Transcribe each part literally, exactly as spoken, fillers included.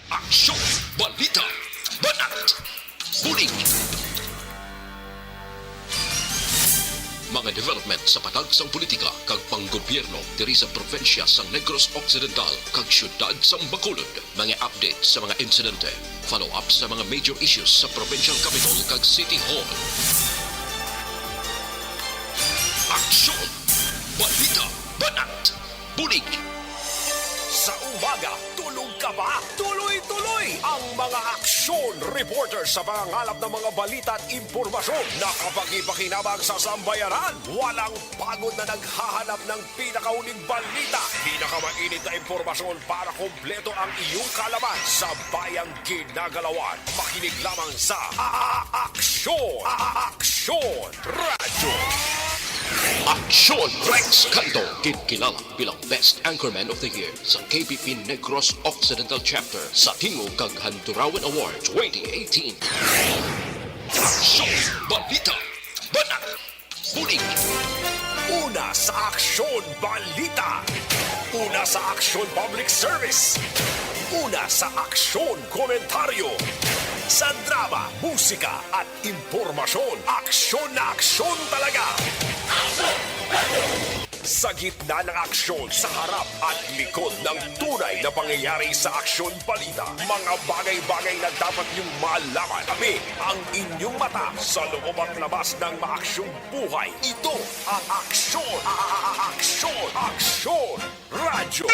Aksyon! Balita! Banat! Bulig! Mga development sa patag sang politika kag panggobyerno diri sa probinsya sang Negros Occidental kag siyudad sang Bacolod. Mga update sa mga insidente, follow-up sa mga major issues sa provincial capitol kag city hall. Aksyon! Balita! Banat! Bulig! Sa umaga, tulog ka ba? Tuloy-tuloy ang mga aksyon reporter sa pangangalap ng mga balita at impormasyon na kapakipakinabang sa sambayanan. Walang pagod na naghahanap ng pinakauling balita, pinakamainit na impormasyon para kompleto ang iyong kaalaman sa bayang ginagalawan. Makinig lamang sa A-, A-, Aksyon, A-, A-, Aksyon Radyo. Aksyon Rex Canto, ginkilala bilang Best Anchorman of the Year sa K B P Negros Occidental Chapter sa Tingog kag Handurawan Award twenty eighteen. Aksyon! Balita! Banat! Bulig! Una sa aksyon, balita. Una sa aksyon, public service. Una sa aksyon, komentaryo. Sa drama, musika, at impormasyon, aksyon na aksyon talaga. Sa gitna ng aksyon, sa harap at likod ng tunay na pangyayari sa aksyon balita, mga bagay-bagay na dapat niyong malaman. Kami ang inyong mata sa loob at labas ng maaksyong buhay. Ito ang Aksyon, A-, A-, A-, Aksyon, Aksyon Radyo.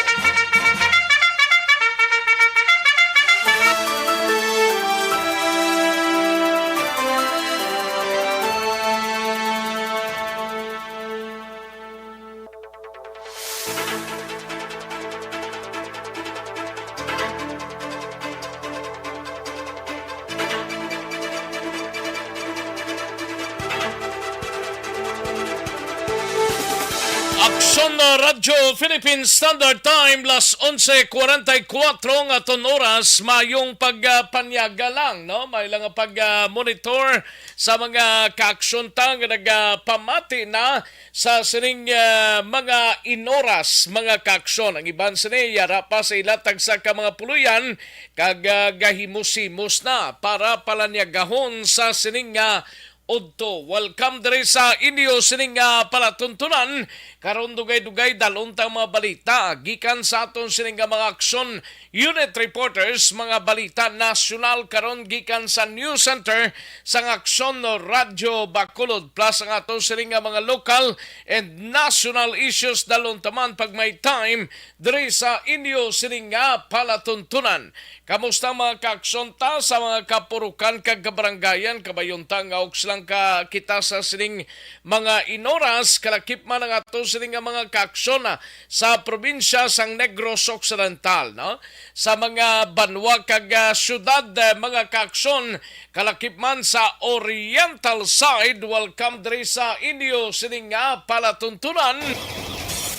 Aksyon na Radyo Philippine Standard Time, las onse cuarenta y cuatro nga aton oras. Mayong pagpanyaga lang, no? May lang pag-monitor sa mga kaaksyon ta nga nagapamati na sa sining, ah, mga inoras, mga kaaksyon. Ang iban sini yara pa sa ila tagsa ka mga puloy-an kag, ah, gahimos-himos na para palanyagahon sa sining, ah, udto. Welcome diri sa inyo sining, ah, palatuntunan. Karon dugay-dugay dalon ta ang mga balita gikan sa aton sining nga mga aksyon unit reporters, mga balita nasyonal karon gikan sa News Center sang Aksyon Radyo Bacolod, plus ang ato sining nga mga local and national issues dalon ta man pag may time diri sa inyo sining nga palatuntunan. Kamusta ang mga kaaksyon ta sa mga kapurukan kag kabarangayan? Kabayon ta nga uksa lang ka kita sa sining mga inoras, kalakip man ang ato sining nga mga kaaksyon, ah, sa probinsya sang Negros Occidental, no? Sa mga banwa kag, ah, syudad, ah, mga kaaksyon, kalakip man sa Oriental side. Welcome diri sa inyo sining nga palatuntunan.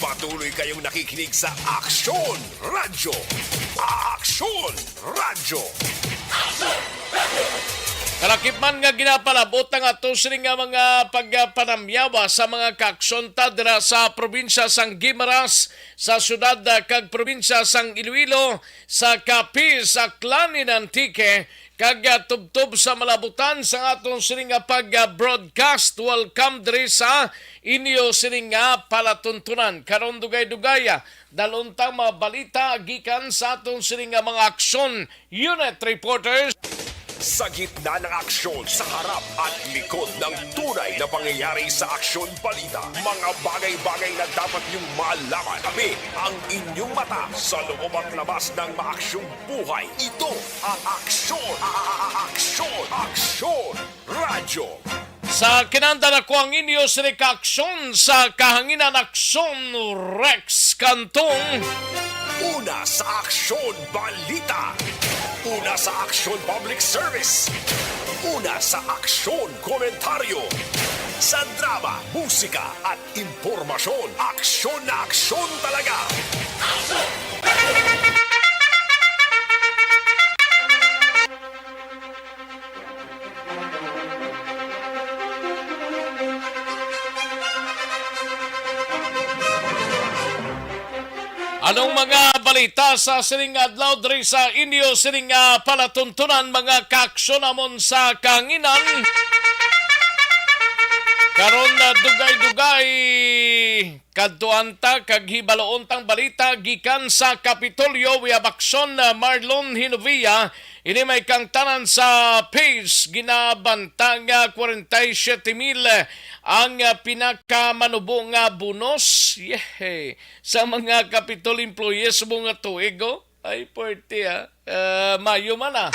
Patuloy kayong nakikinig sa Aksyon Radyo. Aksyon Radyo. Kalakip man nga ginapalabot ang ato sini nga mga pagpanamyawa sa mga kaaksyon ta dira sa probinsya sang Guimaras, sa syudad, ah, kag probinsya sang Iloilo, sa Capiz, Aklan, and Antique, kag, ah, tubtob sa malabutan sang aton sini nga pag-broadcast. Welcome diri sa inyo sini nga palatuntunan. Karon dugay-dugay, ah, dalon ta mga balita gikan sa aton sini nga mga aksyon unit reporters. Sa gitna ng aksyon, sa harap at likod ng tunay na pangyayari sa aksyon balita, mga bagay-bagay na dapat niyong malaman. Kami ang inyong mata sa loob at labas ng maaksyong buhay. Ito ang Aksyon, A-, A-, A-, Aksyon, Aksyon Radyo. Sa kinanda na ko ang inyo sini ka aksyon sa kahanginan, Aksyon Rex Cantong. Una sa aksyon, balita. Una sa aksyon, public service. Una sa aksyon, komentaryo. Sa drama, musika, at impormasyon, aksyon na aksyon talaga. Anong mga balita sa sining adlaw diri sa inyo sining, ah, palatuntunan, mga kaaksyon namon sa kahanginan? Karon, ah, dugay-dugay kadtuan ta kag hibaloon tang balita gikan sa Kapitolyo. We have aksyon, ah, Marlon Hinovia. Ini may kangtanan sa page, ginabantang, ah, kwarenta y siyete mil ang, ah, pinakamanubo nga bonus. Yehey! Sa mga Kapitol employees mo nga tuig, oh. Ay, puwerte, ah. Ah, maayo man, ah.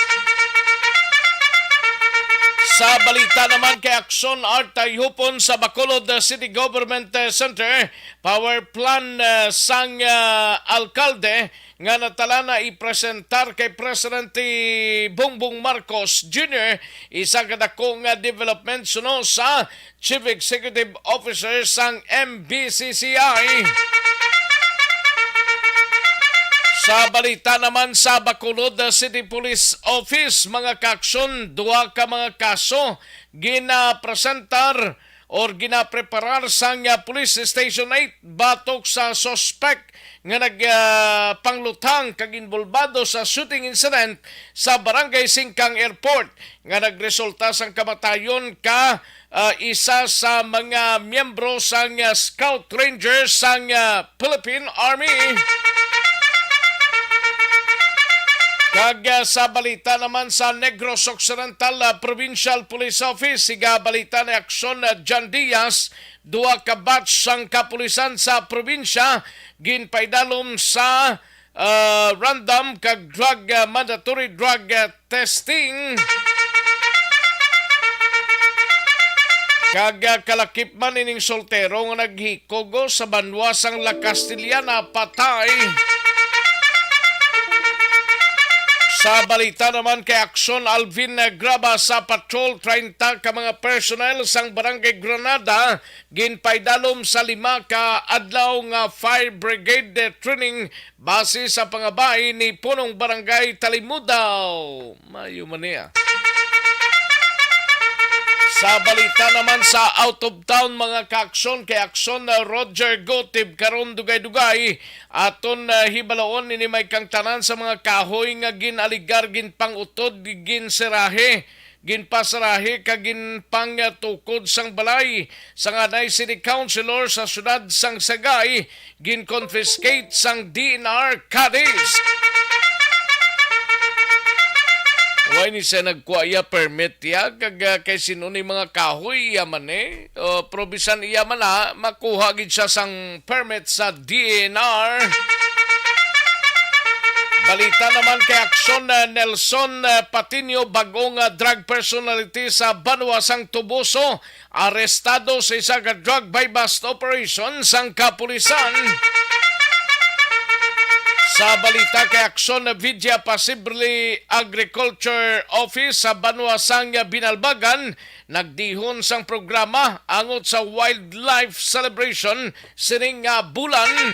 Sa balita naman kay Aksyon Art Tayhupon sa Bacolod, ah, City Government, ah, Center, power plan, ah, sang, ah, alkalde nga natala na ipresentar kay Presidente Bongbong Marcos Junior, isa ka dako nga development suno sa Chief Executive Officer sang M B C C I. Sa balita naman sa Bacolod City Police Office, mga kaaksyon, duha ka mga kaso ginapresentar or ginapreparar sang, ah, Police Station eight batok sa suspek nga nag, ah, pangluthang kag involbado sa shooting incident sa Barangay Singkang Airport nga nagresulta sang kamatayon ka, ah, isa sa mga miyembro sang, ah, Scout Rangers sang, ah, Philippine Army. Kag, ah, sa balita naman sa Negros Occidental, ah, Provincial Police Office, siga balita ni Aksyon, ah, John Diaz, duha ka batch sang kapulisan sa probinsya ginpaidalom sa, ah, random kag drug, ah, mandatory drug, ah, testing. Kag, ah, kalakip man ining soltero nga naghikog, oh, sa banwa sang La Castellana, patay. Sa balita naman kay Aksyon Alvin, ah, Graba sa patrol, treinta ka mga personnel sang Barangay Granada ginpaidalom sa lima ka adlaw nga fire brigade training base sa pangabayi ni Punong Barangay Talimudaw. Maayo man niya. Sa balita naman sa out of town, mga kaaksyon, kay Aksyon na Roger Gotib karon dugay-dugay aton, ah, hibaloon ini may kangtanan sa mga kahoy nga gin-aligar, ginpang-utod, ginserahe, ginpasarahi kag ginpangtukod sang balay sang anay city councilor sa siyudad sang Sagay, ginconfiscate sang D N R Cadiz. Why ni siya nagkuha iya permit iya kag, ah, kay sino ni mga kahoy iya man eh? O, pero bisan iya man na, makuha gid siya sang permit sa D N R. Balita naman kay Aksyon, ah, Nelson, ah, Patino, bag-ong, ah, drug personality sa banwa sang Toboso, arestado sa isa ka drug buy-bust operation sang kapulisan. Sa balita kay Aksyon, ah, Vidya Pasibli Agriculture Office sa banwa sang, ah, Binalbagan, nagdihon sang programa angot sa wildlife celebration sining nga bulan.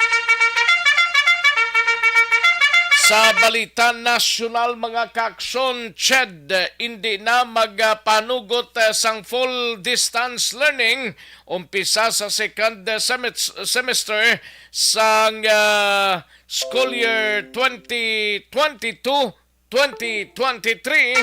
Sa balita nasyonal, mga kaaksyon, CHED, indi na magpanugot, eh, sang full distance learning umpisa sa second, eh, semet-, semester sang, ah, school year twenty twenty-two twenty twenty-three.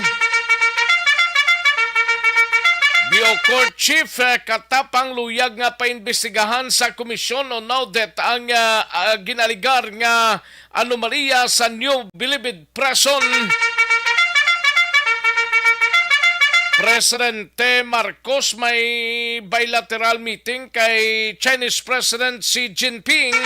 Biocor Chief, eh, katapang luyag nga paimbestigahan sa komisyon o NODET ang, ah, ah, ginaligar nga anomalya sa New Bilibid Prison. Presidente Marcos may bilateral meeting kay Chinese President Xi Jinping.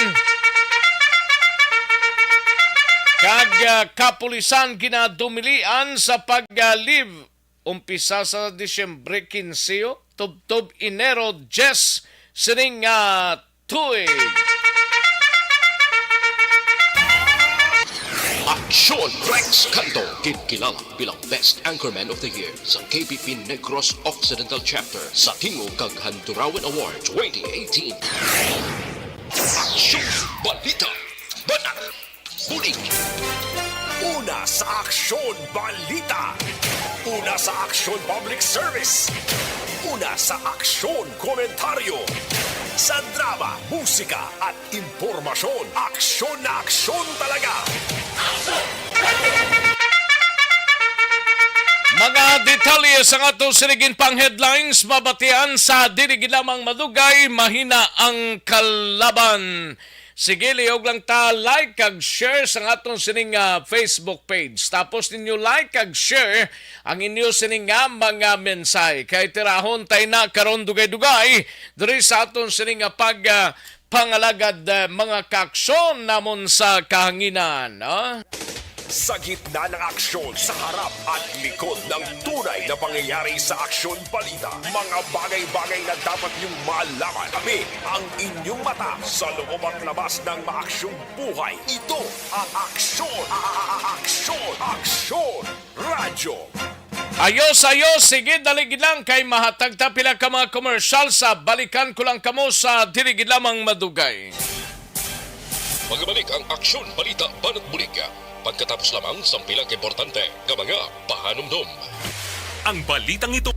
Kag, ah, kapulisan ginadumilian sa pag-, ah, leave umpisa sa Disyembre quince tubtob Enero diyes sining, ah, tuig. Aksyon Rex Canto, ginkilala bilang Best Anchorman of the Year sa K P P Negros Occidental Chapter sa Tingog kag Handurawan Award twenty eighteen. Aksyon, balita, banat, bulig. Una sa Aksyon Balita. Una sa Aksyon Public Service. Una sa Aksyon Komentaryo. Sa Tama, musika at impormasyon. Aksyon na aksyon talaga. Mga detalye sa aton sinigin pang headlines, mabatian sa dili gid lamang madugay, mahina ang kalaban. Sige, lihog lang ta like kag share sa aton sining, ah, Facebook page. Tapos ninyo like kag share ang inyo sining nga mga mensahe. Kay tirahon tay na karon dugay-dugay diri sa aton sining nga pag, ah, pangalagad, ah, mga kaaksyon namon sa kahanginan, ah. Sa gitna ng aksyon, sa harap at likod ng tunay na pangyayari sa aksyon balita, mga bagay-bagay na dapat niyong malaman. Kami ang inyong mata sa loob at labas ng maaksyong buhay. Ito ang Aksyon, a-, a-, a-, Aksyon, Aksyon Radyo. Ayos, ayos. Sige, dali gid lang kay mahatag ta pila ka mga commercial sa balikan ko lang kamo sa dili gid lamang madugay. Magbalik ang Aksyon Balita Banat Bulig pagkatapos lamang sang pila ka importante nga mga pahanumdom. Ang balitang ito.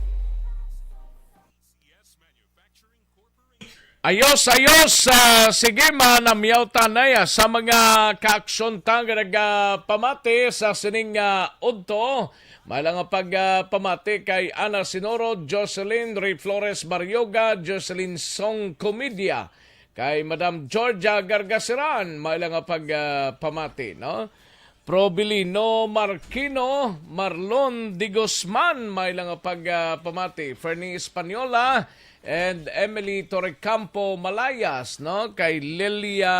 Ayos, ayos. Ah, sige, manamyaw ta na, ah, sa mga kaaksyon ta nga nagapamati sa sining, ah, udto. May lang nga pag, ah, pamati kay Ana Sinoro, Jocelyn Ray Flores Barrioga, Jocelyn Song Comedia, kay Madam Georgia Gargasiran, may lang nga pag, ah, pamati, no? Probilino Marquino, Marlon de Guzman, may lang nga pag, ah, pamati. Fernie Española and Emily Torrecampo Malayas, no? Kay Lilia,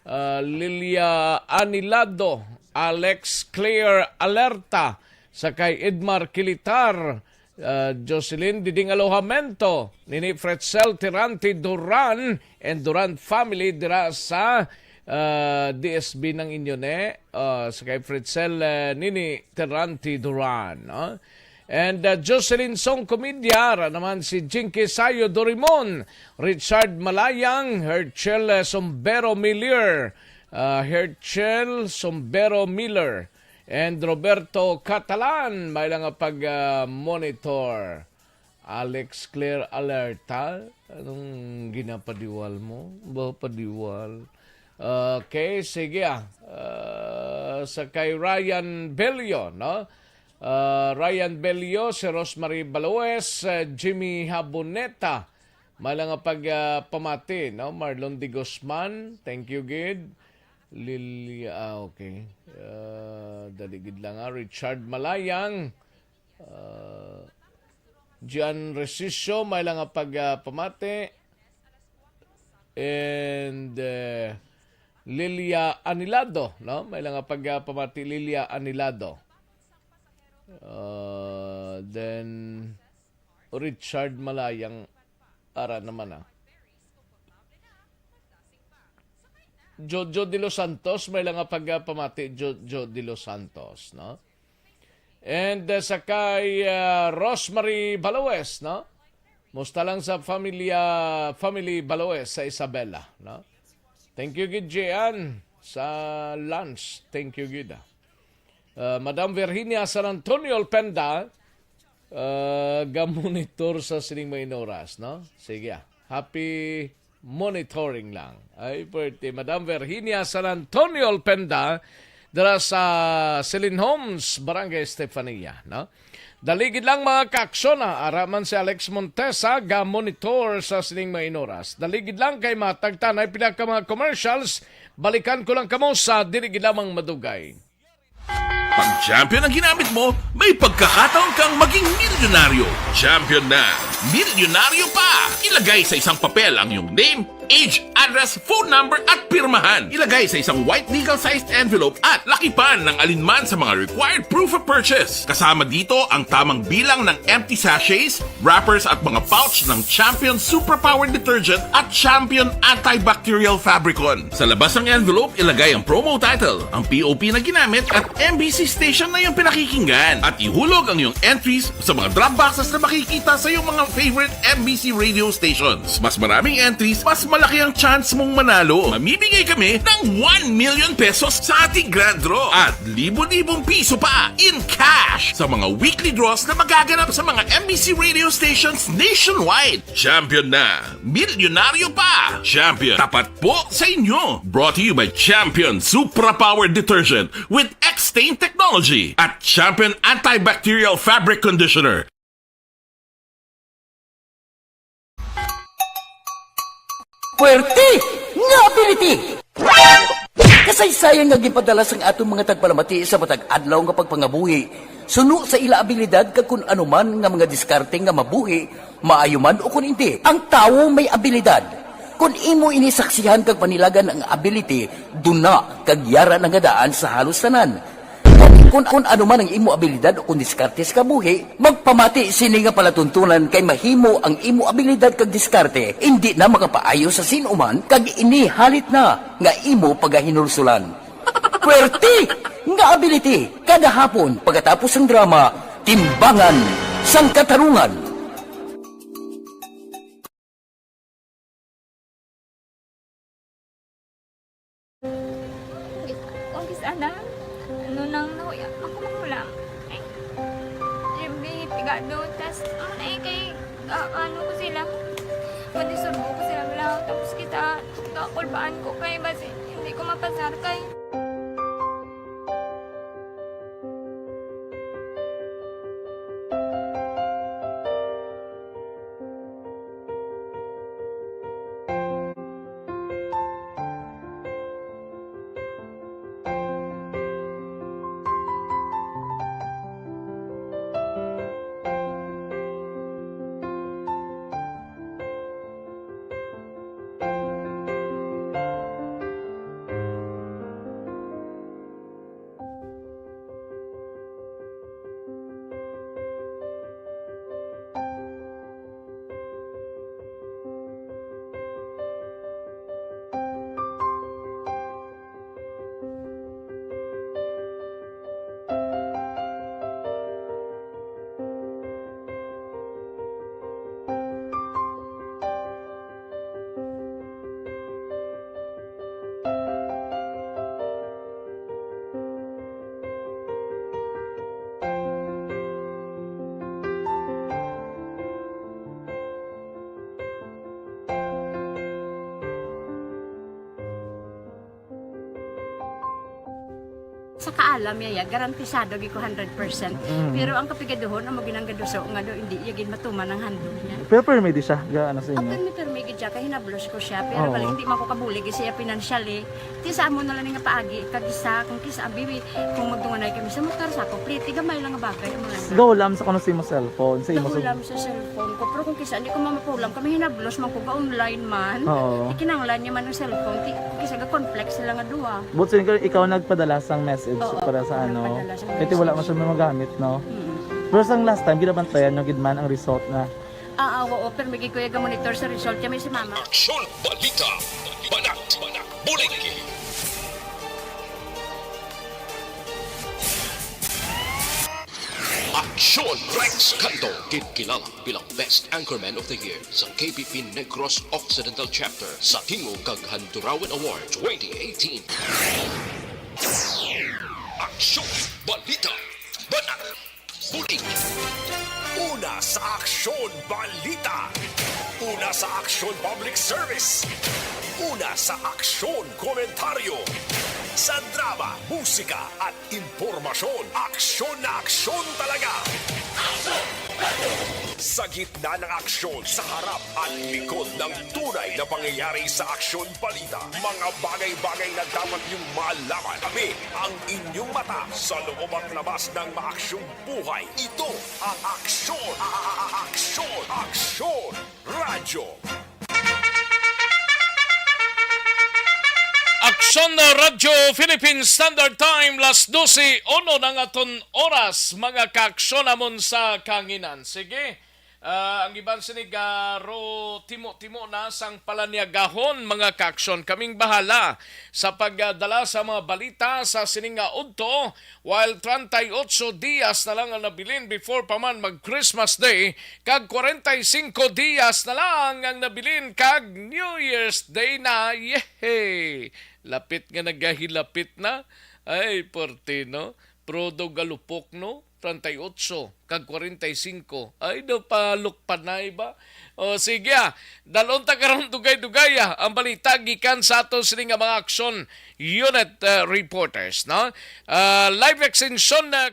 ah, Lilia Anilado, Alex Claire Alerta, sa kay Edmar Kilitar, ah, Jocelyn Diding Alojamento, nini Fretzel Tirante Duran and Duran family dira sa, ah, D S B ng inyo ne, ah, sa kay Fretzel, ah, nini Tirante Duran, no? And, ah, Jocelyn Song Comedia, ra naman si Jinky Sayo Dorimon, Richard Malayang, Herchel, ah, Sombero Miller, ah, Herchel Sombero Miller, and Roberto Catalan, may lang nga pag, ah, monitor. Alex Claire Alerta, anong ginapadiwal mo? Ba, padiwal? Okay, sige, ah. Ah, sa kay Ryan Bello, no? Ah, Ryan Bello, si Rosemary Baloes, ah, Jimmy Haboneta, may lang nga pag, ah, pamati, no? Marlon de Guzman, thank you gid. Lilia, ah, okay. Ah, dali gid lang, ah. Richard Malayang, ah, Gian Resicio, may lang nga pag, ah, pamati. And, eh, Lilia Anilado, no? May lang nga pag, ah, pamati, Lilia Anilado. Ah, then, Richard Malayang, ara naman, ah. Jojo de los Santos, may lang nga pag, ah, pamati, Jojo de los Santos, no? And, uh, sa kay, uh, Rosemary Baloes, no? Musta lang sa familia, family Baloes sa Isabela, no? Thank you gid, Gian, sa lunch. Thank you gid, ah. Uh, Madam Virginia San Antonio Alpenda, uh, ga-monitor sa sining mga inoras, no? Sige, ah. Happy monitoring lang. Ay, pwerte. Madam Virginia San Antonio Alpenda, dira sa Celine Homes, Barangay Estefania, no? Daligid lang, mga kaaksyon, ah. Ara man si Alex Montesa, ga-monitor sa sining mga inoras. Daligid lang kay matagtanay pila ka mga commercials. Balikan ko lang kamo sa dili gid lamang madugay. Pag champion ang ginamit mo, may pagkakataon kang maging milyonaryo. Champion na, milyonaryo pa! Ilagay sa isang papel ang iyong name, age, address, phone number, at pirmahan. Ilagay sa isang white legal-sized envelope at lakipan ng alinman sa mga required proof of purchase. Kasama dito ang tamang bilang ng empty sachets, wrappers at mga pouch ng Champion Superpower Detergent at Champion Antibacterial Fabricon. Sa labas ng envelope, ilagay ang promo title, ang P O P na ginamit at M B C station na iyong pinakikinggan. At ihulog ang iyong entries sa mga drop boxes na makikita sa iyong mga favorite M B C radio stations. Mas maraming entries, mas Malaki ang chance mong manalo. Mamimigay kami ng one million pesos sa ating grand draw at libo-libong piso pa in cash sa mga weekly draws na magaganap sa mga M B C radio stations nationwide. Champion na, milyonaryo pa. Champion, tapat po sa inyo. Brought to you by Champion Supra Power Detergent with X-Stain Technology at Champion Antibacterial Fabric Conditioner. Puwerte nga ability! Kasaysayan nga ginpadala sang aton mga tagpalamati sa matag adlaw nga pagpangabuhi, suno sa ila abilidad kag kun ano man nga mga diskarte nga mabuhi, maayo man o kun indi. Ang tawo may abilidad. Kun imo ini saksihan kag panilagan ang ability, duna kag yara na nga daan sa halos tanan. Kun, kun ano man ang imo abilidad o kun diskarte sa kabuhi, magpamati sini nga palatuntunan kay mahimo ang imo abilidad kag diskarte indi na makapaayo sa sin-o man kag ini halit na nga imo pagahinulsulan. Puwerte nga ability kada hapon pagkatapos sang drama, Timbangan sang Katarungan. Ang kis-a na, ano nang nahuya, ako mahulam. Ay, Jimmy, pigado, tas, ano na eh, kay, ah, ano ko sila, madisturbo ko sila, wala, tapos kita, kakulbaan ko kay, basi, hindi ko mapasar kay. Sa kaalam niya, ya, garantisado gid ko hundred percent. Mm. Pero ang kapigaduhon, amo gid ang gaduso nga daw hindi iya gid matuman ang handog niya. Pero permi di siya, ga, ano sa inyo? Ah, permi, permi gid siya, kay hinablos ko siya. Pero Oo. balik, hindi man ko kabulig siya financially. Ti sa amo na lang nga paagi, kag isa, kung kisa, abi, kung magdunganay kami sa motor, sa ako, pliti, gamay lang nga bagay, amo lang. Gahulam sa kuno sa imo cellphone, sa imo Gahulam sa cellphone ko, pero kung kisa, hindi ko mamapulam, kami hinablos man ko, ga-online man. Oo. Ikinanglan niya man ang cellphone, ti, kung kisa, ga-conflict sila nga duha. But so, ikaw, ikaw nagpadala sang message Oo, para sa ako ano? nagpadala sang Kaya wala message. man siya magamit, no? Mm. Pero sang last time, ginabantayan nyo gid man ang result na Ah, ah, oo, pero may gid ko yung monitor sa result kami si mama. Aksyon, balita, banat, bulig. Aksyon, Rex Canto, ginkilala bilang Best Anchorman of the Year sa K P P Negros Occidental Chapter sa Tingog kag Handurawan Award twenty eighteen. Aksyon, balita, banat, bulig. Una sa aksyon, balita. Una sa aksyon, public service. Una sa aksyon, komentaryo. Sa drama, musika, at impormasyon, aksyon na aksyon talaga. Sa gitna ng aksyon, sa harap at likod ng tunay na pangyayari sa aksyon balita, mga bagay-bagay na dapat niyong malaman. Kami ang inyong mata sa loob at labas ng maaksyong buhay. Ito ang Aksyon, a-, a-, a-, Aksyon, Aksyon Radyo. Aksyon na Radyo Philippine Standard Time, las dose uno na ang aton oras, mga kaaksyon namon sa kahanginan. Sige, Ah, ang iban sini garo timo-timo na sang palanyagahon, mga kaaksyon. Kaming bahala sa pagdala sa mga balita sa sini nga udto, while treinta y ocho dias na lang ang nabilin before pa man mag Christmas Day, kag kwarenta y singko dias na lang ang nabilin kag New Year's Day na. Yehey! Lapit nga nagahilapit na. Ay, porte, no? Prodo galupok, no? Treinta y ocho kag kwarenta y singko. Ay, daw palukpanay ba? O, sige, ah. Dalon ta karon dugay-dugay, ah, ang balita gikan sa ato sini nga mga aksyon unit, ah, reporters, no? Ah, live extension na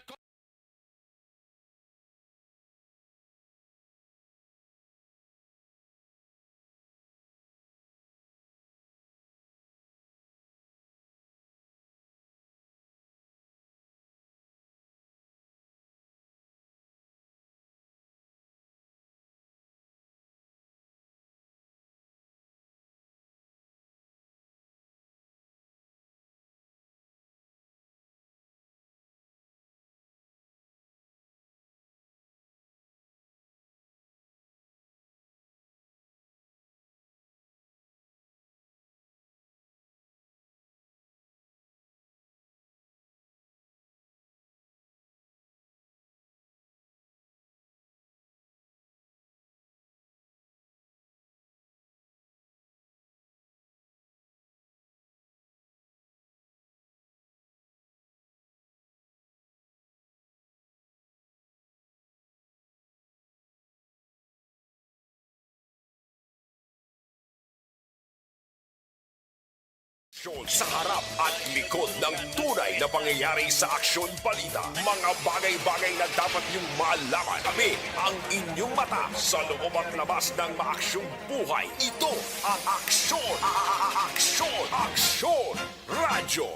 Sa harap at likod ng tunay na pangyayari sa Aksyon Balita, mga bagay-bagay na dapat niyong malaman. Kami ang inyong mata sa loob at labas ng maaksyong buhay. Ito ang Aksyon, a- a- a- Aksyon, Aksyon Radyo.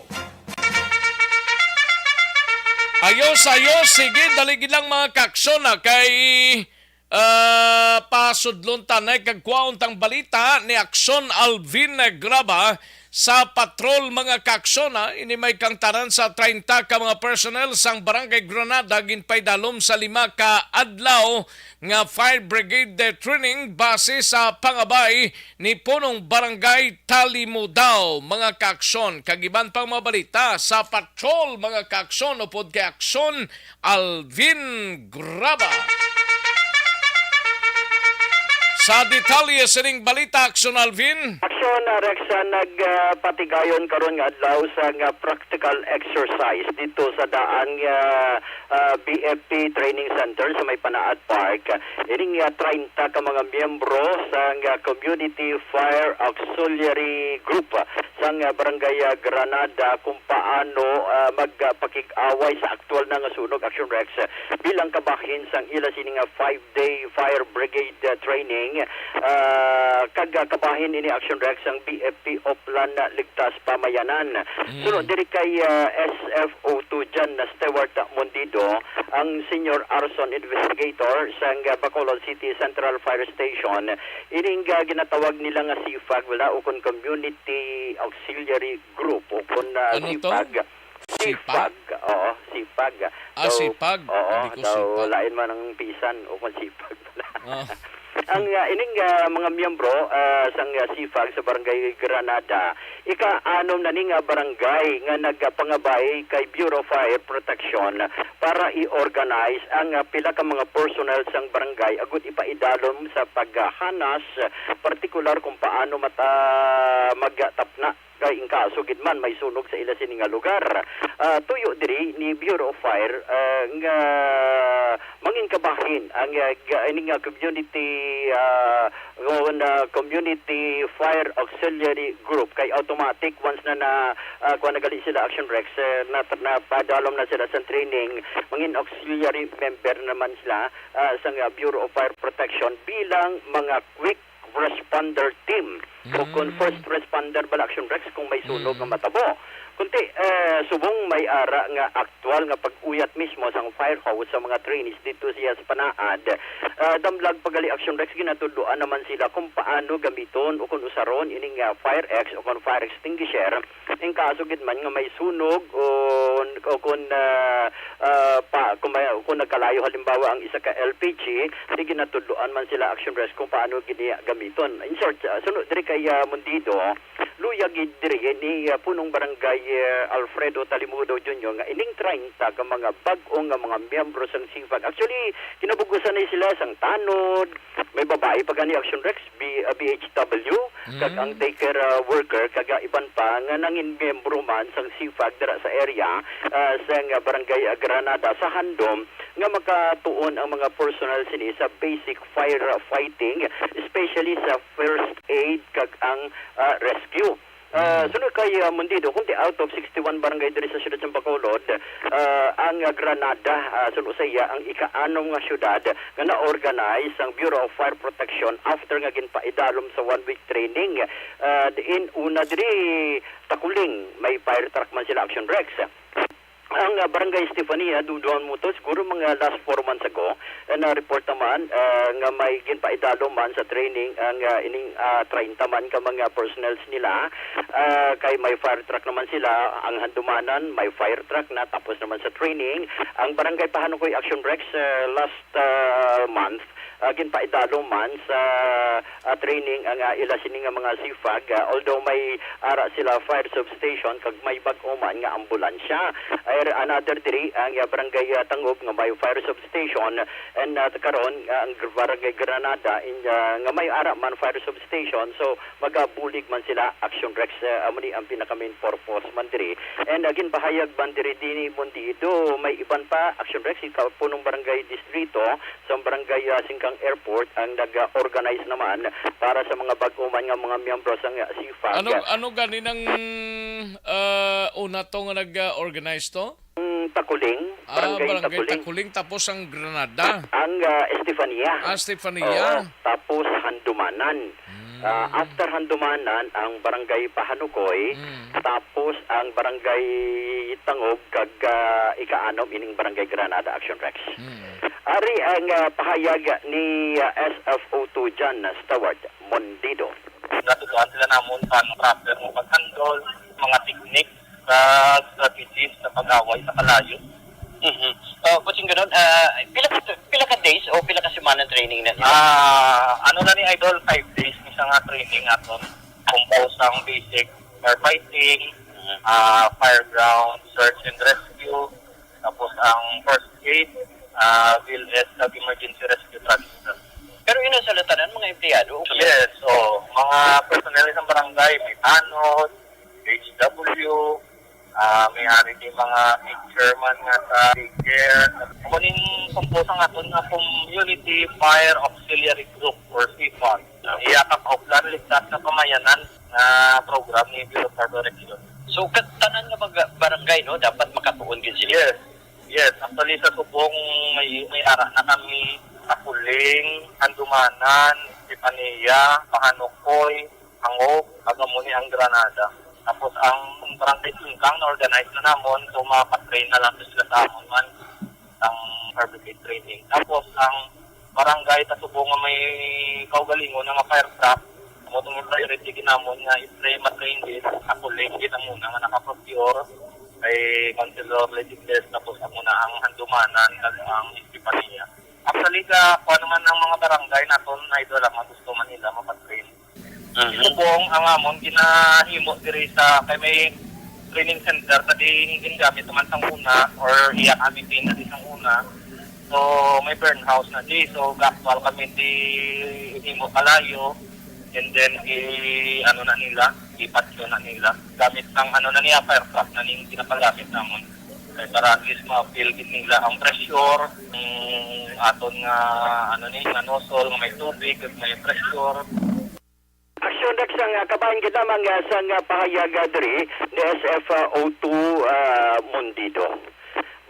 Ayos, ayos. Sige, dali gid lang, mga kaaksyon, ah, kay, ah, pasudlon ta na kag kwaon tang balita ni Aksyon Alvin Graba sa patrol, mga kaaksyon, ah. Ini may kangtanan sa treinta ka mga personnel sang Barangay Granada ginpaidalom sa lima ka adlaw nga fire brigade training base sa pangabay ni Punong Barangay Talimudao, mga kaaksyon, kag iban pang mga balita sa patrol, mga kaaksyon, upod kay Aksyon Alvin Graba. Sa detalye sining balita, Aksyon Alvin. Aksyon, ah, Rex, ah, nagpatigayon karon nga adlaw sa nga practical exercise dito sa daan nga, ah, B F P Training Center sa may Panaad Park. Ining, ah, treinta ka mga miyembro sang, ah, Community Fire Auxiliary Group sang, ah, Barangay, ah, Granada kung paano, ah, magpakig-away sa aktual na nga sunog, Action Rex, bilang kabahin sang ila sini nga five-day fire brigade, ah, training, ah, kag, ah, kabahin ini, Action Rex, ang B F P Oplan Ligtas Pamayanan. Mm. Suno diri kay, ah, S F O two John Stewart Mondido, ang Senior Arson Investigator sang, ah, Bacolod City Central Fire Station, ining, ah, ginatawag nila nga CFAG, wala, o kon Community Auxiliary Group, o kon, ah, Ano to? CFAG. CFAG? CFAG, oo, CFAG. Ah, So, CFAG. oo, Hindi ko daw CFAG. lain man ang pisan, o kon CFAG pala. Ah. Ang, ah, ining, ah, mga miyembro, ah, sang, ah, CFAG sa Barangay Granada, ika-anom na ni nga barangay nga nagpangabay kay Bureau of Fire Protection para i-organize ang, ah, pila ka mga personnel sang barangay agud ipaidalom sa paghanas, partikular kung paano mata-, magtapna kay in kaso gid man may sunog sa ila sini nga lugar. Ah, tuyo diri ni Bureau of Fire, ah, nga mangin kabahin ang, ah, ga-, ini nga community, ah, o na Community Fire Auxiliary Group, kay automatic once na na, ah, kuha na gali sila, Action Rex, eh, na, napadalom na sila sa training, mangin auxiliary member naman sila, ah, sa nga Bureau of Fire Protection bilang mga quick responder team o kung Mm. first responder bala, Action Rex, kung may sunog nga Mm. matabo. Hindi, eh, subong may ara nga aktual nga pag-uyat mismo sang fire hose sa mga trainees dito siya sa Panaad. Ah, damlag pa gali, Action Rex, ginatudloan naman sila kung paano gamiton o kung usaron ining, ah, fire X o kung fire extinguisher. In kaso gid man nga may sunog o, o kung, ah, ah, pa, kung, may, kung nagkalayo halimbawa ang isa ka L P G, di ginatudloan man sila, Action Rex, kung paano gini gamiton. In short, ah, suno diri kay, ah, Mundido, luya gid diri ni, ah, punong barangay, ah, Alfredo Talimudo Junior nga ining treinta ka mga bag-o nga mga miyembro sang sipag. Actually, kinabugusan na sila sang tanod, may babae pa gani, Action Rex, B, ah, B H W, kag ang Mm. daycare, ah, worker, kag, ah, iban pa nga nangin miyembro man sang sipag dira sa area, ah, sang, ah, barangay, ah, Granada sa handom nga makatuon ang mga personnel sini sa basic fire, ah, fighting, especially sa first aid kag ang, ah, rescue. Ah, Mm. Sunod kay, ah, Mundido, kung di out of sixty-one barangay diri sa siyudad sa Bacolod, ah, ang, ah, Granada, ah, suno sa iya, ang ika-anom nga siyudad nga na-organize sang Bureau of Fire Protection after nga ginpaidalom sa one-week training. Ah, diin una diri, Takuling, may fire truck man sila, Action Rex. Ang, ah, Barangay Estefania, duduhan mo to, siguro mga last four months ago, eh, na-report naman, ah, nga may ginpaidalom man sa training ang, ah, ining, ah, treinta man ka mga personnels nila. Ah, kay may fire truck naman sila, ang Handumanan, may fire truck na, tapos naman sa training. Ang Barangay Pahanukoy, Action Rex, ah, last, ah, month, ah, ginpaidalom man sa, ah, training ang, ah, ila sini nga mga sipag, ah, although may ara sila fire substation kag may bag-o man nga ambulansya. Ay, another diri ang, ah, Barangay, ah, Tangob nga may fire substation, and, ah, karon, ah, ang Barangay Granada in, ah, nga may ara man fire substation. So, magabulig man sila, Action Rex, ah, amo ni ang pinaka main purpose man diri. And, ah, ginpahayag man diri dinhi, Mundido, may iban pa, Action Rex, ikaw punong barangay distrito, sa barangay, ah, Singkang Airport ang nag-organize naman para sa mga bag-o man nga mga miyembro sang, ah, sipag. Ano, ano gani nang, ah, una to nga nag-organize to? Mm, Takuling, Ah, Barangay Barangay Takuling. Takuling, tapos ang Granada. Ang, ah, Estefania. Ah, Estefania. Oo, tapos Handumanan. Mm. Ah, after Handumanan, ang Barangay Pahanukoy, Mm. tapos ang Barangay Tangob, kag, ah, ika-anom ining Barangay Granada, Action Rex. Mm. Ari ang, ah, pahayag ni, ah, S F O two dyan, na Stewart Mondido. Natutuan sila namon paano proper mo pag-handle, mga technique sa strategies sa pag-away sa kalayo. Mhm. Ah, Bossing Ganon, ah, pila ka, pila ka days o pila ka semana ang training na nila? Ah, ano na ni, Idol, five days ni sa nga training aton. Compose ang basic firefighting, Mhm. ah, fire ground, search and rescue, tapos ang first aid, ah, B L S, kag emergency rescue transfer. Pero ina sa latanan, mga empleyado o Yes, oh, mga personnel sa barangay, may tanod, H W, ah, may ari di mga teacher man nga sa daycare. Amo ning compose ang aton nga Community Fire Auxiliary Group or CFAG. Iya ka kauplan, Ligtas nga Pamayanan nga program ni Bureau of Fire Protection. So, kat-, tanan nga mga barangay, no, dapat makatuon gid sila. Yes. Yes, actually, sa subong may, may ara na kami, Takuling, Handumanan, Estefania, Pahanukoy, Tangob, kag amo ni ang Granada. Tapos ang Barangay Singkang na-organize na namon, so mapatrain na lang to sila sa amon man ang fire brigade training. Tapos ang barangay ta subong nga may kaugalingon nga fire truck, amo tong priority gid namon nga i-train, matrain gid. Takuling gid ang una nga naka-procure kay Councilor Ledigles, tapos amo na ang Handumanan kag ang Estefania. Actually, ka, kuha naman ang mga barangay naton, Idol, ang gusto man nila mapatrain. Mhm. Subong ang amon ginahimo diri sa, kay may training center sa diin gingamit naman sang una or iya kami din na di sang una. So, may burn house na di. So, ga-actual kami di himo kalayo. And then, i-, ano na nila, ipatyo na nila. Gamit sang ano na niya, fire truck na ning ginapagamit namon. Kay para at least ma-feel gid nila ang pressure, ang aton nga, ano ni, nga nozzle nga may tubig, kag may pressure. Action Rex ang, ah, kabahin gid lamang, ah, sa nga pahayag, ah, diri ni S F O two, ah, Mundido.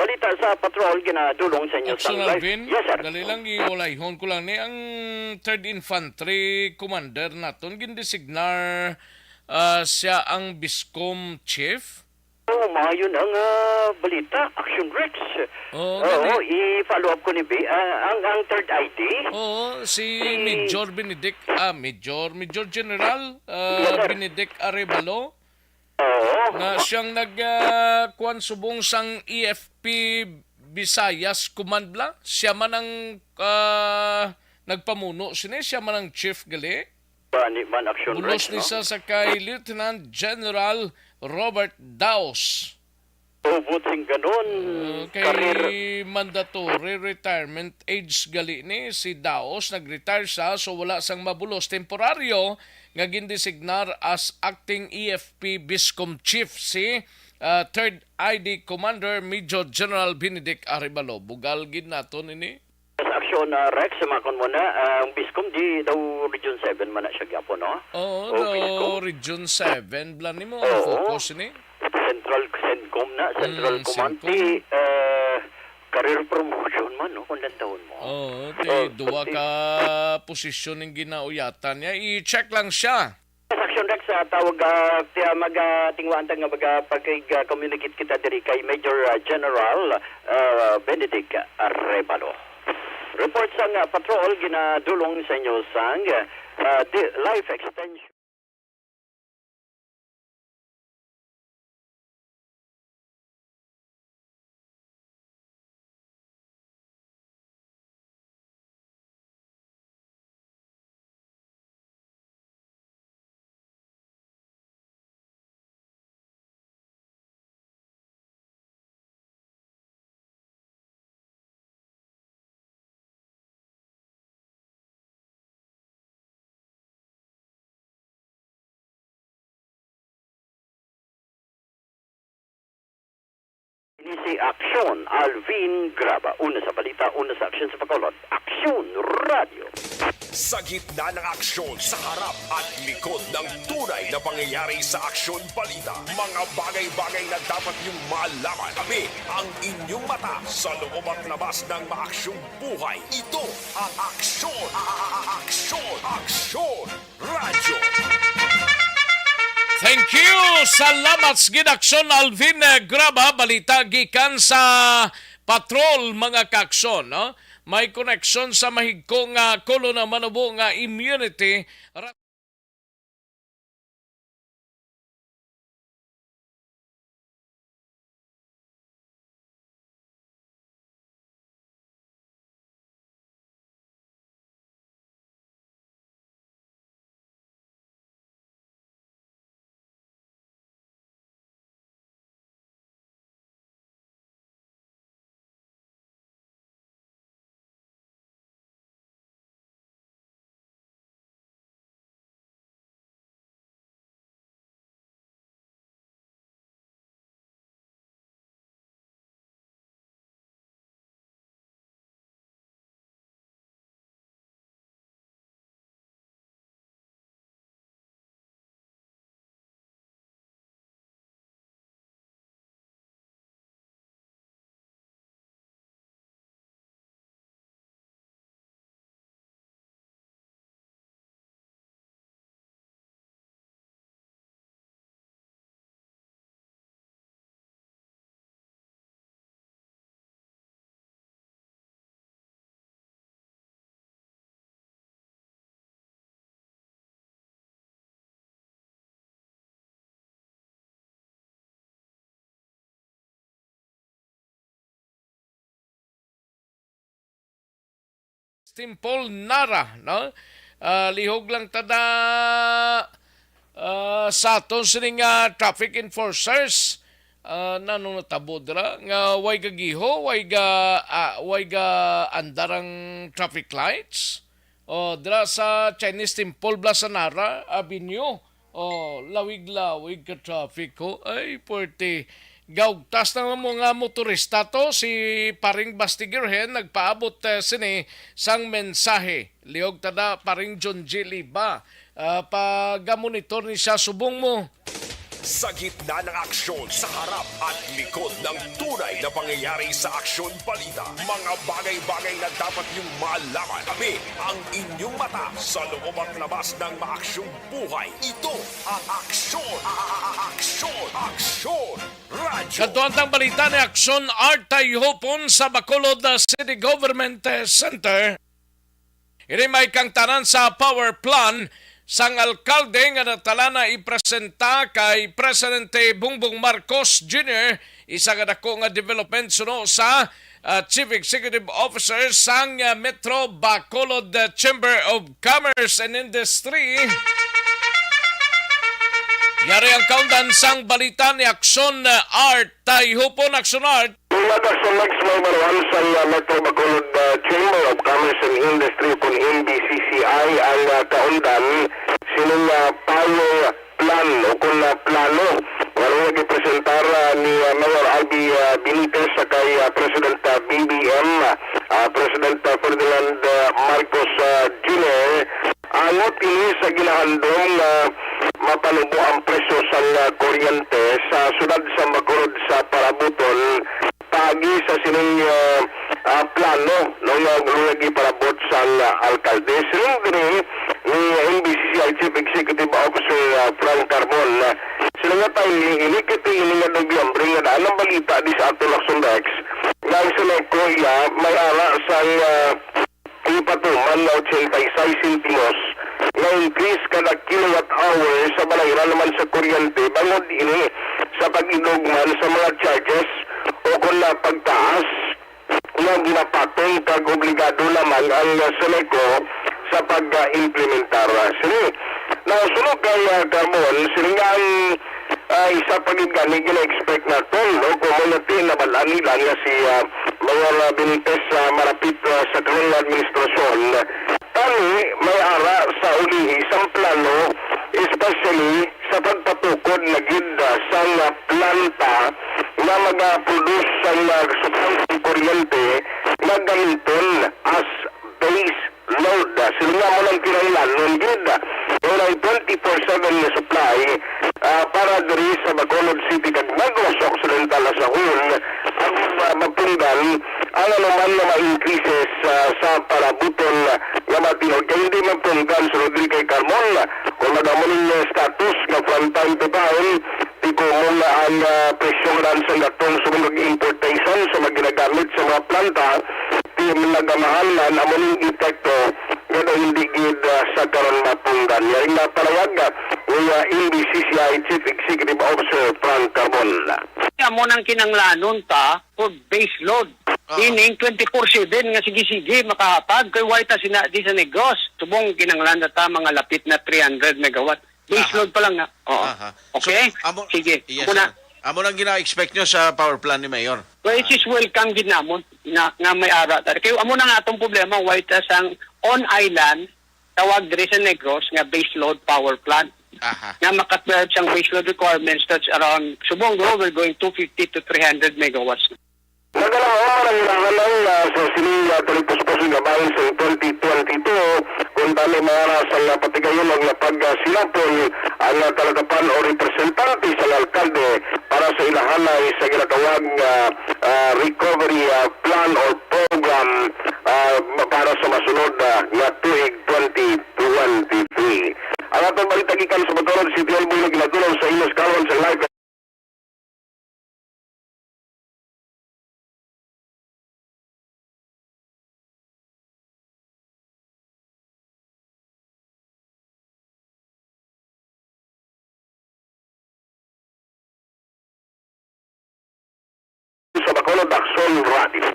Balita sa patrol, ginadulong sa inyo Action sang live. Alvin, Yes, sir. Dali lang, iwalayhon ko lang ni ang Third Infantry Commander naton, gindesignar, ah, siya ang BISCOM Chief. Oo, maayo na nga balita, Action Rex. Oo, Oo, gani. I-follow up ko ni Bi-, ah, ang, ang third I D. Oo, si Si Major Benedict, ah, Major, Major General, ah, Yes, sir. Benedict Arevalo, Oo. nga siyang nag, ah, kuwan subong sang E F P Visayas Command bala. Siya man ang, ah, nagpamuno sini, siya man ang chief gali. Bani man, Action Bulos Rex, ni no? sa, sa kay Lieutenant General Robert Daos. Tubot sing ganun, Uh, kay career. mandatory retirement age gali ni si Daos, nag-retire siya, so wala sang mabulos. Temporaryo nga gindesignar as acting E F P BISCOM chief si, uh, third I D Commander Major General Benedict Arevalo. Bugal gid nato nini. Sa aksyon, ah, Rex, makon mo na, ah, ang BISCOM, di daw Region seven man na siya gyapon, no? Oo, O, daw BISCOM? Region seven bala nimo ang Oo. focus ni. Central, CENTCOM na, Central Mm, Command. CENTCOM. Di, ah, career promotion man, no, kung lantawon mo. Oo, ti Oh, duwa ti- ka posisyon ang ginauyatan niya. I-check lang siya. Yes, Action Rex, ah, tawag, ah, tiya mag, ah, tingwaan ta nga mag, ah, pagkig, ah, communicate kita diri kay Major, ah, General, ah, Benedict Arevalo. Report sang, ah, patrol ginadulong sa inyo sang, ah, di-, life extension. Ini si Aksyon, Alvin Graba. Una sa balita, una sa aksyon sa Bacolod. Aksyon Radio. Sa gitna ng aksyon, sa harap at likod ng tunay na pangyayari sa Aksyon Balita, mga bagay-bagay na dapat niyong malaman. Tabi ang inyong mata sa loob at labas ng maaksyong buhay. Ito ang Aksyon, a-, a-, a-, Aksyon, Aksyon Radyo. Thank you. Salamat sa ginaksyon, Alvin, eh, Graba. Balita gikan sa patrol, mga kaksyon, no? May koneksyon sa mahigko nga kolon nga manubo nga immunity. Temple Nara, no? Ah, lihog lang tada, ah, sa aton sining, ah, traffic enforcers, ah, nanong natabo dira nga way gagiho, way ga, ah, way ga andar ang traffic lights. O, dira sa Chinese Temple, bala sa Nara Avenue. O, lawig-lawig ka traffic ko. Ay, puwerte. Gaugtas na nga mga motorista to, si Paring Basti Girhen nagpaabot, eh, sini sang mensahe. Lihog tada, Paring John G. Liba, ah, pagamonitor ni siya subong mo. Sa gitna ng aksyon, sa harap at likod ng tunay na pangyayari sa Aksyon Balita, mga bagay-bagay na dapat niyong malaman. Tabi ang inyong mata sa loob at labas ng maaksyong buhay. Ito ang Aksyon, a-, a-, a-, Aksyon, Aksyon Kadto ang tang balita ni Aksyon Art Tayhupon sa Bacolod, uh, City Government, uh, Center. Ini may kangtanan sa power plan sang alkalde nga natala na ipresenta kay Presidente Bongbong Marcos Junior, isa ka dako nga development suno sa, ah, Chief Executive Officer sang, ah, Metro Bacolod, ah, Chamber of Commerce and Industry. Yari ang kaundan sang balita ni Aksyon, ah, Art. Tayhupon, Aksyon Art. Mula sa next may baruan sa, uh, Metro Bacolod, uh, Chamber of Commerce and Industry, kun M B C C I, ang, uh, kaundan sining, uh, power plan o kun, uh, plano nga ron gipresentar, uh, ni, uh, Mayor Albee, uh, Benitez sa kay, uh, President, uh, B B M, uh, President, uh, Ferdinand, uh, Marcos, uh, Junior. Angot ini sa ginahandom nga mapanubo ang presyo sang, ah, kuryente sa siyudad sa Bacolod sa parabuton paagi sa sining, ah, ah, plano, no, nga, nga giparabot sang, ah, alkalde. Siling diri ni M B C C I Chief Executive Officer, ah, Frank Carbon, ah, sila nga timely ini, kay ini nga Nobyembre nga daan ang balita di sa aton Aksyon Rex nga ang Seleco iya may ara sang, ah, ipatuman nga ochenta y seis sentimos nga increase kada kilowatt hour sa balayran naman sa kuryente bangod ini sa pag-idugman sa mga charges o kon na pagtaas nga ginapatong kag obligado naman ang Seleco sa pag-implementar sini. Now, sulod kay, ah, Carbon, sini nga ang Ah, isa pa gid gani gina-expect naton, no? Kung mao nga ti-, nabal-an nila nga si, ah, Mayor, ah, Benitez, ah, marapit, ah, sa karon nga administrasyon, tani may ara sa ulihi sang plano, especially sa pagpatukod na gid, ah, sang, ah, planta nga magaproduce sang, ah, substansya kuryente nga gamiton as base load. Ah, sila nga mo lang kinahanglanon gid, ah, walay twenty-four seven nga supply, ah, para diri sa Bacolod City kag Negros Occidental as a whole, ang, ah, mapunggan ang anuman nga mga increases, ah, sa parabuton, ah, nga matinud. Kay hindi mapunggan sulod diri kay Carmon, ah, kung mag-amo ning, ah, status nga from time to time, ti kumo nga ang, ah, presyo nga daan sang gatong subong kag importation sa mga ginagamit sa mga planta, ti nagamahal man amo ning epekto nga daw hindi gid, ah, sa karon mapunggan. Yari nga palawag, ah, ni, ah, M B C C I Chief Executive Officer Frank Carbon. Amo nang kinanglanon ta for base load. Ah. Meaning, twenty-four seven nga sige-sige makahatag kay way ta sina di sa Negros. Subong kinanglan na ta mga lapit na three hundred megawatt. Base Aha. load pa lang na. Oo. Aha. Okay? So, amo, Sige. Yes, Ako na. sir. Amo nang gina-expect nyo sa power plant ni Mayor? Well, it Ah. is welcome gid namon na, nga may ara ta. Kay amo na nga atong problema, why ta sang on island, tawag diri sa Negros nga base load power plant Aha. nga maka-serve sang base load requirements that's around, subong, we're going two fifty to three hundred megawatts. Nagalaom man ang hinahanay, ah, sa sining, ah, talipuspuson nga bahin sa twenty twenty-two, kung tani mga nasa nga patigayon ang napag, ah, sinapol ang, ah, talagapan o representante sa alkalde para sa ilahanay sa ginatawag nga, ah, recovery, ah, plan or program, ah, para sa masunod, ah, nga tuig twenty twenty-three. Ang atong balita gikan sa Bacolod City Hall, bulag ginatulong sa inyo sa karon sa live. Sa Bacolod Aksyon Radio.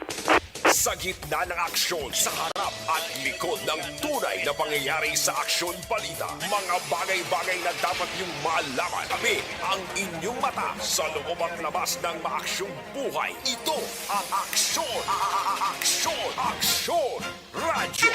Sa gitna ng aksyon, sa harap at likod ng tunay na pangyayari sa Aksyon Balita, mga bagay-bagay na dapat niyong malaman. Tabi ang inyong mata sa loob at labas ng maaksyong buhay. Ito ang Aksyon, a-, a-, a-, Aksyon, Aksyon Radyo.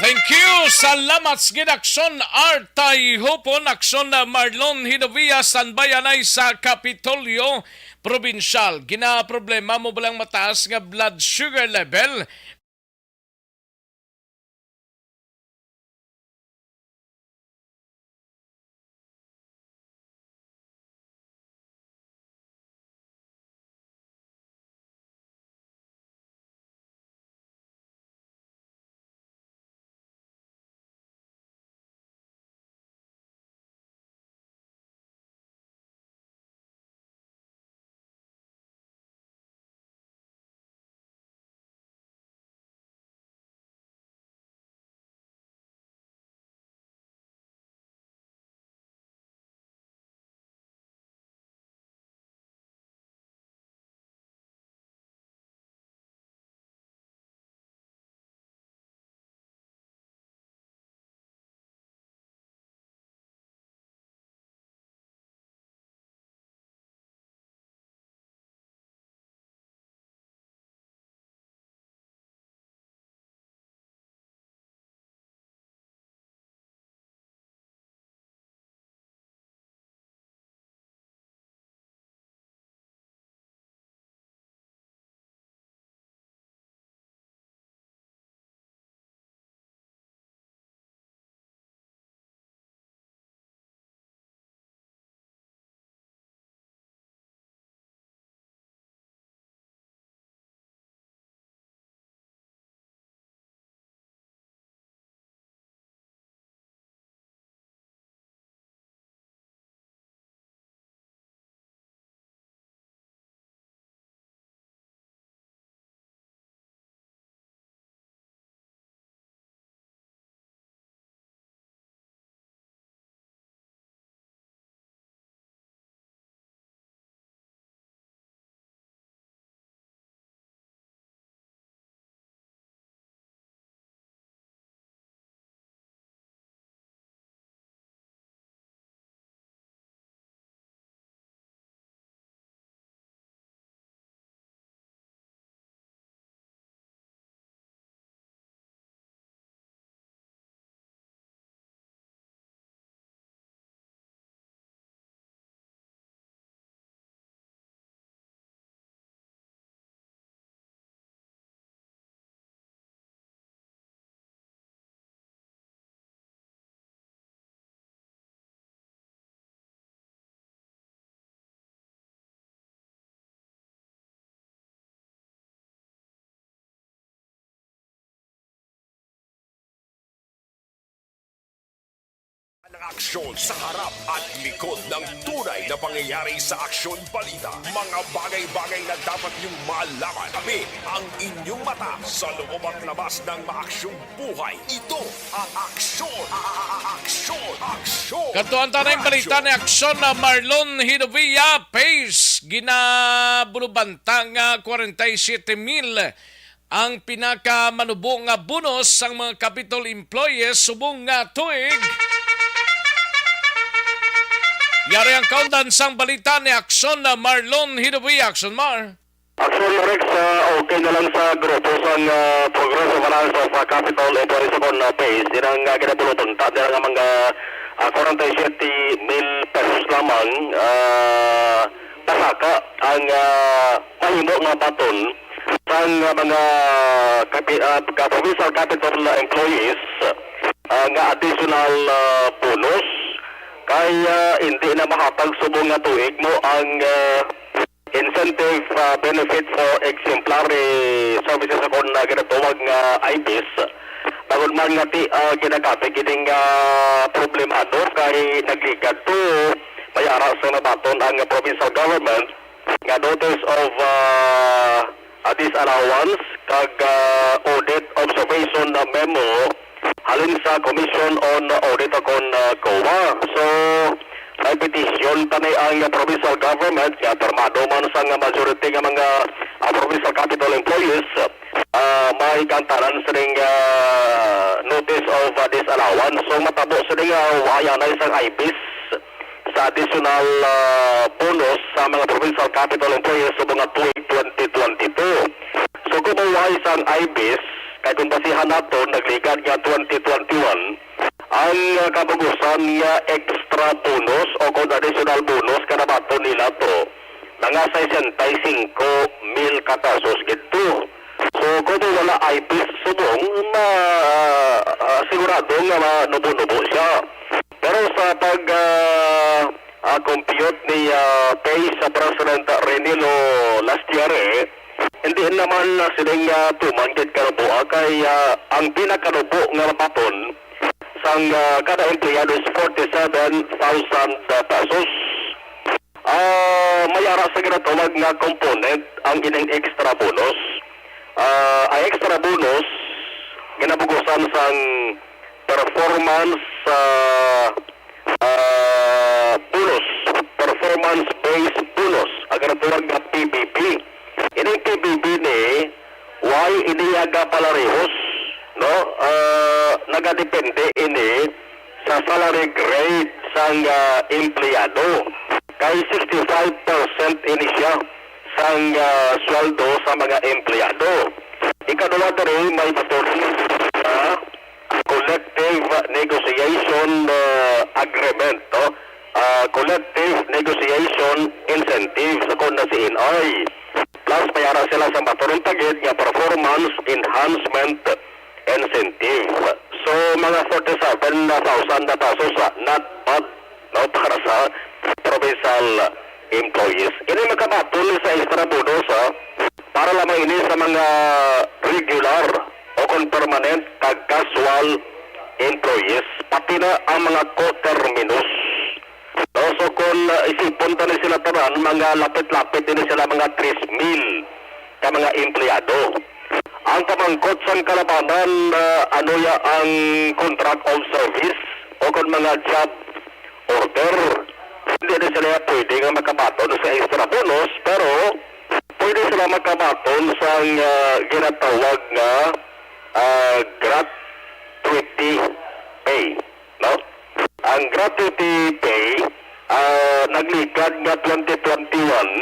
Thank you. Salamat sa gid, Aksyon Art Tayhupon, Aksyon Marlon Hidovia, sanbayan ay sa Kapitolyo Probinsyal. Ginaproblema mo ba lang mataas nga blood sugar level? Aksyon sa harap at likod ng tunay na pangyayari sa Aksyon Balita. Mga bagay-bagay na dapat niyong malaman. Kami ang inyong mata sa loob at labas ng maaksyong buhay. Ito ang Aksyon, a-, a-, a-, Aksyon, Aksyon. Kantuan ta na yung balita Radyo. Ni Aksyon na Marlon Hinovia, Pace, ginabulubantang, ah, kwarenta y siyete mil ang pinakamanubo nga bonus sang mga Capitol employees subong nga tuig. Yari ang kaundan sang balita ni Aksyon na Marlon Hidobi. Aksyon, Mar. Aksyon, Rex, ah, okay na lang sa grupo sang, ah, Progressive Alliance of, ah, Capitol Employees kon, ah, Pace. Dinang, ah, ginabulubanta, dinang mga, ah, kwarenta y siyete mil pesos lamang, ah, pasaka ang, ah, mahimo nga baton sang, ah, mga kapi-, ah, ka-, provincial capitol employees, ah, nga additional, ah, bonus kay, ah, hindi na mahatag subong nga tuig mo ang, ah, incentive, ah, benefit for exemplary services, kon, ah, ginatawag nga I B E S. Bangod man nga ti, ah, ginakapig ining, ah, problemado kay nagligad to, may ara sa nabaton ang provincial government nga notice of, ah, ah, disallowance kag, ah, audit observation na memo halin sa Commission on Audit o kon, ah, COA. So, may petisyon pa ni ang provincial government nga pirmado man sang majority nga mga, ah, provincial capitol employees, ah, may kantanan sining, ah, notice of, ah, disallowance. So, matabo sining, ah, wala na sang I B E S sa additional, ah, bonus sa mga provincial capital employees sa mga tuig twenty twenty-two. So, kung maway sang I B E S, kay kung basihan nato, nagligad nga twenty twenty-one, ang, ah, kabugusan nga extra bonus o kung additional bonus, kanabaton nila to, mga sesenta y cinco mil ka pesos gid to. So, kung wala I B E S subong, ma-, ah, sigurado nga manubo-nubo siya. Pero sa pag, ah, ah, compute ni, ah, Pace sa President Renilo Lastiare, hindi naman na sining, ah, tuman gid kanubo, ah, kay, ah, ang pinakanubo nga mabaton sang, ah, kada empleyado is forty-seven thousand pesos. Ah, may ara sa ginatawag nga component ang ining extra bonus. Ah, ang extra bonus ginabugusan sang performance, ah, ah, bonus, performance-based bonus, ang ginatawag nga P B B. Ining P B B ni, why ini nga palarihos, no? Ah, nagadepende ini sa salary grade sang, ah, empleyado. Kay sixty-five percent ini siya sang, ah, sweldo sa mga empleyado. Ikaduha diri, may baton sa collective negotiation, ah, agreement, no? Ah, collective negotiation incentive sa kon na C N I. Plus, may ara sila sa baton pa gid nga performance enhancement incentive. So, mga forty-seven thousand na pesos, ah, not bad, no, para sa provincial employees. Ini makabaton sa extra bonus, ah, para lamang ini sa mga regular o kon permanent kag casual employees, pati na ang mga coterminous. No, so kung, uh, isipon ta ni sila tanan, mga lapit-lapit din sila mga tres mil ka mga empleyado. Ang pamangkot sang kalabanan, uh, ano ya ang contract of service o kung mga job order, hindi na sila pwede nga makabaton sa extra bonus, pero pwede sila makabaton sa, uh, ginatawag nga, uh, gratuity pay. No? Ang gratuity pay, ah, nagligad nga twenty twenty-one,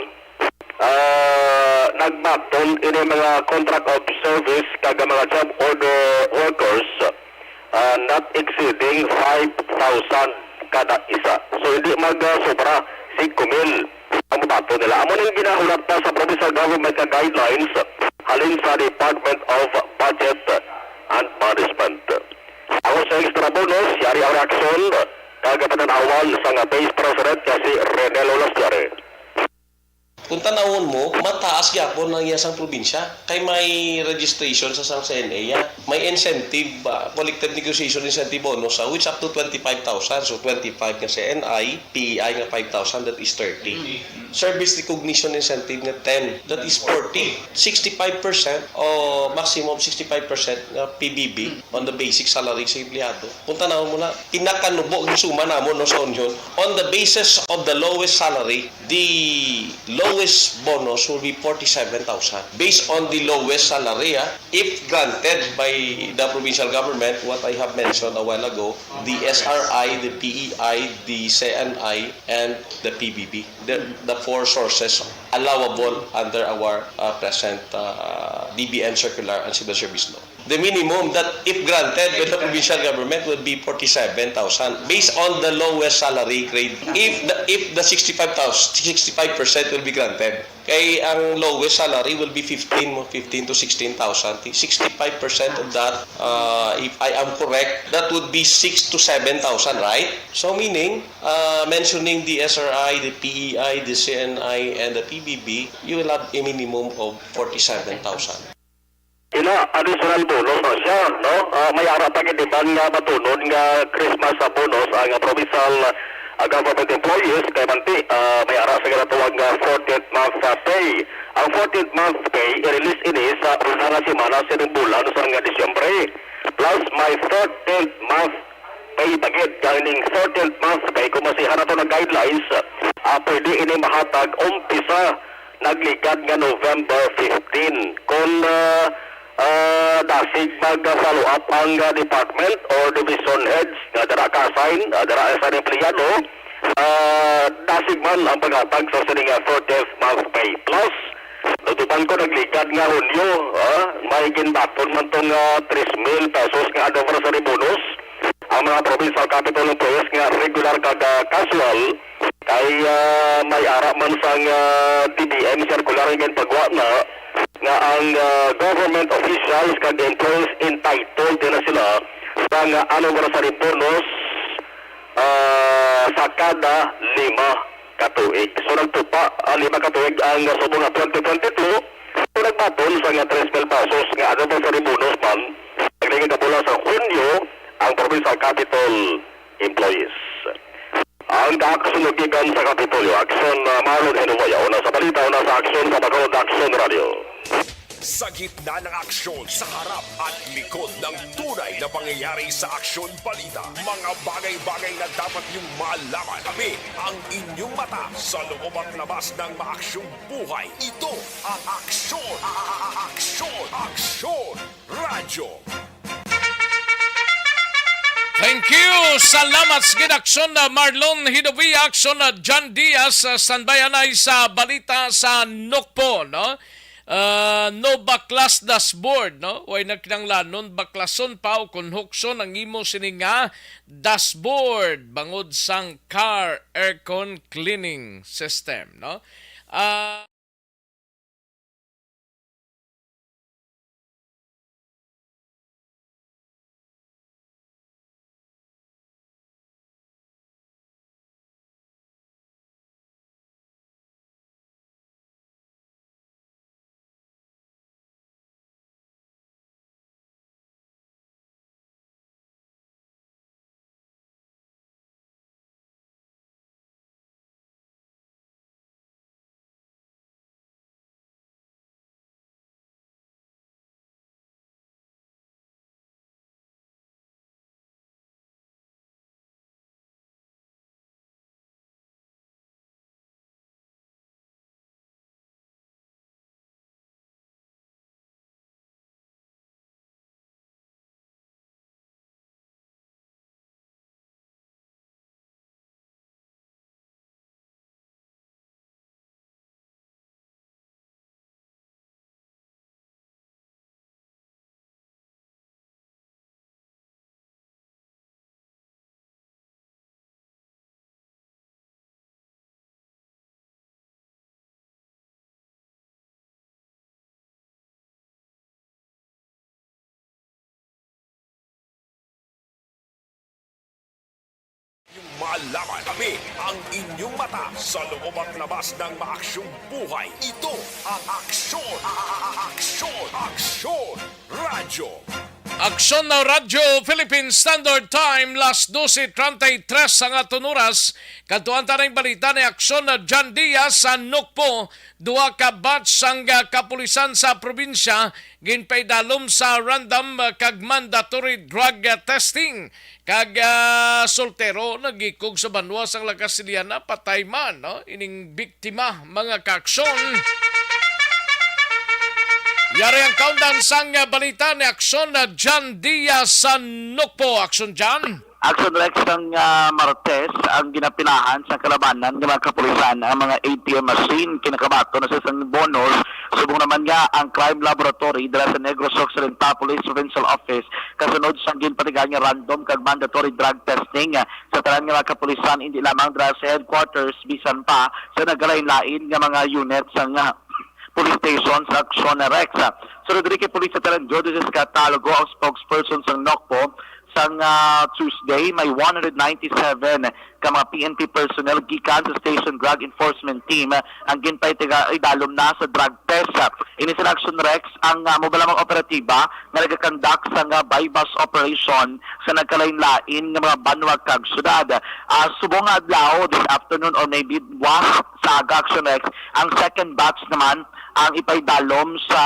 ah, nagbaton ini mga contract of service kag mga job order workers, ah, not exceeding five thousand kada isa. So, hindi mag, ah, sobra singko mil ang mabaton nila. Amo ning ginahulat pa sa provincial government nga guidelines halin sa Department of Budget and Management. Ako sa extra bonus, yari ang reaksyon kag patan-awan sang Vice President nga si Renelo Lastiare. Kung tanawon mo, mataas gyapon ang iya sang probinsya. Kay may registration sa sang C N A, ya. May incentive, ah, collective negotiation incentive bonus, ah, which up to twenty-five thousand. So, twenty-five nga C N I, P E I nga five thousand, that is thirty. Mm. Service recognition incentive nga ten, that is forty. Sixty-five percent o maximum sixty-five percent nga P B B on the basic salary sa empleyado. Kung tanawon mo na, pinakanubo ang suma namon, no, sa union, on the basis of the lowest salary, the lowest bonus will be forty-seven thousand. Based on the lowest salary, ah, if granted by the provincial government, what I have mentioned a while ago, the S R I, the P E I, the C N I, and the P B B, the, the four sources allowable under our, uh, present, uh, D B N circular and civil service law. The minimum that, if granted by the provincial government, would be forty-seven thousand, based on the lowest salary grade. If the, if the sixty-five thousand, sixty-five percent will be granted. Kay ang lowest salary will be fifteen mo, fifteen to sixteen thousand. Sixty-five percent of that, uh, if I am correct, that would be six to seven thousand, right? So meaning, uh, mentioning the S R I, the P E I, the C N I, and the P B B, you will have a minimum of forty-seven thousand. Ina, additional bonus na siya, no? Ah, may ara pa gid iban nga batungon nga Christmas, ah, bonus ang, ah, provincial, ah, government employees kay manti, ah, may ara sa ginatawag nga fourteenth month, ah, pay. Ang fourteenth month pay, i-release ini sa una nga semana sining bulan sang, ah, Disyembre. Plus, may fourteenth month pay pa gid. Ganing fourteenth month pay, kung masihan nato ang guidelines, ah, pwede ini mahatag umpisa nagligad nga November fifteen. Kon, ah, ah, dasig mag-follow up ang, ah, department or division heads nga dira ka-assign, ah, dira sa empleyado, ah, dasig man ang paghatag sa sini nga fourteenth month pay. Plus, natuban ko nagligad nga Hunyo, ah, may ginbaton man tong, ah, tres mil pesos nga anniversary bonus ang mga provincial capital employees nga regular kag, ah, casual. Kay, ah, may ara man sang, ah, D B M circular nga ginpagwa na nga ang, ah, government officials kag employees entitled din na sila sa nga anniversary bonus, ah, sa kada lima ka tuig. So, nagtupa, ah, lima ka tuig ang subong nga twenty twenty-two. So, nagbaton sa nga tres mil pesos nga anniversary bonus man, nagligad nga bulan sa Hunyo ang provincial capital employees. Ang kaaksunog gikan sa Kapitolyo, Aksyon, ah, Marlon Hinumoya, una sa balita, una sa aksyon sa Bacolod Aksyon Radio. Sa gitna ng aksyon, sa harap at likod ng tunay na pangyayari sa Aksyon Balita, mga bagay-bagay na dapat niyong malaman. Kami ang inyong mata sa loob at labas ng maaksyong buhay. Ito ang Aksyon, a-, a-, a-, Aksyon, Aksyon Radyo. Thank you. Salamat sa gid, Aksyon na Marlon Hidovi, Aksyon na John Diaz. Ah, standby anay sa balita sa Nokpo, no? Ah, no baklas dashboard, no? Way na kinahanglanon baklason pa o kon hukson ang imo sini nga dashboard bangod sang car aircon cleaning system, no? Ah, Malaman, kami ang inyong mata sa loob at labas ng maaksyong buhay. Ito ang Aksyon, Aksyon, Aksyon Radyo. Aksyon na Radyo Philippine Standard Time, las dose treinta y tres ang aton oras. Kadtuan ta ning balita ni Aksyon na John Diaz sa Nokpo. Duha ka batch sang, ah, kapulisan sa probinsya ginpaidalom sa random, ah, kag mandatory drug, ah, testing. Kag, ah, soltero nagikog sa banwa sang La Castellana, patay man, no? Ining biktima, mga kaaksyon. Yari ang kaundan sang, ah, balita ni Aksyon na John Diaz sa Nokpo. Aksyon, John. Aksyon Rex, sang, ah, Martes ang ginapilahan sa kalabanan nga mga kapulisan ang mga A T M machine. Kinakabaton na sa isang bonus. Subong naman nga ang crime laboratory dala sa Negros Occidental Police Provincial Office kasunod sang ginpatigayon nga random kag mandatory drug testing, ah, sa tanan nga mga kapulisan, hindi lamang dala sa headquarters bisan pa sa nagkalain-lain nga mga unit sang, ah, police station sa Aksyon Rex. Sa Rodrigue Police Lieutenant Joe de Catalogo, ang spokesperson sang Nokpo, sang, ah, Tuesday, may one hundred ninety-seven ka mga P N P personnel gikan sa Station Drug Enforcement Team ang ginpaidalom na sa drug test. Ini sa Aksyon Rex ang, ah, mao lamang operatiba nga nagakandak sang, ah, buy-bust operation sa nagkalain-lain nga mga banwa kag syudad. Ah, subong nga adlaw, this afternoon or maybe buwas sa aga, Aksyon Rex, ang second batch naman ang ipaidalom sa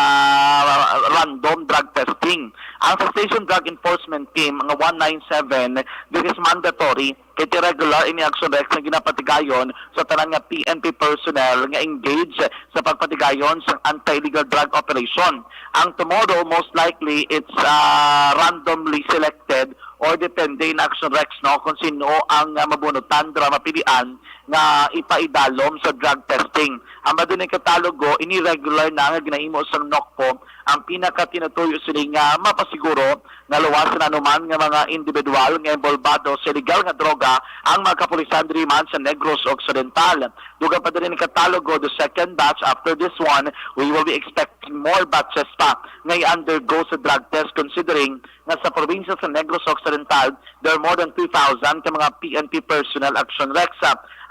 random drug testing. Ang sa Station Drug Enforcement Team nga one nine seven, this is mandatory kay regular ini Aksyon Rex nga ginapatigayon sa tanan nga P N P personnel nga engage sa pagpatigayon sa anti-illegal drug operation. Ang tomorrow, most likely, it's, ah, randomly selected or depende in Aksyon Rex, no, kung sino ang, ah, mabunutan, dira mapilian nga ipaidalom sa drug testing. Ang madunay katalogo, ini regular na nga ginahimo sang Nokpo ang pinakatinutuyo sini nga mapasiguro nga luwas na anuman nga mga individual nga involbado sa illegal nga droga ang mga kapulisan diri man sa Negros Occidental. Dugang pa diri ni katalogo, the second batch after this one, we will be expecting more batches pa nga i-undergo sa drug test, considering nga sa probinsya sa Negros Occidental, there are more than two thousand ka mga P N P personnel, Aksyon Rex.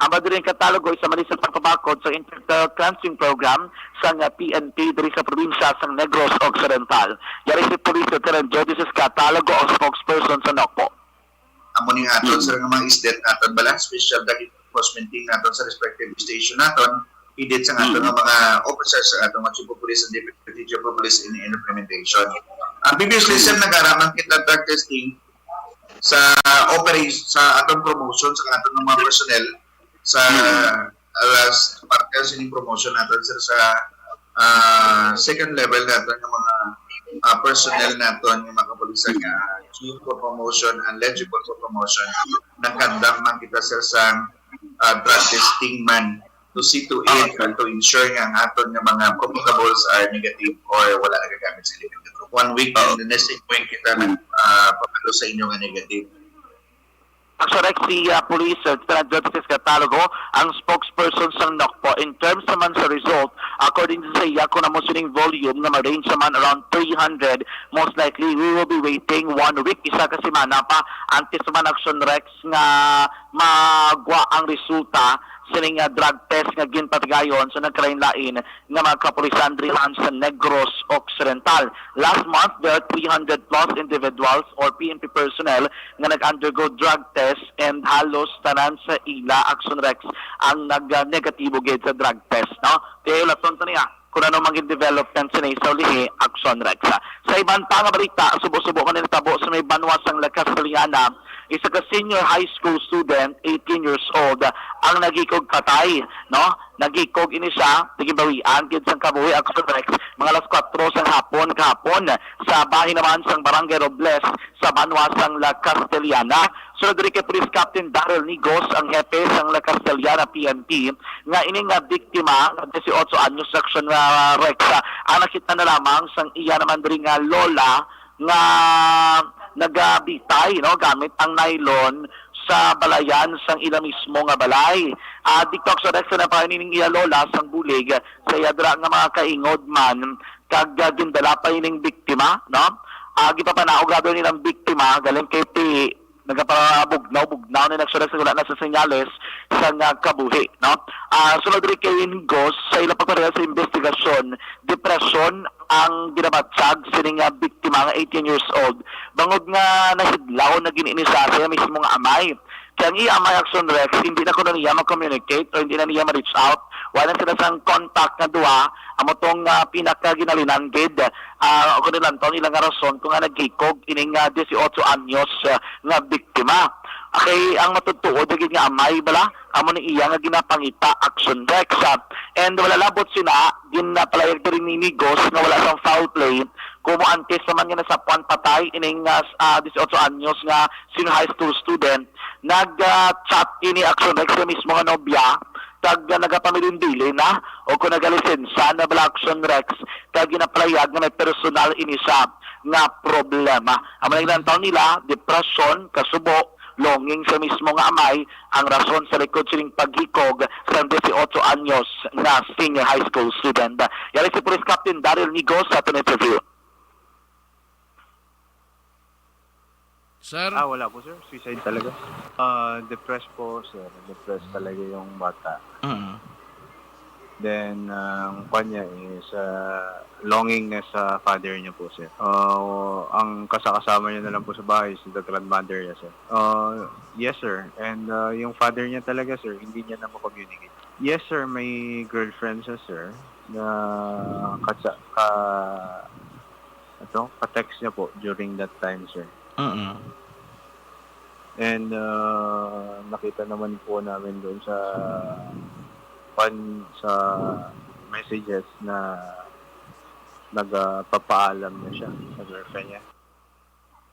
Ang madiri nga katalogo, isa man ni sa pagpabakod sa Interclansing Program sang P N P diri sa probinsya sang Negros Occidental. Yari si Police Lieutenant Joe de Cisca Catalogo, ang spokesperson sa Nokpo. Amo ning aton, mm, sir, nga mga isdet naton bala, special drug enforcement team naton sa respective station naton, edit sa aton, mm, nga mga officers sa aton nga Chief of Police and Deputy Chief of Police in implementation. Ang previously, sir, nagaraman kita drug testing sa operation, sa atong promotion sa aton nga mga personnel sa, mm, alas parte sa ining promotion naton, sir, sa, ah, second level naton nga mga, ah, personnel naton nga mga kapulisan nga due for promotion and eligible for promotion. Nagkandam man kita, sir, sa, ah, drug testing man to see to it and to ensure nga ang aton nga mga promotables are negative or wala nagagamit sa illegal nga drug. One week, oo, and the next week kita nag, ah, papalo sa inyo nga negative. Actually, si, ah, Police, ah, Lieutenant Joseph Catalogo, ang spokesperson sang Nokpo. In terms naman sa result, according sa iya, kung amo sining volume nga ma-range naman around three hundred, most likely we will be waiting one week, isa ka semana pa, antes man, Action Rex, nga magwa ang resulta sining, ah, drug test nga ginpatigayon sa nagkalain-lain nga mga kapulisan diri man sa Negros Occidental. Last month, there are three hundred plus individuals or P N P personnel nga nag-undergo drug test, and halos tanan sa ila, Action Rex, ang nag-negatibo gid sa drug test, no? Kaya ulaton ta niya kung ano man gid development sini sa ulihi, Action Rex. Sa iban pa nga balita, subo-subo man ni natabo sa may banwa sang La Castellana, isa ka senior high school student, eighteen years old, ang nagikog patay, no? Nagikog ini siya, nagibawian gid sang kabuhi, Action Rex, mga alas kuwatro sang hapon kahapon sa bahin naman sang Barangay Robles sa banwa sang La Castellana. Sunod diri kay Police Captain Daryl Nigos, ang hepe sang La Castellana P N P, nga ini nga biktima nga dieciocho anyos, Action, ah, Rex, ah, ang nakita na lamang sang iya naman diri nga lola nga nagabitay, no, gamit ang nylon sa balayan sang ila mismo nga balay. Ah, didto, Action Rex, sa napaining iya lola sang bulig sa iya dira nga mga kaingod man, kag, ah, gindala pa ining biktima, no? Ah, gipapanaog daw nilang biktima galing kay P nagapabugnaw-bugnaw ni Action Rex, wala na sa senyales sang kabuhi, no? Ah, sulod diri kay Nigos, sa ila pagpadayon sa investigasyon, depresyon ang ginabatyag sining, ah, biktima nga eighteen years old, bangod nga nahidlaw na gid ini sa iya mismo nga amay. Kay ang iya amay, Action Rex, hindi na kuno niya ma-communicate o hindi na niya ma-reach out. Wala sila sang contact nga duha, amo tong, ah, pinakaginalinanggid, ah, o kung nilantaw nila nga rason kung nga naghikog ining, ah, dieciocho anyos, ah, nga biktima. Okay, ang matutuod gid nga amay bala, amo ni iya nga ginapangita, Action Rex, ah. And wala labot sina, ginapalayag diri ni Nigos nga wala sang foul play, kumo antes naman nga nasapuan patay ining, ah, s-, ah, dieciocho anyos nga senior high school student, nag, ah, chat ini, Action Rex, sa mismo nga nobya, kag, ah, nagapamilindili na o kung nagalisensa na bala, Action Rex, kag ginapalayag nga may personal ini siya nga problema. Ang mga ginantaw nila, depresyon, kasubo, longing sa mismo nga amay ang rason sa likod sining paghikog sang dieciocho anyos nga senior high school student. Yari si Police Captain Daryl Nigos sa aton interview. Sir? Ah, wala po, sir. Suicide talaga. Ah, depressed po, sir. Depressed talaga yung bata. Mm. Then, ang kwan niya is, ah, longing na sa father niya po, sir. Ah, ang kasakasama niya na lang po sa bahay is the grandmother niya, sir. Ah, yes, sir. And, ah, yung father niya talaga, sir, hindi niya na ma-communicate. Yes, sir. May girlfriend siya, sir, na katsa-, ka-, ito, ka-text niya po during that time, sir. Mm. And, uh, nakita naman po namin doon sa, pan-, sa messages na nagpapaalam na siya sa girlfriend niya.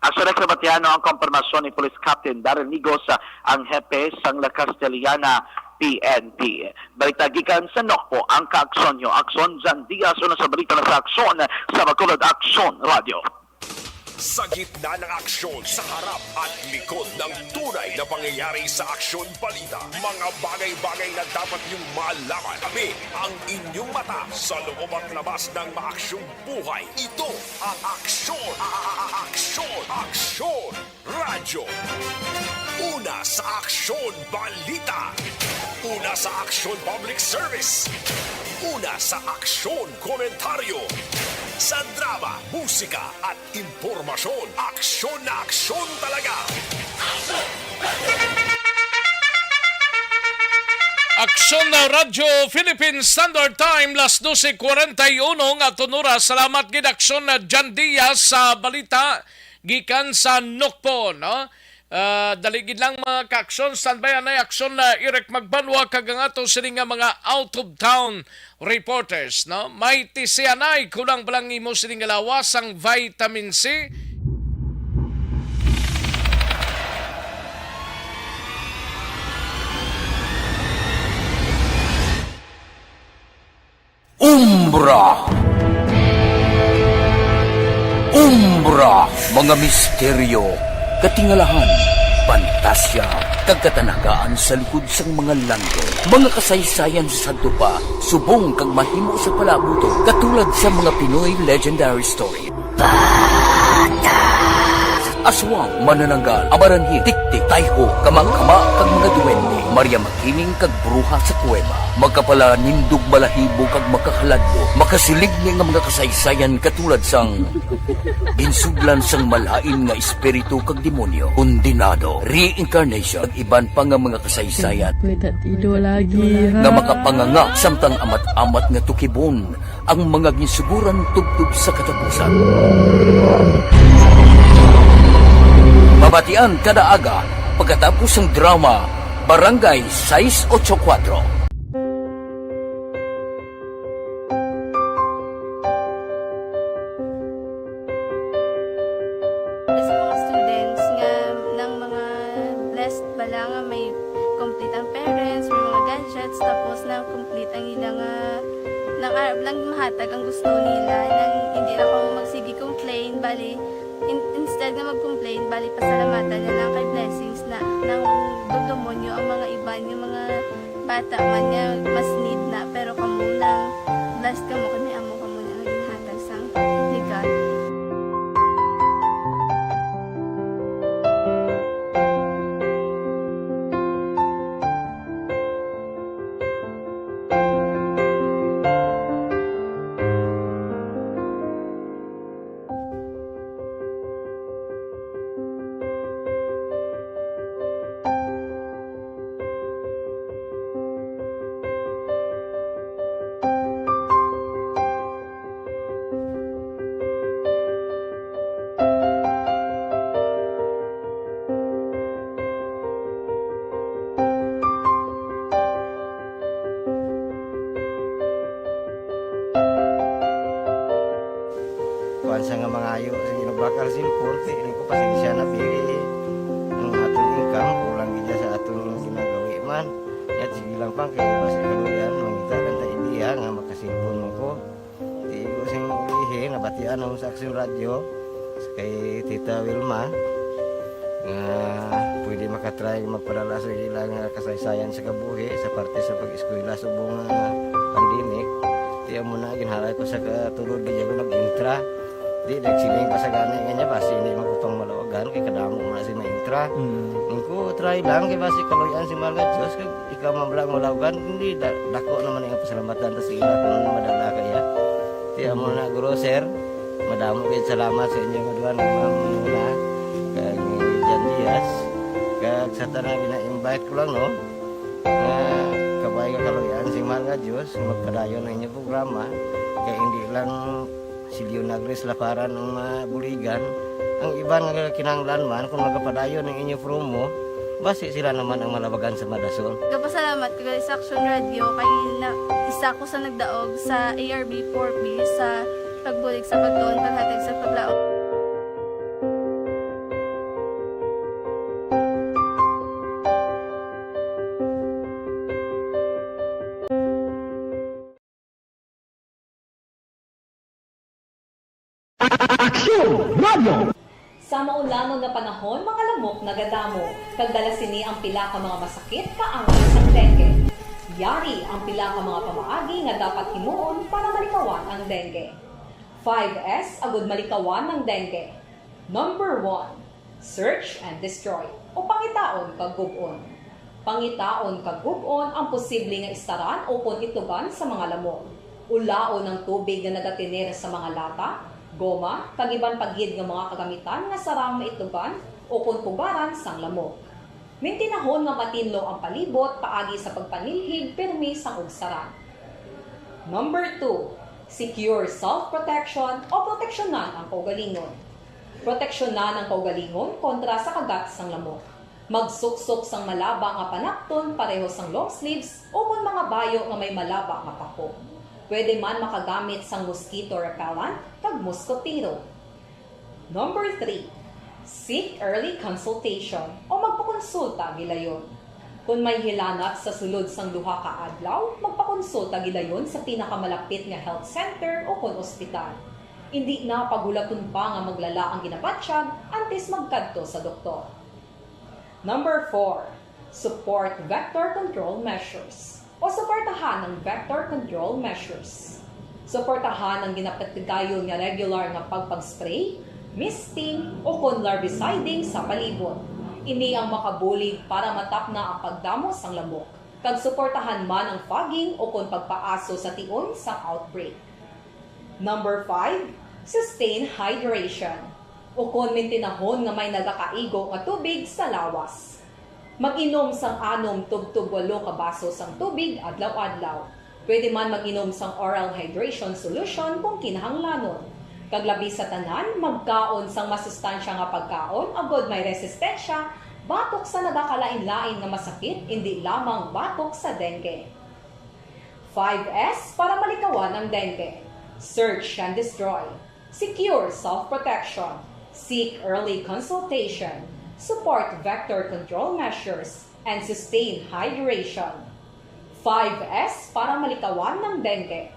Action Rex, nabatian ang kompormasyon ni Police Captain Daryl Nigos, ah, ang hepe sang La Castellana P N P. Balita gikan sa Nokpo, ang kaaksyon nyo. Aksyon, Jan Diaz, una sa balita na sa aksyon sa Bacolod Aksyon Radio. Sa gitna ng aksyon, sa harap at likod ng tunay na pangyayari sa Aksyon Balita, mga bagay-bagay na dapat niyong malaman. Kami ang inyong mata sa loob at labas ng maaksyong buhay. Ito ang Aksyon, a-, a-, a-, Aksyon, Aksyon Radyo. Una sa Aksyon Balita. Una sa Aksyon Public Service. Una sa Aksyon Komentaryo. Sa drama, musika, at impormasyon, aksyon na aksyon talaga. Aksyon na Radyo Philippine Standard Time, las doce cuarenta y uno nga aton oras. Salamat gid, Aksyon na Jan Diaz, sa balita gikan sa Nokpo, no? Ah, dali gid lang, mga kaaksyon. Standby anay, Aksyon na Eric Magbanwa, kag ang ato sini nga mga out of town reporters, no? May tisianay, kulang ba lang imo sining lawas ang vitamin C? Umbra. Umbra, mga misteryo, katingalahan, pantasya, kag katanagaan sa likod sang mga landong. Mga kasaysayan sa sadto pa, subong kag mahimo sa palaabuton, katulad sa mga Pinoy legendary story. Aswang, manananggal, amaranhil, tiktik, tayho, kamangkama, kag mga duwende. Maria Makiling kag bruha sa kuweba. Makapalanindog, balahibo, kag makahaladlok. Makasiligni nga mga kasaysayan katulad sang ginsudlan sang malain nga espiritu kag demonyo. Kondenado, reincarnation, kag iban pa nga mga kasaysayan Pwede tilo lagi, ha? nga makapanganga samtang amat-amat nga tukibon ang mga ginsuguran tubtob sa katapusan. Mabatian kada aga pagkatapos sang drama Barangay sais ocho kuatro. Sa mga students nga, ng mga blessed bala nga may complete ang parents, may mga gadgets, tapos na complete ang ila nga, nang arab lang mahatag ang gusto nila, nang hindi na kung magsige complain, bali, in-, instead nga mag-complain, bali, pasalamatan na lang kay blessings na, nang dugdumon nyo ang mga iban, yung mga bata man nga mas need na, pero kamo nang blessed kamo, kay may amo kamo na nga ginhatag sang ni God. Mangayo sa ginabakal sin korte, ini ko pasensya na, bili. Ang aton income, kulang gid sa aton ginagawi man. Yat, sige lang pang, kaya basi kaluyan, mangita lang ta idea nga makasilpon mo ko. Di ko sing ulihi, nabatian ako sa Aksyon Radyo, sa kay Tita Wilma, nga pwede makatry magpadala sa ilang kasaysayan sa kabuhi sa parte sa pag-eskwela subong nga pandemic. Di amo na, ginhalay ko sa katulod, di ako nag-intra. Di, nagsiling pa sa gani nga niya, basi hindi man ko pang malawagan, kay kadamo mo na si maintra. Mm. Ang ko, try lang, kay basi kaluyan si Mahal nga Diyos, kag ikaw man lang malawagan, hindi, da-, dako naman ang pasalamatan ta sa ila kung ano madala kaya. Di, amo na, guro, sir, madamo kayo salamat sa inyo nga duha, ni Ma'am Luna, kag ni Jan Diaz, kag sa tanan, gina-invite ko lang, no, nga kabay nga kaluyan si Mahal nga Diyos, magpadayon ang inyong programa, kay hindi lang si Leonagres Laparan ang mabuligan. Ang iban nga kinahanglan man, kung magapadayon ang inyo promo, basi sila naman ang malabagan sa madasol. Gapasalamat ko sa Aksyon Radyo kay na, isa ko sa nagdaog sa A R B four B sa pagbulig sa pagtuon, paghatag sa paglaom. Aksyon Radio. Sa maulanon nga panahon, mga lamok nagadamo, kag dala sini ang pila ka mga masakit kaangay sang dengue. Yari ang pila ka mga pamaagi nga dapat himuon para malikawan ang dengue. Five S agud malikawan ang dengue. Number one, search and destroy, o pangitaon kag gub-on. Pangitaon kag gub-on ang posible nga istaran ukon itlugan sa mga lamok. Ulaon ang tubig nga nagatener sa mga lata, goma, kag iban pa gid nga mga kagamitan nga sarang maitlugan ukon pugaran sang lamok. Mintinahon nga matinlo ang palibot paagi sa pagpanilhig pirmi sang ugsaran. Number two, secure self-protection o proteksyonan ang kaugalingon. Proteksyonan ang kaugalingon kontra sa kagat sang lamok. Magsuksok sang malaba nga panakton pareho sang long sleeves ukon mga bayo nga may malaba nga pako. Pwede man makagamit sang mosquito repellent kag mosquitero. Number three, seek early consultation o magpakonsulta gilayon. Kon may hilanat sa sulod sang duha ka adlaw, magpakonsulta gilayon sa pinakamalapit nga health center ukon ospital. Indi na paghulaton pa nga maglala ang ginabatyag antes magkadto sa doktor. Number four, support vector control measures o suportahan ang vector control measures. Suportahan ang ginapatigayon nga regular nga pagpag-spray, misting, ukon larviciding sa palibot. Ini ang makabulig para matapna ang pagdamo sang lamok, kag suportahan man ang fogging ukon pagpaaso sa tion sang outbreak. Number five, sustain hydration, ukon mintinahon nga may nagakaigo nga tubig sa lawas. Mag-inom sang anom tubtob walo ka baso sang tubig adlaw-adlaw. Pwede man mag-inom sang oral hydration solution kung kinahanglanon. Kag labi sa tanan, magkaon sang masustansya nga pagkaon agod may resistensya batok sa nagakalain-lain nga masakit, indi lamang batok sa dengue. Five S para malikawan ang dengue. Search and destroy. Secure self-protection. Seek early consultation. Support vector control measures. And sustain hydration. Five S para malikawan ang dengue.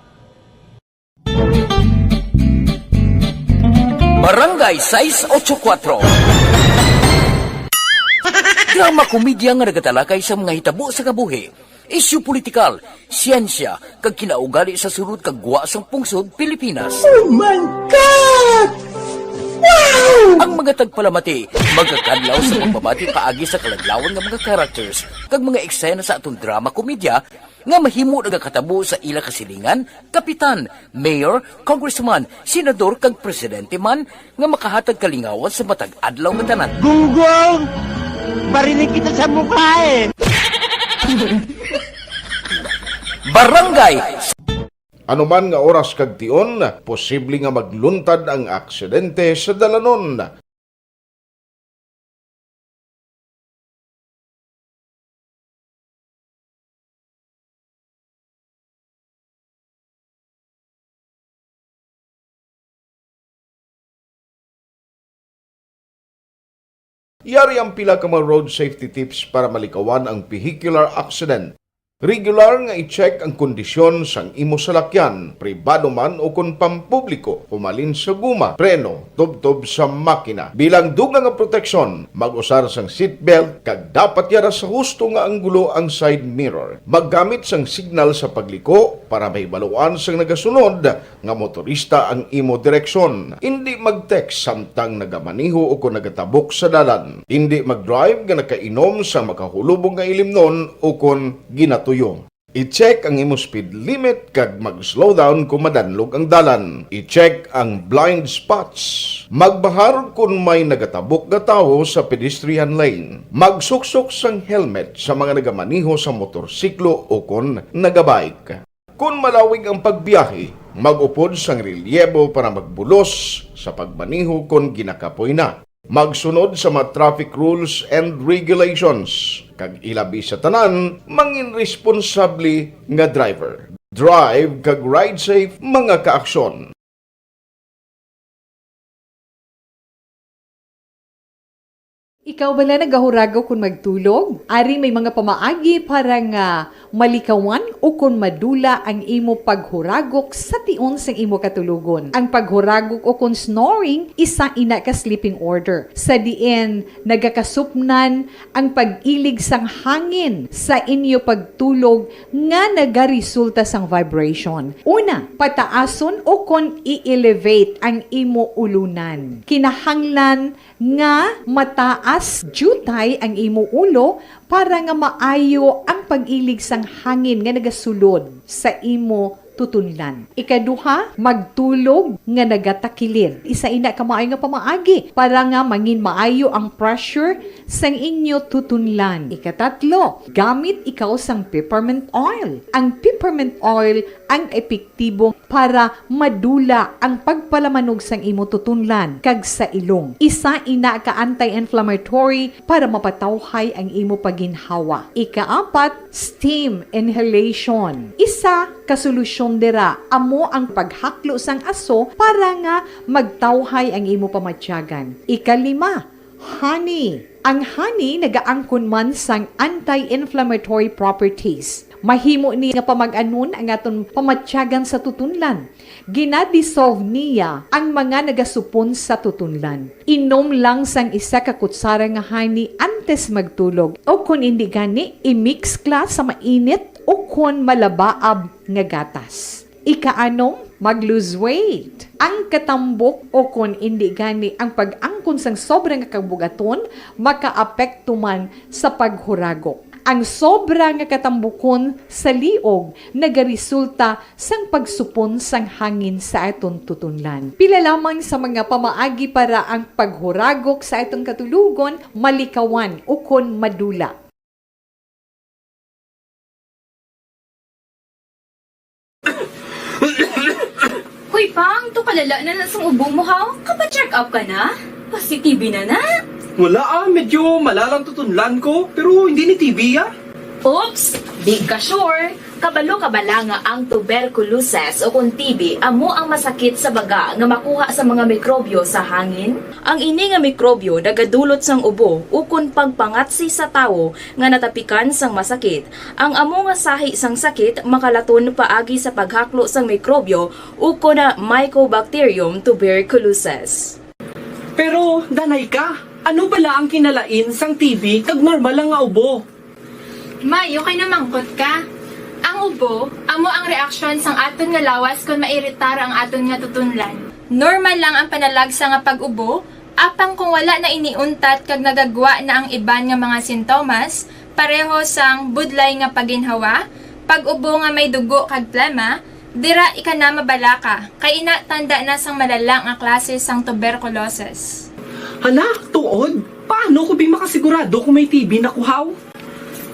Barangay sais ocho kuwatro. Drama komedya nga nagatalakay sa mga hitabo sa kabuhi, isyu politikal, siyensya, kag kinaugali sa sulod kag gwa sang pungsod Pilipinas. Oh my God! Wow! Ang mga tagpalamati magakadlaw sa pagbabati paagi sa kaladlawan nga mga characters kag mga eksena sa aton drama komedya nga mahimo nagakatabo sa ila kasilingan, kapitan, mayor, congressman, senador, kag presidente man nga makahatag kalingawan sa matag adlaw nga tanan. Gunggong! Barinig kita sa mukha eh! Barangay. Anuman nga oras kag tion, posible nga magluntad ang aksidente sa dalanon. Yari ang pila ka mga road safety tips para malikawan ang vehicular accident. Regular nga i-check ang kondisyon sang imo salakyan, pribado man o kon pampubliko, humalin sa guma, preno, tubtob sa makina. Bilang dugang nga proteksyon, mag-usar sang seatbelt kag dapat yara sa husto nga anggulo ang side mirror. Maggamit sang signal sa pagliko para mahibaluan sang nagasunod nga motorista ang imo direksyon. Indi mag-text samtang nagamaneho o kon nagatabok sa dalan. Indi mag-drive nga nakainom sang makahulubong nga ilimnon o kon ginatuyo. I-check ang imo speed limit kag mag-slow down kon madanlog ang dalan. I-check ang blind spots. Magbahar kon may nagatabok nga tawo sa pedestrian lane. Magsuksok sang helmet sa mga nagamaneho sa motorsiklo o kon nagabike. Kon malawig ang pagbiyahe, mag-upod sang relyebo para magbulos sa pagmaneho kon ginakapoy na. Magsunod sa mga traffic rules and regulations, kag ilabi sa tanan, mangin responsable nga driver. Drive kag ride safe, mga kaaksyon. Ikaw bala nagahuragok kon magtulog? Ari may mga pamaagi para nga malikawan o kon madula ang imo paghuragok sa tion sang imo katulogon. Ang paghuragok o kon snoring, isa ina ka sleeping order, sa diin nagakasupnan ang pag-ilig sang hangin sa inyo pagtulog nga nagaresulta sang vibration. Una, pataason o kon i-elevate ang imo ulunan. Kinahanglan nga mataas diutay ang imo ulo para nga maayo ang pag-ilig sang hangin nga nagasulod sa imo tutunlan. Ikaduha, magtulog nga nagatakilid. Isa ina ka maayo nga pamaagi para nga mangin maayo ang pressure sang inyo tutunlan. Ikatatlo, gamit ikaw sang peppermint oil. Ang peppermint oil ang epektibo para madula ang pagpalamanog sang imo tutunlan kag sa ilong. Isa ina ka anti-inflammatory para mapatawhay ang imo pagginhawa. Ikaapat, steam inhalation. Isa ka solusyon dira amo ang paghaklo sang aso para nga magtawhay ang imo pamatyagan. Ikalima, honey. Ang honey nagaangkon man sang anti-inflammatory properties. Mahimo ni nga pamag-anon ang aton pamatyagan sa tutunlan. Ginadissolve niya ang mga nagasupon sa tutunlan. Inom lang sang isa ka kutsara nga honey antes magtulog, o kon indi gani, i-mix kla sa mainit o kon malabaab nga gatas. Ikaanom, mag-lose weight. Ang katambok o kon indi gani ang pag-angkon sang sobra nga kabugaton makaapekto man sa paghuragok. Ang sobra nga katambukon sa liog nagaresulta sang pagsupon sang hangin sa aton tutunlan. Pila lamang sa mga pamaagi para ang paghuragok sa aton katulogon malikawan ukon madula. Hoy, Pang, to kalala na na sang ubo mo, ha? Kapa-check up ka na? Positive na na? Wala, ah, medyo malalang tutunlan ko, pero hindi ni T B, ah. Oops! Di ka sure? Kabalo ka bala nga ang tuberculosis o kon T B amo ang masakit sa baga nga makuha sa mga mikrobyo sa hangin? Ang ini nga mikrobyo nagadulot sang ubo ukon pagpangatsi sa tawo nga natapikan sang masakit. Ang amo nga sahi sang sakit makalaton paagi sa paghaklo sang mikrobyo ukon Mycobacterium tuberculosis. Pero, danay ka, ano bala ang kinalain sang T B kag normal lang nga ubo? May, okay na mangkot ka. Ang ubo, amo ang reaksyon sang aton nga lawas kon mairitar ang aton nga tutunlan. Normal lang ang panalagsa nga pag-ubo, apang kung wala na ini untat kag nagagwa na ang iban nga mga sintomas, pareho sang budlay nga pagginhawa, pag-ubo nga may dugo kag plema, dira ika na mabalaka, kay ina tanda na sang malala nga klase sang tuberculosis. Hala, tuod? Paano ko bi makasigurado kung may T B na ko, haw?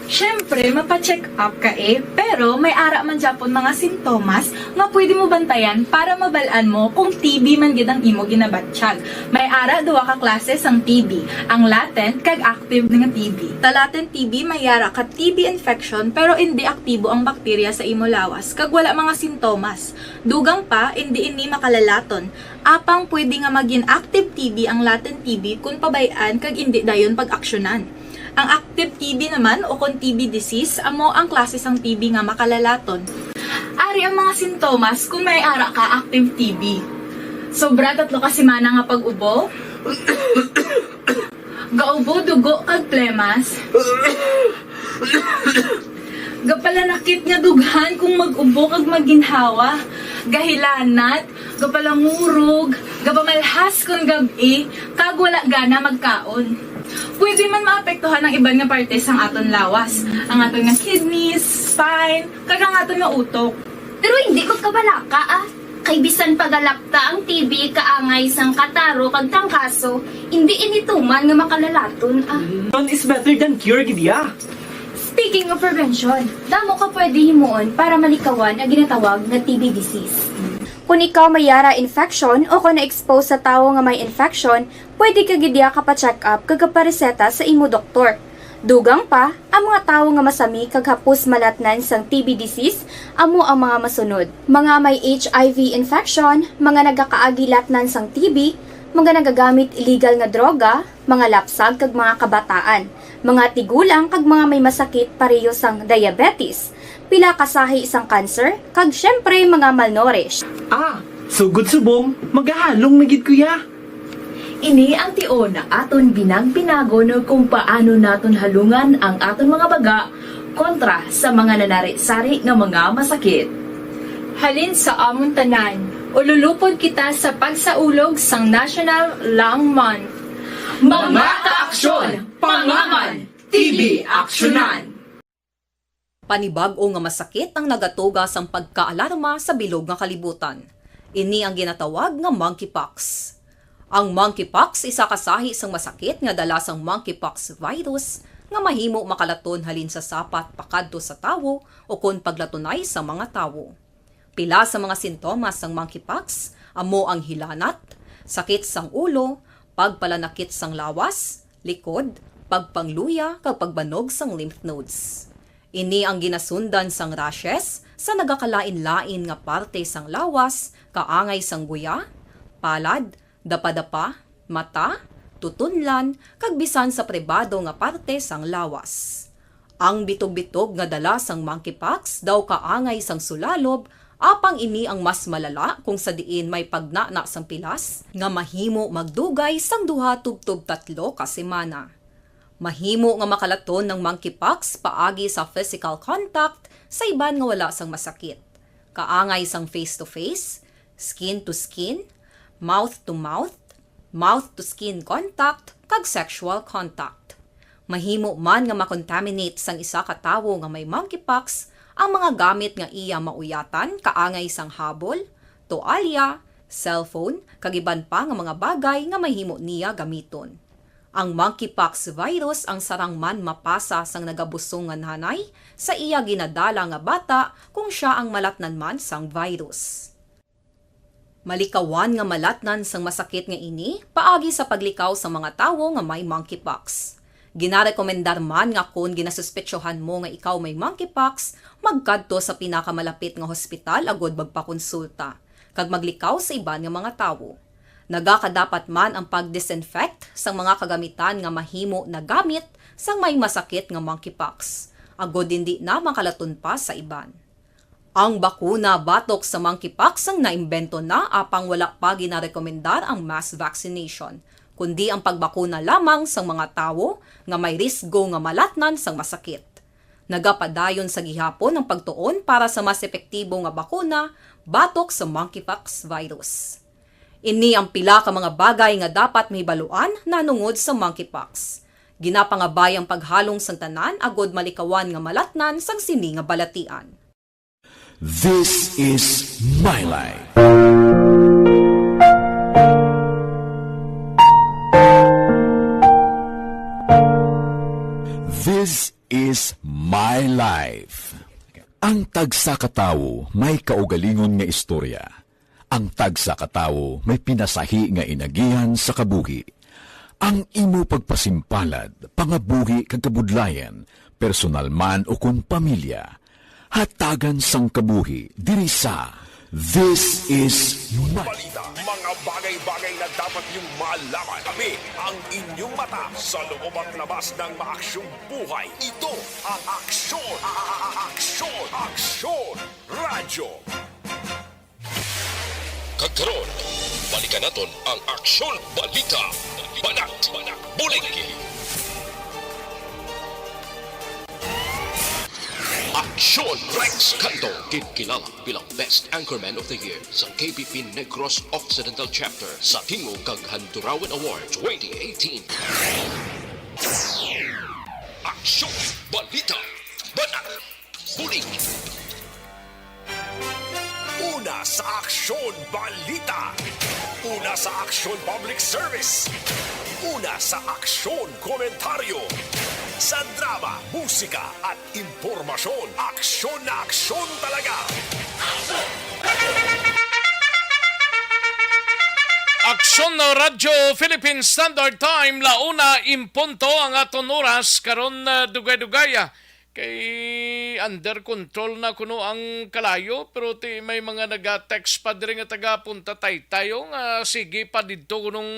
Siyempre, mapa-check up ka eh, pero may ara man gyapon mga sintomas nga pwede mo bantayan para mabal-an mo kung T B man gid ang imo ginabatyag. May ara duha ka klase sang T B, ang latent kag active nga T B. Sa latent T B, may ara ka T B infection pero indi aktibo ang bakterya sa imo lawas kag wala mga sintomas. Dugang pa, indi ini makalalaton. Apang pwede nga magin active T B ang latent T B kon pabay-an kag indi dayon pag-aksyonan. Ang active T B naman o kon T B disease amo ang klase sang T B nga makalalaton. Ari ang mga sintomas kon may ara ka active T B. Sobra tatlo ka semana nga pag-ubo. Gaubo dugo kag plemas. Gapalanakit nga dughan kung mag-ubo kag maginhawa. Gahilanat, gapalangurog, gapamalhas kon gab-i, kag wala gana magkaon. Pwede man maapektuhan ang iban nga parte sang aton lawas, ang aton nga kidneys, spine, kag ang aton nga utok. Pero hindi ko kabalaka, ah. Kay bisan pagalapta ang T B kaangay sang kataro kag trangkaso, hindi ini tuman nga makalalaton, ah. Prevention is better than cure, gid ya. Speaking of prevention, damo ka pwede himuon para malikawan ang ginatawag nga T B disease. Kung ikaw may yara infection o kung na-expose sa tawo nga may infection, pwede ka gid ya kapa-check up kag kapareseta sa imo doktor. Dugang pa, ang mga tawo nga masami kag hapos malatnan sang T B disease amo ang mga masunod: mga may H I V infection, mga nagakaagi latnan sang T B, mga nagagamit illegal nga droga, mga lapsag kag mga kabataan, mga tigulang kag mga may masakit pareho sang diabetes, pila ka sahi sang cancer, kag siyempre mga malnourished. Ah, sugod subong, magahalong na gid ko ya. Ini ang tion nga aton binag-binagon kung paano naton halungan ang aton mga baga kontra sa mga nanari-sari nga mga masakit. Halin sa amon tanan, ululupod kita sa pagsaulog sang National Lung Month. Mga kaaksyon, pangaman, T B aksyonan. Panibag-o nga masakit ang nagatuga sang pagkaalarma sa bilog nga kalibutan. Ini ang ginatawag nga monkeypox. Ang monkeypox isa ka sahi sang masakit nga dala sang monkeypox virus nga mahimo makalaton halin sa sapat pakadto sa tawo ukon paglatunay sa mga tawo. Pila sa mga sintomas sang monkeypox amo ang hilanat, sakit sang ulo, pagpalanakit sang lawas, likod, pagpangluya, kag pagbanog sang lymph nodes. Ini ang ginasundan sang rashes sa nagakalain-lain nga parte sang lawas, kaangay sang guya, palad, dapadapa, mata, tutunlan, kag bisan sa pribado nga parte sang lawas. Ang bitog-bitog nga dala sang monkeypox daw kaangay sang sulalob, apang ini ang mas malala kung sa diin may pagnana sang pilas nga mahimo magdugay sang duha tubtob tatlo ka semana. Mahimo nga makalaton ang monkeypox paagi sa physical contact sa iban nga wala sang masakit, kaangay sang face-to-face, skin-to-skin, mouth-to-mouth, mouth-to-skin contact, kag sexual contact. Mahimo man nga makontaminate sang isa ka tawo nga may monkeypox ang mga gamit nga iya mauyatan, kaangay sang habol, toalya, cellphone, kag iban pa nga mga bagay nga mahimo niya gamiton. Ang monkeypox virus ang sarang man mapasa sang nagabusong nga nanay sa iya ginadala nga bata kung sia ang malatnan man sang virus. Malikawan nga malatnan sang masakit nga ini paagi sa paglikaw sa mga tawo nga may monkeypox. Ginarekomendar man nga kon ginasuspetsohan mo nga ikaw may monkeypox, magkadto sa pinakamalapit nga hospital agud magpakonsulta kag maglikaw sa iban nga mga tawo. Nagakadapat man ang pag-disinfect sang mga kagamitan nga mahimo nagamit sang may masakit nga monkeypox, agud indi na makalaton pa sa iban. Ang bakuna batok sa monkeypox ang naimbento na, apang wala pa ginarekomendar ang mass vaccination, kundi ang pagbakuna lamang sang mga tawo nga may risgo nga malatnan sang masakit. Nagapadayon sa gihapon ang pagtuon para sa mas epektibo nga bakuna batok sa monkeypox virus. Ini ang pila ka mga bagay nga dapat mahibaluan nahanungod sa monkeypox. Ginapangabay ang paghalong sang tanan agud malikawan nga malatnan sang sini nga balatian. This is my life. This is My Life. Ang tagsa ka tawo may kaugalingon nga istorya. Ang tagsa ka tawo may pinasahi nga inagihan sa kabuhi. Ang imo pagpasimpalad, pangabuhi kag kabudlayan, personal man o kon pamilya, hatagan sang kabuhi diri sa This Is My Balita, mga bagay-bagay na dapat niyong malaman. Kami ang inyong mata sa loob at labas ng maaksyong buhay. Ito ang Aksyon, a-, a-, a-, Aksyon, Aksyon Radyo. Kag karon, balikan naton ang Aksyon Balita. Banat, Bulig. Aksyon Rex Canto, ginkilala bilang Best Anchorman of the Year sa K B P Negros Occidental Chapter sa Tingog kag Handurawan Award twenty eighteen. Aksyon Balita. Banat. Bulig. Una sa Aksyon Balita. Una sa Aksyon Public Service. Una sa Aksyon Komentaryo. Sa drama, musika, at impormasyon, aksyon na aksyon talaga. Aksyon na Radyo Philippine Standard Time, la una en punto ang aton oras karon, ah, dugay-dugay, ah. Kay under control na kuno ang kalayo, pero ti may mga naga-text pa diri nga taga Punta Taytay, oh, nga sige pa didto kunong,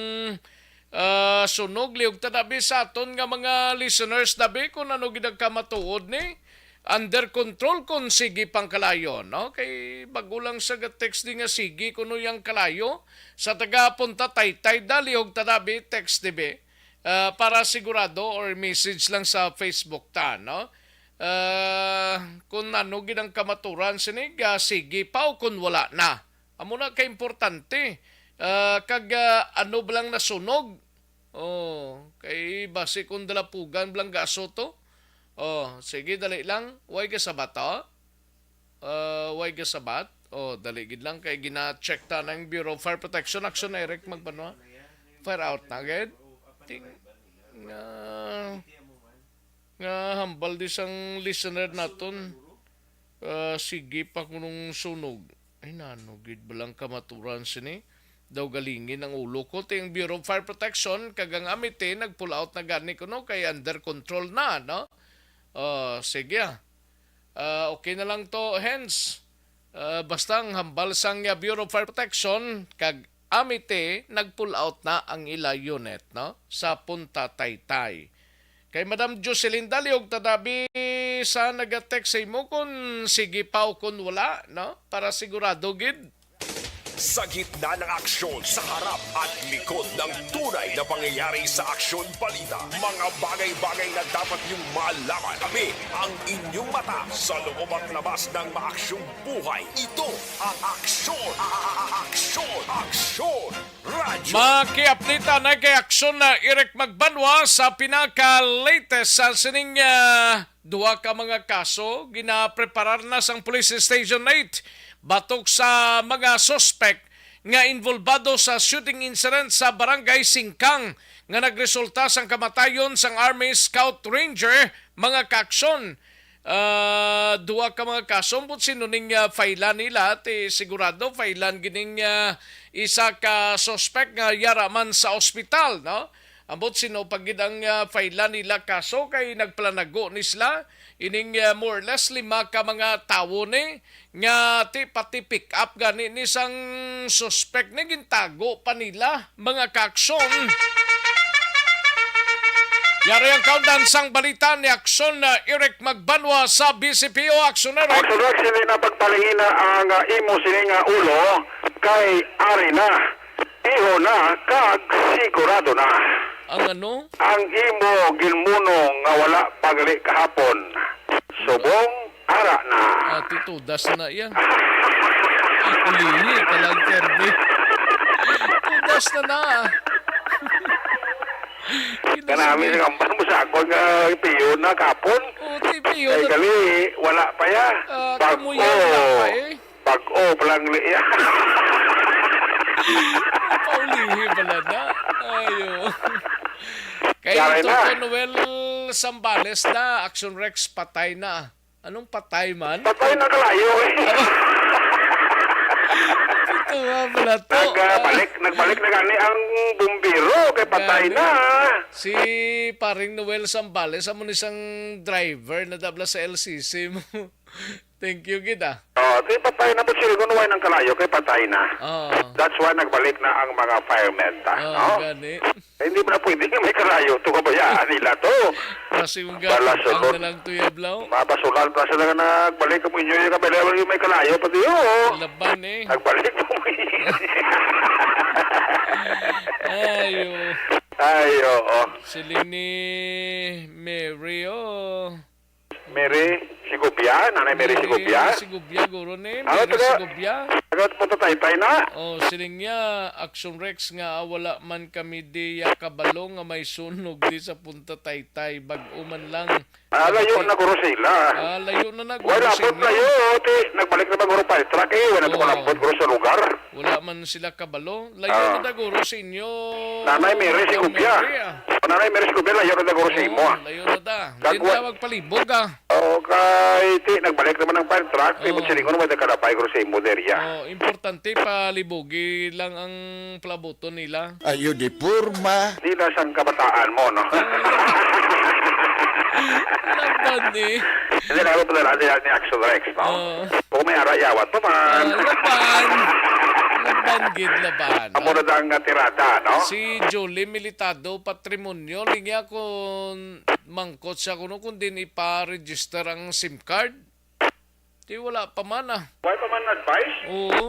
ah, sunog. Lihog ta dabi sa aton nga mga listeners dabi kung ano gid ang kamatuod ni. Under control kung sige pang kalayo, no? Kay bago lang sa ga-text di nga sige kuno yang kalayo. Sa taga Punta Taytay da, lihog ta dabi, text dibi. Ah, para sigurado or message lang sa Facebook ta, no? Ah, kung ano gid ang kamaturan sini, ga sige pa o kung wala na. Amo na ka importante. Ah, kag, ah, ano ba lang nasunog? Oh, kay basi kung dalapugan ba lang gaso to. Oh, sige, dali lang. Way ka sa bata? Uh, way ka sabat? Oh, dali gid lang kay gina-check ta ng Bureau of Fire Protection. Action, Eric Magbanwa. Fire out na gid. Ting nga, nga hambal di sang listener naton. Uh, sige pa kunong sunog. Ay, nano gid ba lang kamaturan sini? Daw galingin ang ulo ko. Ting Bureau of Fire Protection, kag ang Amite, nag-pull out na gani kuno kay under control na, no? Oh, sige, ah. Ah, okay na lang to, Hens. Ah, basta ang hambal sang, ah, Bureau of Fire Protection kag Amite, nag-pull out na ang ila unit, no? Sa Punta Taytay. Kay Madam Jocelyn Daliog Tadabi sa nagatext sa imo kung sige pa o kung wala, no? Para sigurado gid. Sa gitna ng aksyon, sa harap at likod ng tunay na pangyayari sa Aksyon Balita, mga bagay-bagay na dapat niyong malaman. Kami ang inyong mata sa loob at labas ng maaksyong buhay. Ito ang Aksyon, a-, a-, a-, Aksyon, Aksyon Radyo. Makiupdate na kay Aksyon na Eric Magbanwa sa pinaka-latest sa sining, ah, duha ka mga kaso ginapreparar na sang Police Station eight batok sa mga suspek nga involbado sa shooting incident sa Barangay Singkang nga nagresulta sang kamatayon sang Army Scout Ranger, mga kaaksyon. Ah, duha ka mga kaso, ambot sino ning, ah, file nila, ti sigurado file gining, ah, isa ka suspek nga yara man sa ospital, no? Ambot sino pa gid ang, ah, file nila kaso kay nagpalanago ni sila. Ining, ah, more or less lima ka mga tawo ni nga ti pati pick up gani ni sang suspek ni gintago pa nila, mga kaaksyon. Yari ang kaundan sang balita ni Aksyon na Eric Magbanwa sa B C P O. Aksyon, Eric. Aksyon, Eric, sini na pagpalingina ang, ah, imo sini nga ulo kay ari na. Iho na kag sigurado na. Ang ano? Ang imo ginmunong nga wala pa gali kahapon. Subong ara na. Ah, ti tudas na iya. Ulihi ka lang, Kirby. Tudas na na. Kanami sa kampan mo sa ako nga piyo na kahapon. Oh, ti piyo. Kay na gali, wala pa ya. Ah, bag-o. Kamuya wala pa eh. Bag-o pa lang niya. Paulihi pala na. Ayo. Kay Yari na. Toto Noel Zambales na, Action Rex, patay na. Anong patay man? Patay na kalayo eh. Ito nga pala to. Nagbalik, nagbalik na gani ang bumbero kay patay Gani. na. Si paring Noel Zambales, amo ni sang driver na dabla sa L C C mo. Thank you gid, ah. Oh, di patay na, but silingon, why nang kalayo kay patay na. Oh. That's why nagbalik na ang mga firemen ta, Oh, no? gani. Eh, hindi mo na pwede nga may kalayo to, kabayaan nila to. Kasi yung Bala, gapang sunod. na lang to, Yablaw. Mapasulan pa sila nga nagbalik ang inyo yung kabayaan, yung may kalayo pa diyo. Laban eh. Nagbalik mo. Ayo. Ay, oo. Siling ni Mary, oh. Mary Sigubia, Nanay Mary Sigubia. Sigubia, guro ni Ano Mary taga- Sigubia. Taga Punta Taytay na. Oh, siling niya, Action Rex nga, ah, wala man kami diya kabalo nga may sunog di sa Punta Taytay. Bag-o man lang. Ah, layo na guro sila. Ah, layo na na, guro Wala sa po inyo. layo, ti. Nagbalik na ba guro fire truck eh? Wala Oo. ko malambot guro sa lugar. Wala man sila kabalo. Layo Ah. na da guro sa inyo. Nanay Mary Sigubia. Mary, ah. O, Nanay Mary Sigubia, layo na da guro sa imo, Oo, ah. layo na da. Dagwa- Hindi na magpalibog, ah. Oo, kay ti, nagbalik naman ang fire truck, ti, Oo. magsilingon, may nagkalapay guro sa imo, derya. Oo, importante, palibugi lang ang palabuton nila. Ayo di porma. Di na sang kabataan mo, no? Laban eh. Hindi na ako pala ni, ni Action Rex, no? Oo. Kung may ara, yawat pa man. Ah, laban. Laban, gid, laban. Amo na dang, ah, tirada, no? Si Julie Militado, patrimonyo, linya kung mangkot siya kuno kung din ipa-register ang SIM card. Di wala pa man, ah. Wala pa man advice? Oo.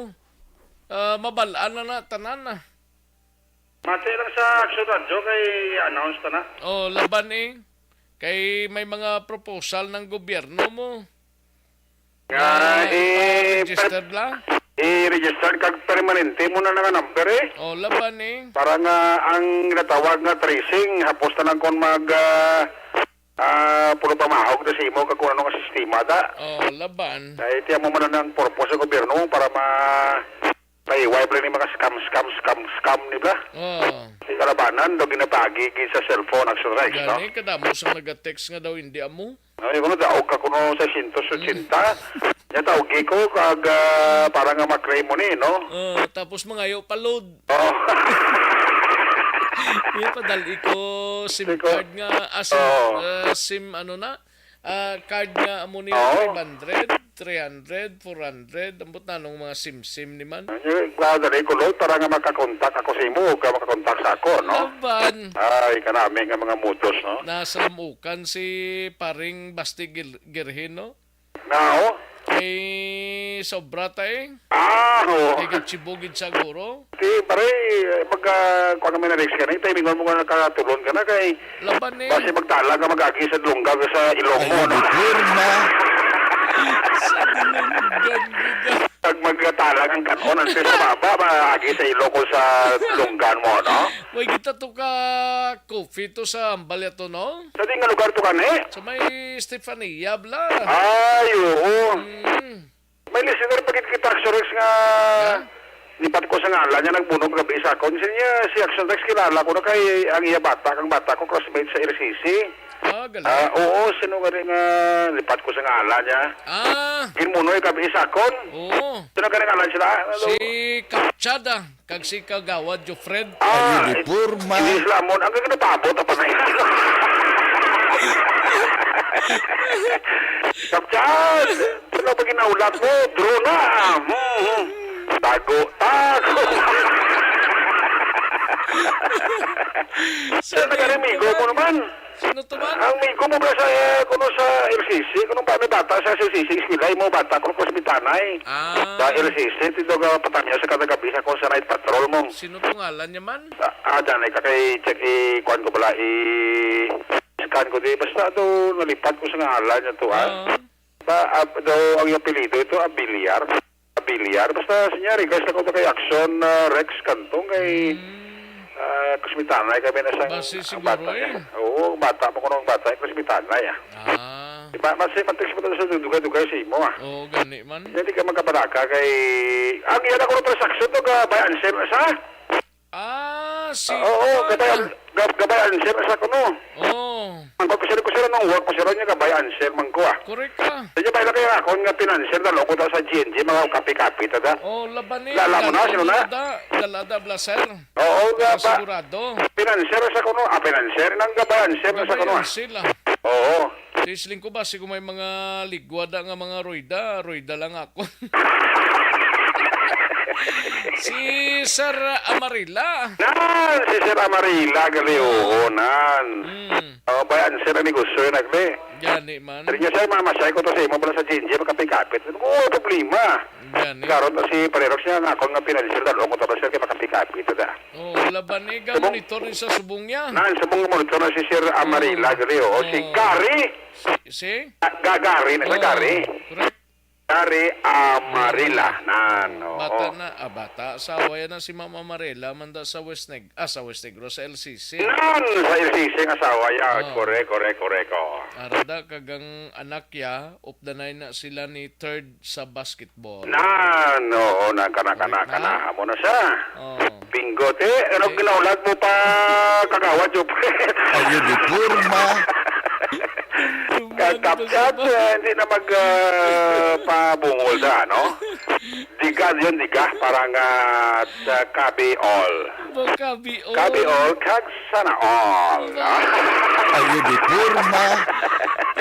Ah, mabal-an na na, tanan na. Mati lang sa Action Radio kay announce ta na. Oh, laban eh. Kay may mga proposal ng gobyerno mo. Nga, Nga eh, ipa-register per-, lang. i-register kag permanente mo na nga number eh. Oh, laban eh. Para nga ang ginatawag nga tracing, hapos na lang kung mag, ah, ah, pulo pamahog na sa imo kag kung ano nga sistema da. Oh, laban. Kay tiyan mo man ang purpose sa gobyerno para ma-, pahiway pa ni mga scam, scam, scam, scam ni bla. Oh. Di kalabanan, do ginapagi gid sa cellphone, Action Rex, no? Gani, kadamo sang nag-text nga daw hindi amo. Ay, kuno, daog ka kuno sa siyento otsenta. Nya tawgi ko, kag, ah, para nga ma-claim mo ni, no? Oh, tapos mangayo pa load. Oh. Iya, padal-i ko SIM Ikaw? card nga, ah, SIM, Oh. ah, SIM, ano na? Ah, card nga amo ni Oo. five hundred, three hundred, four hundred, ambot na nung mga SIM-SIM ni man. Ano, ikaw, dali ko load para nga makakontak ako sa imo, ug ka makakontak sa ako, no? Laban. Ay, kanami nga mga mudos, no? Nasa Lamukan si paring Basti Gil-, Girhin, no? Nao? Kay sobra ta eh. Ah, oo. Kay gatsibugid sa guro. Ti, pare, pagka, kuwan naman na Rex ka na, timingon mo nga nakatulon ka na kay Laban eh. basi magtala ka mag-agi sa lungga sa ilong mo, Ay, no? di porma. Sa dinunggan, gid, ah. Pag magtala ang kanon, ang sa baba, maagi sa ilong ko sa lunggan mo, no? Way kita to ka coffee to sa Ambalyato, no? Sa di nga lugar to ka, ne? Sa may Stefania, bla. Ay, oo. Mm. May listener pa gid kita, Action Rex, nga Yeah. lipat ko sa ngalan niya, nagbunog gabi sa akon. Siya niya, si Action Rex, kilala ko na kay ang iya bata, kang bata ko, classmate sa L C C. Ah, galing. Ah, oo, sino gani nga lipat ko sa ngalan niya? Ah. Ginmunoy gabi sa akon. Oo. Sino gani ngalan sila? Ano? Si Kapchada. Kag si Kagawad Jofred. Ah, Ay, uniforma. Hindi sila mo. Ang ganda pa abot, apa na yan? Kapchan! Ano pa ginaulat mo? Draw na! Hmm, hmm. Tago, tago! Sa Sino ka rin, amigo mo naman? Sino to man? Ang amigo mo ba sa, eh, kuno sa L C C? Kuno ba may bata sa L C C? Eskwela mo, bata ko, Kusbitanay. Ah. Sa L C C, tito ka patangya sa kada gabi sa ko sa night patrol mo. Sino to ngalan niya man? Ah, ah, dyan, eh, kakay, check, eh, kuwan ko pala, eh, scan ko, di, basta to, nalipat ko sa ngalan niya to, ah. Oo. Ba, ah, daw, ang iyang apelyido ito, Abiliar. Abiliar. Basta, siya, request ako to kay Action, ah, Rex Cantong, kay, Mm. ah, Kusmitanay kami na sa Basi ang siguro bata, eh. eh. Oo, ang bata mo, kuno ang bata, eh, Kusmitanay, ah. Ah. Di ba, mas, eh, matrix mo to sa dugay-dugay sa imo, ah. Oo, gani man. Hindi ka magkabaraka kay, ang iyan ako ng transaction to, ka, by answer na sa? Ah, si Ah, oo, kuwan gabay, ah. gab-, gabay answer na sa kuno. Oo. Ang ko, sir, ko, sir, anong work ko, sir, niya ka by answer man ko, ah. Correct ka. Sa niya, bay, laki akon nga financial na loko ta sa G N G, mga kapi-kapi, ta, ta. Oh, laban ni Lala mo na, sino na? Dalada, Dalada Blaser. Oo, nga Para ba? Sigurado. Financial sa kuno, ah, financial, nang ka by answer na sa Gabay kuno, ah. Ansel, ah. Oo. Sisling ko ba, sigo may mga ligwada nga mga royda, royda lang ako. Si Sir Amarila. Nan, si Sir Amarila, gali, oo, nan. Hmm. Oh, bay, answer ang negosyo yun, agli. Gani man. Pero niya, sir, mamasay ko to sa imo pala sa G N G, magkapit-kapit. Oo, problema. Gani. Karon to si Pare Rox niya, nga ako nga financial, dalo ko to, sir, kay makapit-kapit, da. Oh, laban ni ga Subong. Monitor ni sa subong niya. Nan, subong nga monitor na si Sir Amarila, Oh. Gari, oh. Si Oh. Gary. Si, si? Ah, Ga-, Gary na siya, Oh, Gary. Correct. Gary Amarila, nan, oo. Bata na, ah, bata. Asawa yan na si Mama Amarila, manda sa West Neg-, ah, sa West Negros, sa L C C. Nan, sa L C C ang asawa, ya. Oh. Correct, correct, correct, oh. Arada kagang anak ya, updanay na sila ni third sa basketball. Nan, oo, na, kana, kana, Correct na? Kana. Amo na siya. Oh. Bingo, te. Ano Eh. Ginaulag mo pa, Kagawad Jupret? Ayo, di porma. Kag Tumban Top ito sa Chat, ba- eh, hindi na mag, ah, pabungol na, no? Diga yun, diga. Parang, ah, sa Kabi All. Ba, Kabi All. Kabi All, kag sana all. Ayo, di porma.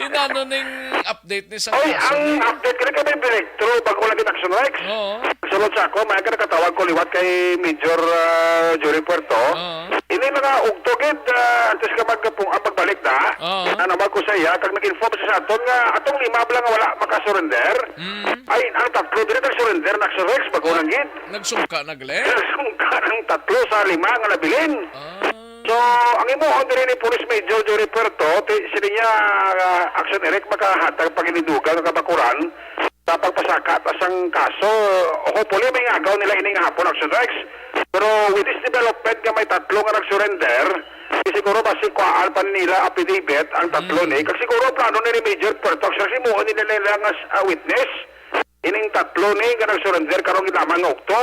Inano ning update ni sa Oy, kaso ang ni? Update ko rin kami, Director, bago ko lagi Action Rex. Oo. Sulod sa ako, may ka nakatawag ko liwat kay Major, ah, Jory Puerto. Oo. Ini mga ugto gid, ah, antes ka mag-, pung-, ah, magbalik na. Oo. Na naman ko sa iya, kag nag-inform siya sa aton nga atong lima bala nga wala makasurrender. Mm. Ay, ang tatlo diri nag-surrender na, Action Rex, bago Ah, lang gid. Nagsungka na gali? Nagsungka ang tatlo sa lima nga nabilin. Ah. So, ang imuhon diri ni Police Major Jory Puerto, ti-, sini niya, ah, Action Eric, makahatag paginidugang nga kabakuran sa pagpasaka ta sang kaso. Hopefully, may ngagaw nila ini nga hapon, Action Rex. Pero with this development nga may tatlo nga nag-surrender, di siguro basi kuhaan pa nila affidavit ang tatlo Mm. ni. Kag siguro plano ni Major Puerto, Action Rex, himuon nila nila nga, ah, witness ining tatlo ni nga nag-surrender karong lamang nga ukto.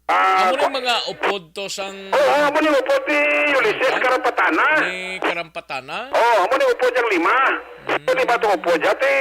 Ah, Amo ni kwa- mga upod to sang Oo, amo ni upod ni Ulysses Ano? Karampatana. Ni Karampatana? Oo, amo ni upod yang lima. Mm. Pwede ba itong upod? Dati,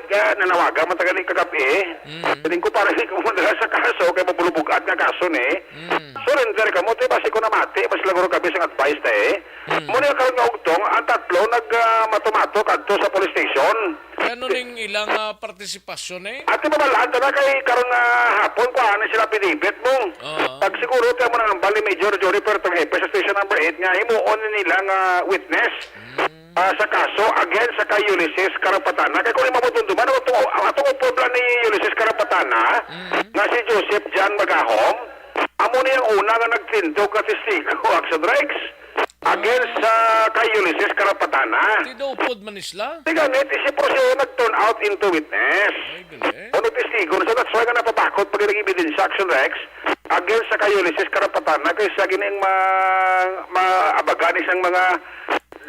ah, nanawagan man taga ni kagabi. Mm. Piling ko para hindi ko madala sa kaso, kay mabulubog-at nga kaso ni. Mm. Surrender ka mo, ti, basi ko namati, mas laguro kami sang advice ta eh. Mm. Amo ni ang karon nga ugtong, ang tatlo nag, ah, mato-mato kadto sa police station. Kay ano ning ilang, ah, partisipasyon eh? Ati mabalaan ta na kay karon nga hapon, kuhaan na sila affidavit mo. Oo. Pag siguro, kaya mo nang hambal ni Major Jory Puerto Hepe sa station number eight nga himuon nila nga witness, Mm. ah, sa kaso against sa kay Ulysses Karapatana. Kay kung imabot duman, ang atong, ang atong upod lang ni Ulysses Karapatana, Mm. nga si Joseph John Magahom, amo ni ang una nga nagtindog nga testigo, Action Rex. Against sa kay Ulysses Karapatana. Ti daw upod man ni sila? Ti gani, ti si Proseo nag-turn out into witness. Ay, gali. Ano testigo na sa, that's why nga napabakot pag nag-ebidensya, Action Rex, against sa kay Ulysses Karapatana kay sa gining ma-, maabagan ni sang mga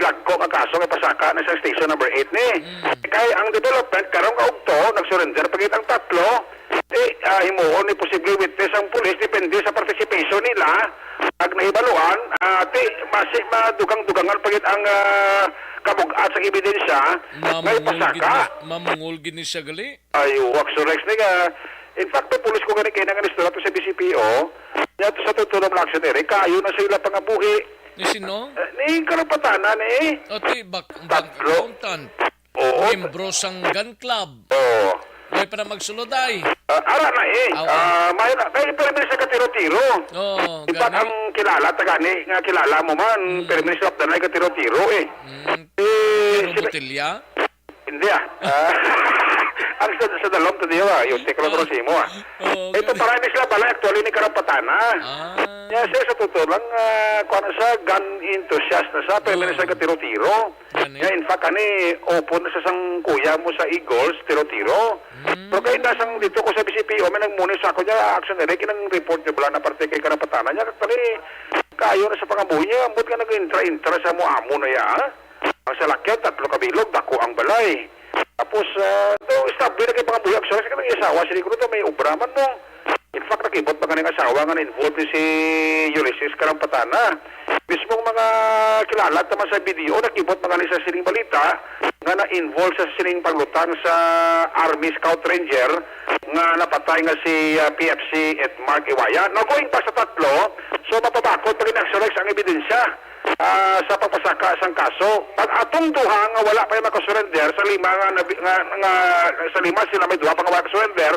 dagko nga kaso nga pasaka na sa station number eight ni. Mm. Kay ang development, karong kaugto, nag-surrender pa gid ang tatlo, eh, ah, himuon ni posible witness ang pulis, depende sa participation nila. Pag nahibaluan, ah, ti, masi-, madugang-dugangan pa gid ang, ah, kabug-at sa ebidensya nga Mamungol gid ipasaka. ni, mamungol gid ni siya gali. Ay, wak, so Rex, ni nga, in fact, may pulis ko gani kay nang istorya to sa B C P O, niya to sa tutulang mga aksyon, eh, kayo na sa ila pangabuhi. Ni sino? Eh, ni Karapatana, ni. O, ti, bak-, bank Tatlo. Accountant. Oo. Membro sang gun club. Oo. May pa na magsulod ay. Ah, ara na eh. Awa. Ah, may na, may permi sa katiro-tiro. Oo, Di ba gani. Ang kilala, tagani, nga kilala mo man, Mm. permi sa Abdanay katiro-tiro eh. Mm. Eh, Pero sila- botelya? Hindi ah. Ah, ang sa, sa dalom to diyo ah, yung teklo Ah. ko sa imo ah. Oo, Ito gani. para ni sila balay actually ni Karapatana. Ah. Yes, sir, sa totoo lang, ah, kuwan na siya, gun enthusiast na siya, pero Oo. minsan ka tiro-tiro. Gani. Nga, in fact, ani, opo na sa sang kuya mo sa Eagles, tiro-tiro. Mm. Pero kay nasang dito ko sa B C P O, may nagmuni sa ako niya, action na rin, kinang report niyo bala na parte kay Karapatana niya, actually, kayo na sa pangabuhi niya, ambot nga nag-intra-intra sa amo-amo na ya, ah. Ang salakyan, tatlo ka bilog, dako ang balay. Tapos, ah, to, establish na kay pangabuhi, actually, sa kanang asawa, sila ko to, may obra man mo. In Pak, nakibot ba ganing asawa nga na-involved ni si Ulysses Karampatana? Mismong mga kilala naman sa B D O, nakibot ba gani sa sining balita nga na-involved sa sining paglutang sa Army Scout Ranger nga napatay nga si, ah, P F C Edmark Iwaya? Now, going back sa tatlo, so mapabakod pa gid ni Action Rex ang ebidensya, ah, sa pagpasaka sang kaso. Pag atong duha nga wala pa yung makasurrender, sa lima nga, nabi- nga, nga sa lima sila may duha pa nga wala surrender,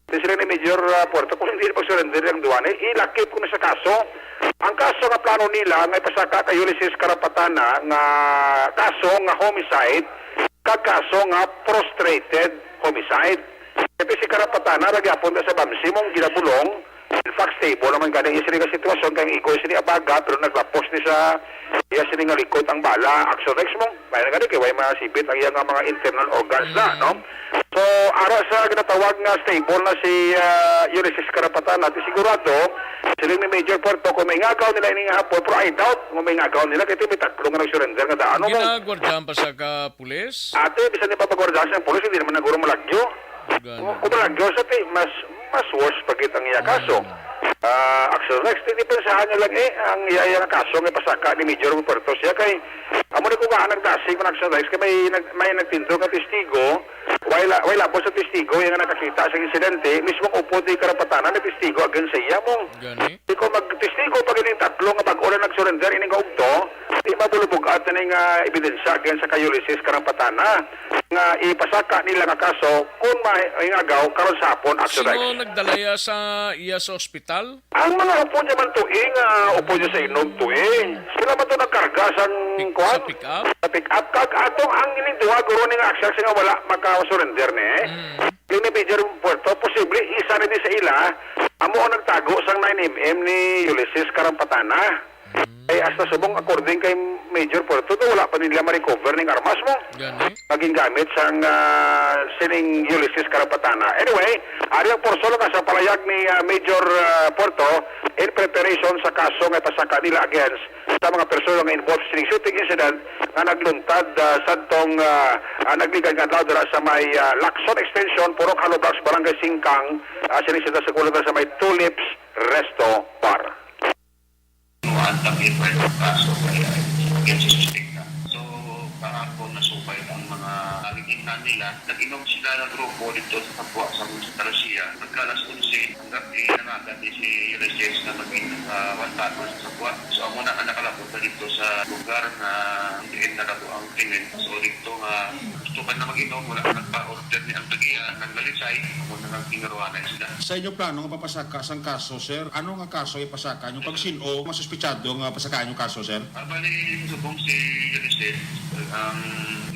di sila ni Major, ah, Puerto, kung hindi pag-surrender ang duha ni, ilakip ko na sa kaso. Ang kaso nga plano nila nga ipasaka kay Ulysses Karapatana nga kaso nga homicide, kag kaso nga frustrated homicide. Kay si Karapatana ra gyapon ka sa bamsi mong ginabulong. In fact, stable naman gani ang sini nga sitwasyon kay ang igoy sini abaga, pero naglapos ni sa iya sini nga likod ang bala. Action Rex mo, may na gani kay way masibit ang iya nga mga internal organs na, no? So, ara sa ginatawag nga stable na si, ah, Ulysses Karapatana, di sigurado, siling ni Major Puerto, kung may ngagaw nila ini nga hapon, pero I doubt kung may ngagaw nila, kay may tatlo nga nag-surrender nga daan, no? Ginagwardyahan pa sa ka pulis? Ate, bisan di pa pagwardyahan sa pulis, hindi naman naguro malagyo. Gani. Kung, kung malagyo sa ti, mas, mas worse pa gid ang iya kaso. Mm. Ah, Action Rex, di, di pensahan nyo lang eh, ang iya, iya nga kaso nga pasaka ni Major Puerto siya kay, amo ni ko nga nagdasig man Action Rex, kay may, nag, may nagtindog nga testigo, way la-, way labot sa testigo, yung nga nakakita sa insidente, mismo upod ni Karapatana, may testigo against sa iya mo. Gani? Di ko magtestigo pa gid ning tatlo nga bag-o lang nag-surrender ining kaugto, di mabulubog-at na ning, ah, ebidensya against sa kay Ulysses Karapatana nga ipasaka nila nga kaso kung ma-, maingagaw karon sa hapon, Action Sino Rex. Nagdala iya sa iya sa ospital? Ang mga upod niya man tuing, ah, upod niya sa inog tuing. Sila man to nagkarga sang Pick-, kuwan? Sa pick-up? Sa pick-up. Kag atong ang ining duha guro ni nga Action Rex nga wala maka-surrender ni. Mm. Yung ni Major Puerto, posible isa na din sa ila, amo ang nagtago sang nine M M ni Ulysses Karampatana. Mm. Ay, hasta subong, according kay Major Puerto, to, wala pa nila ma-recover ning armas mo. Gani? Maging gamit sang, ah, sining Ulysses Karampatana. Anyway, ari ang portion nga sa palayag ni, ah, Major, ah, Puerto in preparation sa kaso nga ipasaka nila against sa mga persona nga involved sa shooting incident nga nagluntad, ah, sadtong, ah, ah, nagligad nga adlaw dira sa may, ah, Lacson Extension, Purok Hollow Blocks, Barangay Singkang, ah, sining siyudad sa Kulob, sa may Tulips Resto Bar. Ang target pa yung kaso kaya against sa suspect na. So, kahapon nasubay ang mga naging nila. Nag-inom sila ng grupo dito sa Kapwa sa Municipal Garcia. Pagka alas onse, Ang gabi, nangagat ni si Ulysses na mag-inom sa one bottle sa sabwa. So, amo na ang nakalabot na dito sa lugar na diin natabo ang krimen. So, dito nga gusto ka na mag-inom, wala ka nagpa-order ni ang tagiya, naglalisay, amo na lang ginaruanay sila. Sa inyo plano nga papasaka sang kaso, sir, ano nga kaso ipasaka nyo? Pag sin-o, masuspitsado nga pasaka nyo kaso, sir? Ah, bali, subong si Ulysses, ang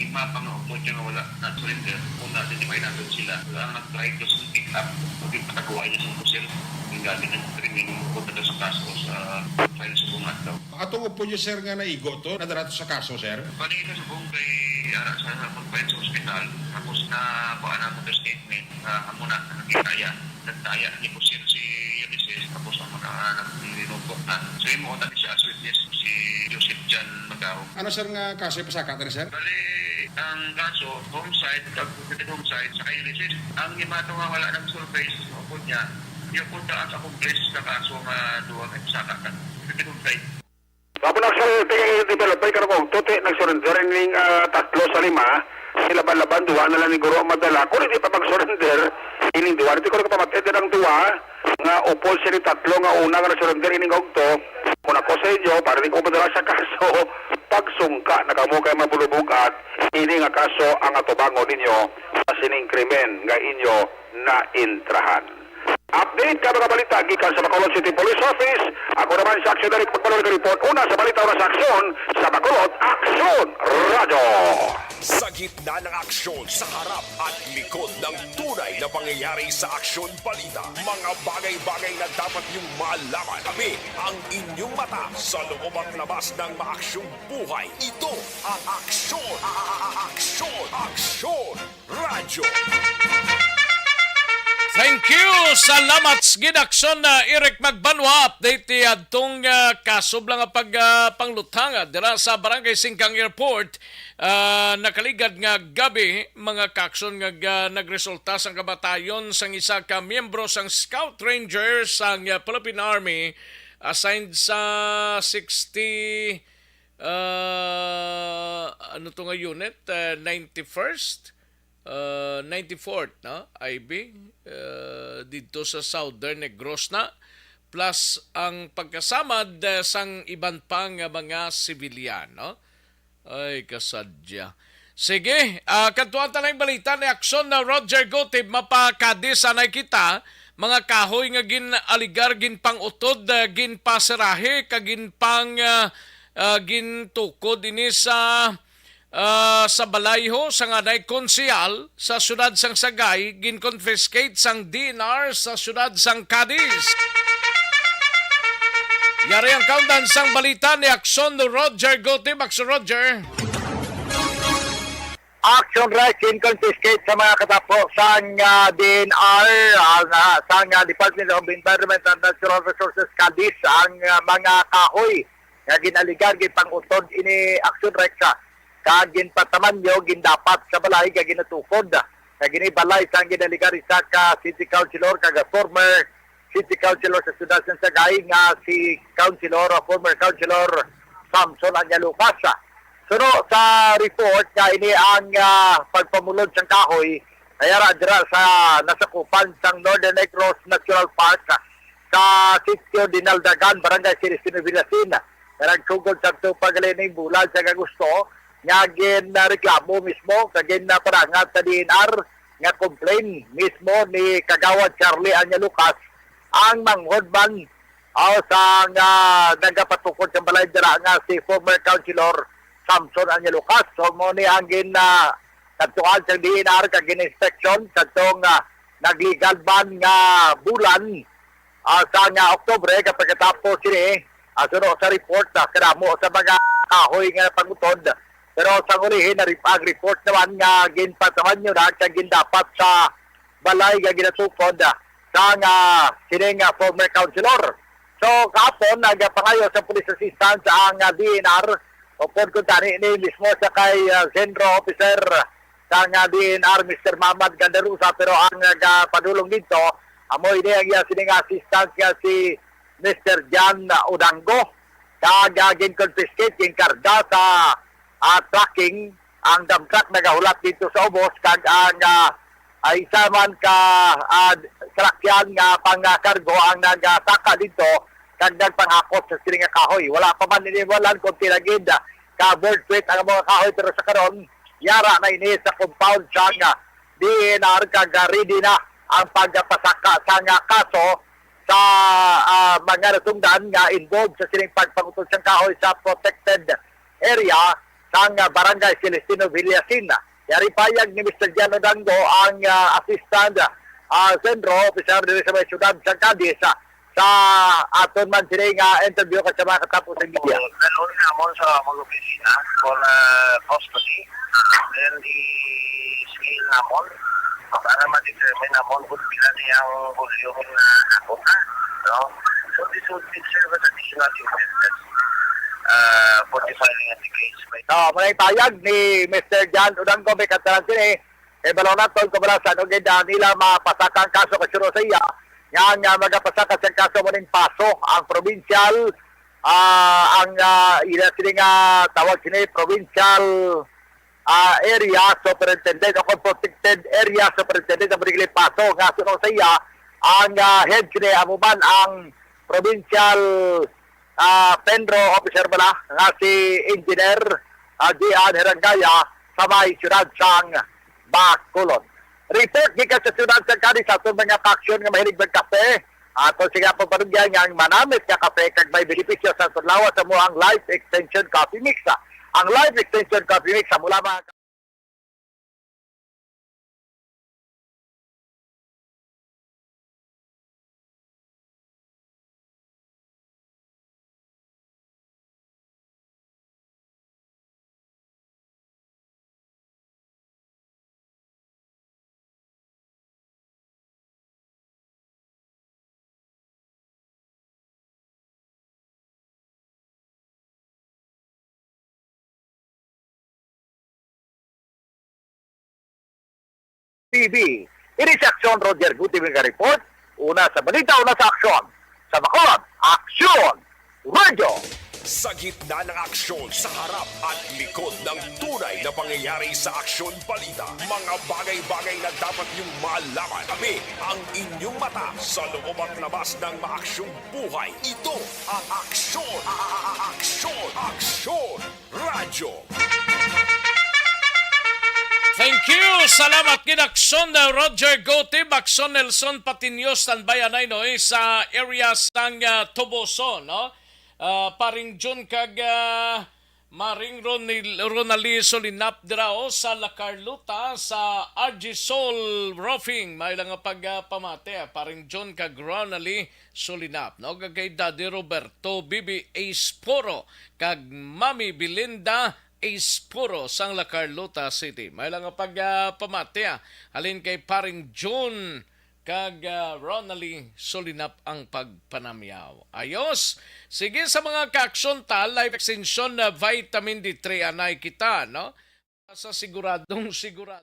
lima pa nga upod nga wala na-surrender, una, di may nato sila. Ang nag-try to sa pick up, maging pataguan niya sa pusil. Ang gamit ng krimen, bukod na sa kaso sa file sa bungat daw. Atong upod niyo, sir, nga naigo to, nadala to sa kaso, sir? Bali, sa subong kay ara sa pag-file sa ospital, tapos na kuha na mo to statement, ah, amo na, nakita ya, nagtaya ni Pusil si Ulysses, tapos ang mga nagtinubok na. So, imo na siya as witness, si Joseph John Magao. Ano, sir, nga kaso ipasaka ta ni, sir? Bali, ang kaso, homicide, kag repeated homicide, sa kay Ulysses. Ang imato nga wala nag-surface, upod niya, yung punta ang accomplice sa kaso nga duwa nga ipasaka ka. Repeated homicide. Wala po nagsulti ang developer, karong tuti nag-surrender ining, ah, tatlo sa lima. Sila laban-laban, duha na lang ni Guro ang madala. Kung hindi pa mag-surrender, ining duha, hindi ko nagpamatid ang duha nga upod sini tatlo nga una nga nag-surrender ining ugto. Kung ako sa inyo, para di ko madala sa kaso, pagsungka na kamo kay mabulubog at ini nga kaso ang atubangon ninyo sa sining krimen nga inyo naintrahan. Update ka mga balita gikan sa Bacolod City Police Office. Ako naman sa Action Direct magpanuloy nga report. Una sa balita, una sa aksyon sa Bacolod, Aksyon Radyo. Sa gitna ng aksyon, sa harap at likod ng tunay na pangyayari sa Aksyon Balita, mga bagay-bagay na dapat niyong malaman. Kami ang inyong mata sa loob at labas ng maaksyong buhay. Ito ang Aksyon, a-, a-, a-, Aksyon, Aksyon Radyo. Sa Thank you. Salamat sa gid, Aksyon na Eric Magbanwa. Update ti adtong, ah, kaso bala nga pag, ah, panglutang, ah, dira sa Barangay Singkang Airport. Ah, nakaligad nga gabi, mga kaaksyon, nga, ah, nagresulta sang kamatayon sang isa ka miyembro sang Scout Ranger sang, ah, Philippine Army assigned sa sixty, ah, ano to nga unit? Ah, ninety-first? Uh, ninety-fourth, no? I B, uh, didto sa Southern Negros na, plus ang pagkasamad, uh, sang iban pa nga mga sibilyan, no? Ay, kasadya. Sige, ah, kadtuan ta lang balita ni Aksyon na Roger Gutib, mapakadi sanay kita, mga kahoy nga gin-aligar, ginpang-utod, ah, ginpasirahe, kag ginpang, ah, ah, gintukod ini sa, ah, sa balay ho sang anay konsehal sa siyudad sang Sagay, gin-confiscate sang D N R sa siyudad sang Cadiz. Yari ang kaundan sang balita ni Aksyon Roger Gutib. Aksyon Roger. Action Rex, gin-confiscate sa mga katapo sang, ah, D N R, ah, na, sang, ah, Department of Environment and Natural Resources, Cadiz, ang, ah, mga kahoy nga ginaligar, ginpang-utod ini, Action Rex, ah, kag ginpatamanyo, gindapat sa balay nga ginatukod. Kag ini balay sang ginaligar isa ka city councilor kag former city councilor sa siyudad sang Sagay nga si Councilor, former Councilor Samson Anya Lucas. Suno sa report nga ini ang, ah, pagpamulod sang kahoy, nayara dira sa nasakupan sang Northern Negros Natural Park, ah, sa Sitio Dinaldagan, Barangay Celestino Villasin, nga nagsugod sa tupa gali ning bulan sa Agosto, nga ginreklamo mismo kag ginaparangat sa D N R nga complaint mismo ni Kagawad Charlie Anya Lucas, ang manghod man, aw, sa nga nagapatukod sa balay dira nga si former Councilor Samson Anya Lucas. So, mo ni ang gin, ah, kadtuan sa D N R kag gin-inspeksyon sa tong, ah, nagligad man nga bulan, ah, sa nga Oktubre, kag pagkatapos sini, ah, suno sa report, ah, kadamo sa mga kahoy nga pangutod. Pero sa ulihi, na ang report naman nga ginpatamanyo na kag gindapat sa balay nga ginatukod, ah, sa nga sini nga former councilor. So, kahapon, nagapangayo sa police assistance ang, ah, D N R, upod kuntani ni mismo sa kay, ah, Centro Officer sang, ah, D N R, Mister Mamad Gandarusa, pero ang nagapadulong dito, amo ini ang iya sining assistant nga si Mister John Udango. Kag, ah, gin-confiscate, ginkarga sa, ah, trucking ang dump truck nagahulat dito sa ubos, kag ang, ah, ah, isa man ka, ah, salakyan nga pangkargo ang nagasaka dito kag nagpanghakot sa sini nga kahoy. Wala pa man ini mahibaluan kung pila gid, ah, ka worth weight ang mga kahoy, pero sa karon, yara na ini sa compound sang D N R kag, ah, ready na ang pagpasaka sang, ah, kaso sa, ah, mga nasugdan nga involved sa sining pagpangutod sang kahoy sa protected area sang, ah, Barangay Celestino Villasin. Yari payag ni Mister John Odango, ang, ah, assistant, ah, Centro Officer diri sa may siyudad sa Cadiz, ah, sa aton man sini nga interview kag sa mga katapo sa media. Dalhon namon sa among opisina for, ah, custody. Then, i-scale namon para ma-determine namon kung pila niya ang volume na ako na, no? So, this would be serve as additional evidence, uh, for the filing of the case. So, mao na ang payag ni Mister John Udango, may katalan sini. Kay balaw naton kung bala sa ano gid, ah, nila mapasaka ang kaso, kay suno sa iya, nga ang, ah, magapasaka sa kaso mo ning paso ang provincial, ah, ang, ah, ila sini nga tawag sini, provincial, ah, area superintendent o kung protected area superintendent ang Barangay Paso, nga suno sa iya ang, ah, head sini amo man ang provincial, ah, PENRO officer bala nga si Engineer, ah, Gian Herangaya sa may siyudad sang Bacolod. Report gikan sa siyudad sang Cadiz sa aton mga kaaksyon nga mahilig magkape. Ato sila pagpanugyan nga ang manamit nga kape kag may benepisyo sa aton lawas sa mo ang Life Extension Coffee Mix. Ang Life Extension Coffee Mix sa mula mga T V. Ini si Aksyon Roger Guti nga report. Una sa balita, una sa aksyon. Sa Bacolod, Aksyon Radio. Sa gitna ng aksyon, sa harap at likod ng tunay na pangyayari sa Aksyon Balita, mga bagay-bagay na dapat niyong malaman. Kami ang inyong mata sa loob at labas ng maaksyong buhay. Ito ang Aksyon, a-, a-, a-, Aksyon, Aksyon Radyo. Thank you. Salamat gid, Aksyon, uh, Roger Gotib, Aksyon Nelson Patinio, standby anay, no, eh, sa area sang, uh, Toboso, no? Uh, Paring Jun kag, uh, Maring Ronil-, Ronali Solinap dira, oh, sa La Carlota, sa R G Soul Roofing. May lang nga pagpamati, ah, Paring Jun kag Ronali Solinap, no? Kag kay Daddy Roberto, Bibi Ace Puro, kag Mami Belinda Ace Puro sang La Carlota City. May lang nga pagpamati, ah, halin kay Paring Jun kag, ah, Ronaldie Solinap ang pagpanamyaw. Ayos. Sige, sa mga kaaksyon ta, Life Extension na Vitamin D three anay kita, no? Sa siguradong sigurado.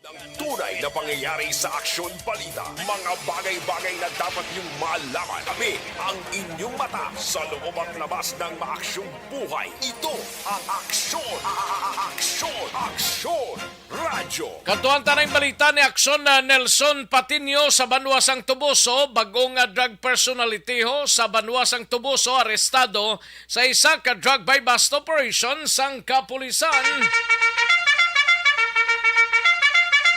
Ang tunay na pangyayari sa Aksyon Balita, mga bagay-bagay na dapat niyong malaman. Kami ang inyong mata sa loob at labas ng maaksyong buhay. Ito ang Aksyon, a-, a-, a-, Aksyon, Aksyon Radyo. Kadtuan ta na ang balita ni Aksyon na Nelson Patinio sa banwa sang Toboso. Bag-o nga drug personality ho sa banwa sang Toboso arestado sa isa ka drug buy-bust operation sang kapulisan.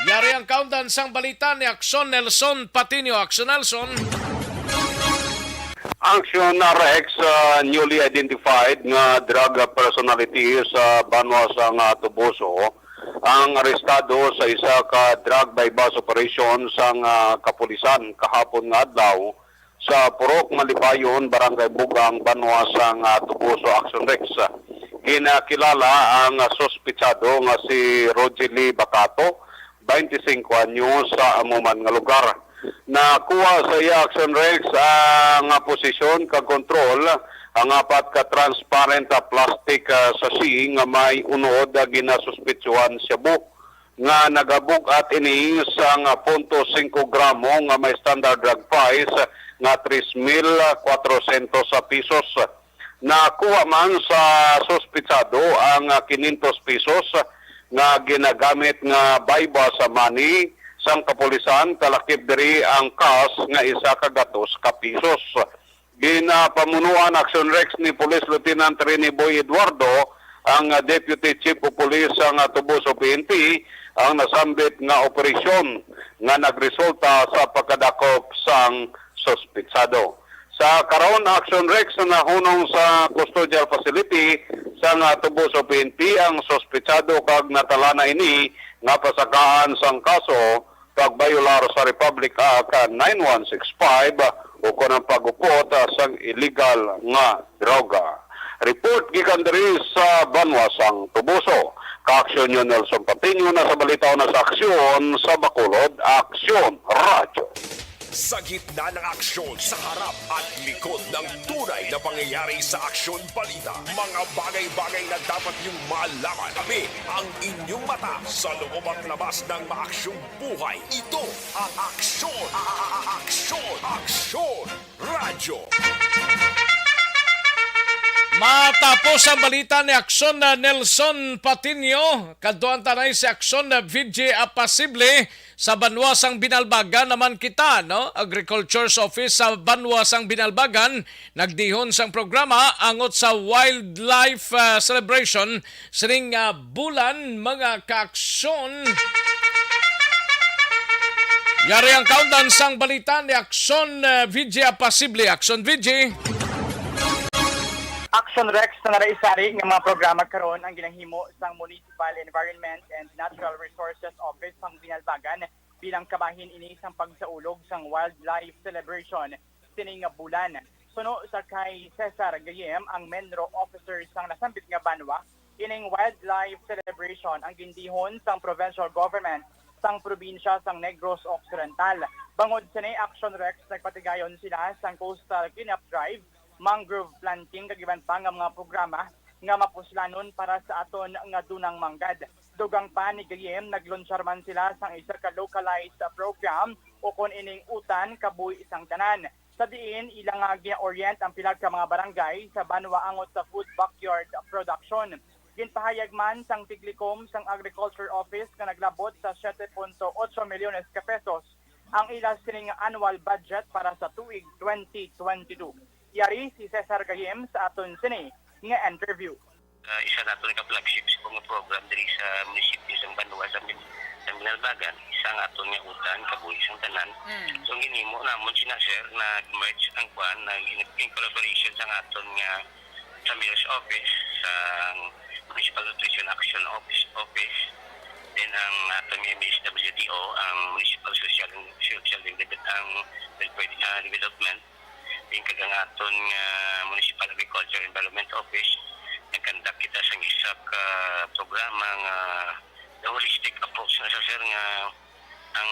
Yari ang kaundan sang balita ni Aksyon Nelson Patinio. Aksyon Nelson. Aksyon R X, ah, newly identified nga drug personality sa banwa sang, ah, Toboso ang arestado sa isa ka drug buy-bust operation sang, ah, kapulisan kahapon nga adlaw sa Purok Malipayon, Barangay Bugang, banwa sang, ah, Toboso. Aksyon Rex. Ginakilala ang suspitsado nga si Rogely Bacato, twenty-five anyos, sa amo man nga lugar. Nakuha sa iya, Aksyon Rex, ang posesyon kag kontrol ang apat ka transparent, ah, plastic, ah, sachet nga may unod, ah, ginasuspitsuhan shabu nga nagabug-at ini sang punto singko gramo nga may standard drug price nga tres mil kwatrosyentos pesos. Nakuha man sa suspitsado ang kinyentos pesos nga ginagamit nga buy-bust money sang kapulisan, kalakip diri ang cash nga isa ka gatos ka pesos. Ginapamunuan, Aksyon Rex, ni Police Lieutenant Rene Boy Eduardo, ang, ah, Deputy Chief of Police sang, ah, Toboso P N P, ang nasambit nga operasyon nga nagresulta sa pagkadakop sang suspitsado. Sa karon, Aksyon Rex, nahunong sa custodial facility sang, ah, Toboso P N P ang suspitsado kag natala na ini nga pasakaan sang kaso pagbayolar sa Republic Act nine one six five, o kon ang pag-upot, ah, sang illegal nga droga. Report gikan diri sa banwa sang Toboso. Kaaksyon niyo, Nelson Patiño, na sa balita, una sa aksyon sa Bacolod, Aksyon Radyo. Sa gitna ng aksyon, sa harap at likod ng tunay na pangyayari sa Aksyon Balita, mga bagay-bagay na dapat niyong malaman. Kami ang inyong mata sa loob at labas ng maaksyong buhay. Ito ang Aksyon, a-, a-, a-, Aksyon, Aksyon Radyo. Matapos ang balita ni Aksyon na Nelson Patiño, kadtuan ta na si Aksyon na V J Apasible. Sa banwa sang Binalbagan naman kita, no? Agriculture's Office sa banwa sang Binalbagan nagdihon sang programa angot sa wildlife, ah, celebration sining, ah, bulan, mga kaaksyon. Yari ang kaundan sang balita ni Aksyon, ah, V J Apasible. Aksyon, V J. Aksyon, Rex, na naray sari nga mga programa karon ang ginahimo sang Municipal Environment and Natural Resources Office sang Binalbagan bilang kabahin ini sang pagsaulog sang wildlife celebration sining nga bulan. Suno sa kay Cesar Gayem, ang MENRO officer sang nasambit nga banwa, ining wildlife celebration ang gindihon sang provincial government sang probinsya sang Negros Occidental. Bangod sini, Aksyon, Rex, nagpatigayon sila sang coastal cleanup drive, mangrove planting, kag iban pa nga mga programa nga mapuslanon para sa aton nga dunang manggad. Dugang pa ni Gayem, naglunsyar man sila sang isa ka localized program ukon ining Utan Kabuhi sang Tanan, sa diin ila nga gina-orient ang pila ka mga barangay sa banwa angot sa food backyard production. Ginpahayag man sang tiglikom sang Agriculture Office nga naglabot sa siete punto ocho milyones ka pesos ang ila sini nga annual budget para sa tuig twenty twenty-two. Yari si Cesar Gayem sa aton sini nga interview. Ah, isa nato ka flagship sa mga program diri sa munisipyo sang banwa sa Bin-, sa Binalbagan, isa nga aton nga Utan Kabuhi sang Tanan. Mm. So, ang ginhimo namon sina, sir, nag-merge ang kwan, nag-, in, in collaboration sa aton nga sa Mayor's Office, sa Municipal Nutrition Action Office, Office, then ang aton nga M S W D O, ang Municipal Social, Social Develop-, ang Welfare, ah, Development, then kag ang aton nga Municipal Agriculture Environment Office, nag-conduct kita sang isa ka programa nga the holistic approach na sa, sir, nga ang,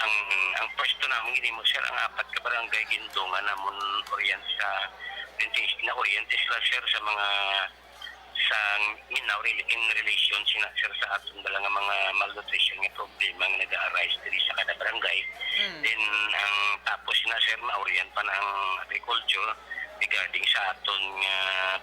ang, ang pwesto namon ginimo, sir, ang apat ka barangay gindungan namon orient sa, na-oriente sila, sir, sa mga sa, you know, rel-, in relation sina, sir, sa aton bala nga mga malnutrition nga problema nga naga-arise diri sa kada barangay. Mm. Then, ang tapos na, sir, ma-orient pa na ang agriculture regarding sa aton nga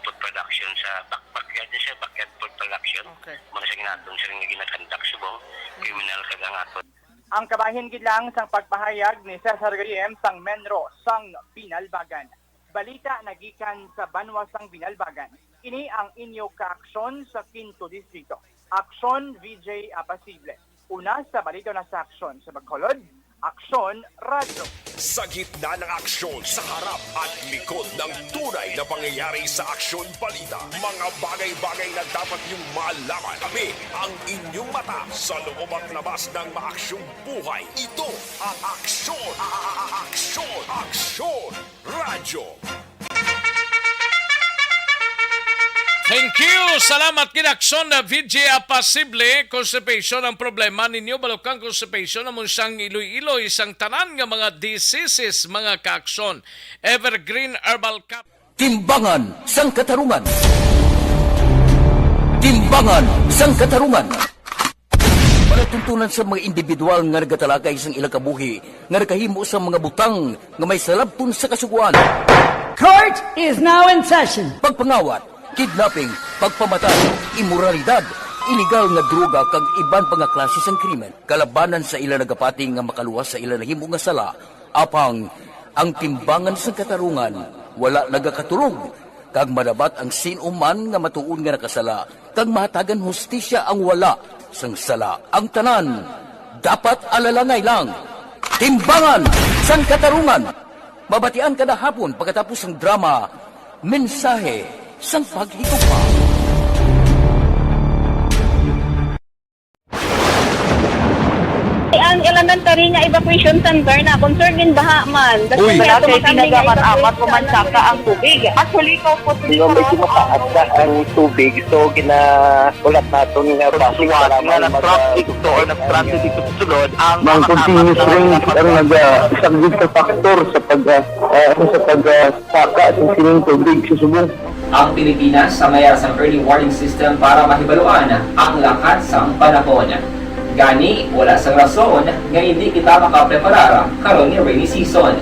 food production sa back-, backyard, sir, backyard food production. Okay. Muna sa ginaton, sir, nga ginakandak subong, Mm. criminal kag ang aton. Ang kabahin gid lang sang pagpahayag ni Cesar Gayem sang MENRO sang Binalbagan. Balita nagikan sa banwa sang Binalbagan. Ini ang inyo kaaksyon sa Quinto Distrito. Aksyon, V J Apasible. Una sa balita na sa aksyon sa Bacolod, Aksyon Radyo. Sa gitna ng aksyon, sa harap at likod ng tunay na pangyayari sa Aksyon Balita, mga bagay-bagay na dapat niyong malaman. Kami ang inyong mata sa loob at labas ng maaksyong buhay. Ito ang Aksyon, a-, a-, a-, Aksyon, Aksyon Radyo. Thank you. Salamat gid, Aksyon na V J Apasible. Constipation ang problema ninyo, balukang constipation, amo siyang iloy-iloy sang tanan nga mga diseases, mga kaaksyon. Evergreen Herbal Cap. Timbangan sang Katarungan. Timbangan sang Katarungan. Palatuntunan sa mga individual nga nagatalakay sang ilang kabuhi nga nakahimo sa mga butang nga may salabton sa Kasugoan. Court is now in session. Pagpangawat, kidnapping, pagpamatay, imoralidad, iligal nga droga kag iban pa nga klase sang krimen kalabanan sa ila nagapati nga makaluwas sa ila nahimo nga sala. Apang ang Timbangan sang Katarungan wala nagakatulog, kag madabat ang sin-o man nga matuod nga nakasala, kag mahatagan hustisya ang wala sang sala. Ang tanan dapat alalangay lang. Timbangan sang Katarungan, mabatian kada hapon pagkatapos sang drama, Mensahe sang Paghigugma. Ang elementary nga evacuation center na concern din baha man. Uy. Wala kay ginagamit-amat, kumansaka ang tubig. Actually, ko po. Medyo mataas na ang tubig, so gina-, ulat naton nga base nga mag-, nag-traffic to or nag-traffic dito sa sulod ang mga continuous rains ang nag-, ah, isang big factor sa pag, ah, ah, sa pag, ah, saka sa sining tubig sa subong. Ang Pilipinas sa mayara sang early warning system para mahibaluan ang lakat sang panahon. Gani, wala sang rason nga hindi kita makapreparar karon nga rainy season.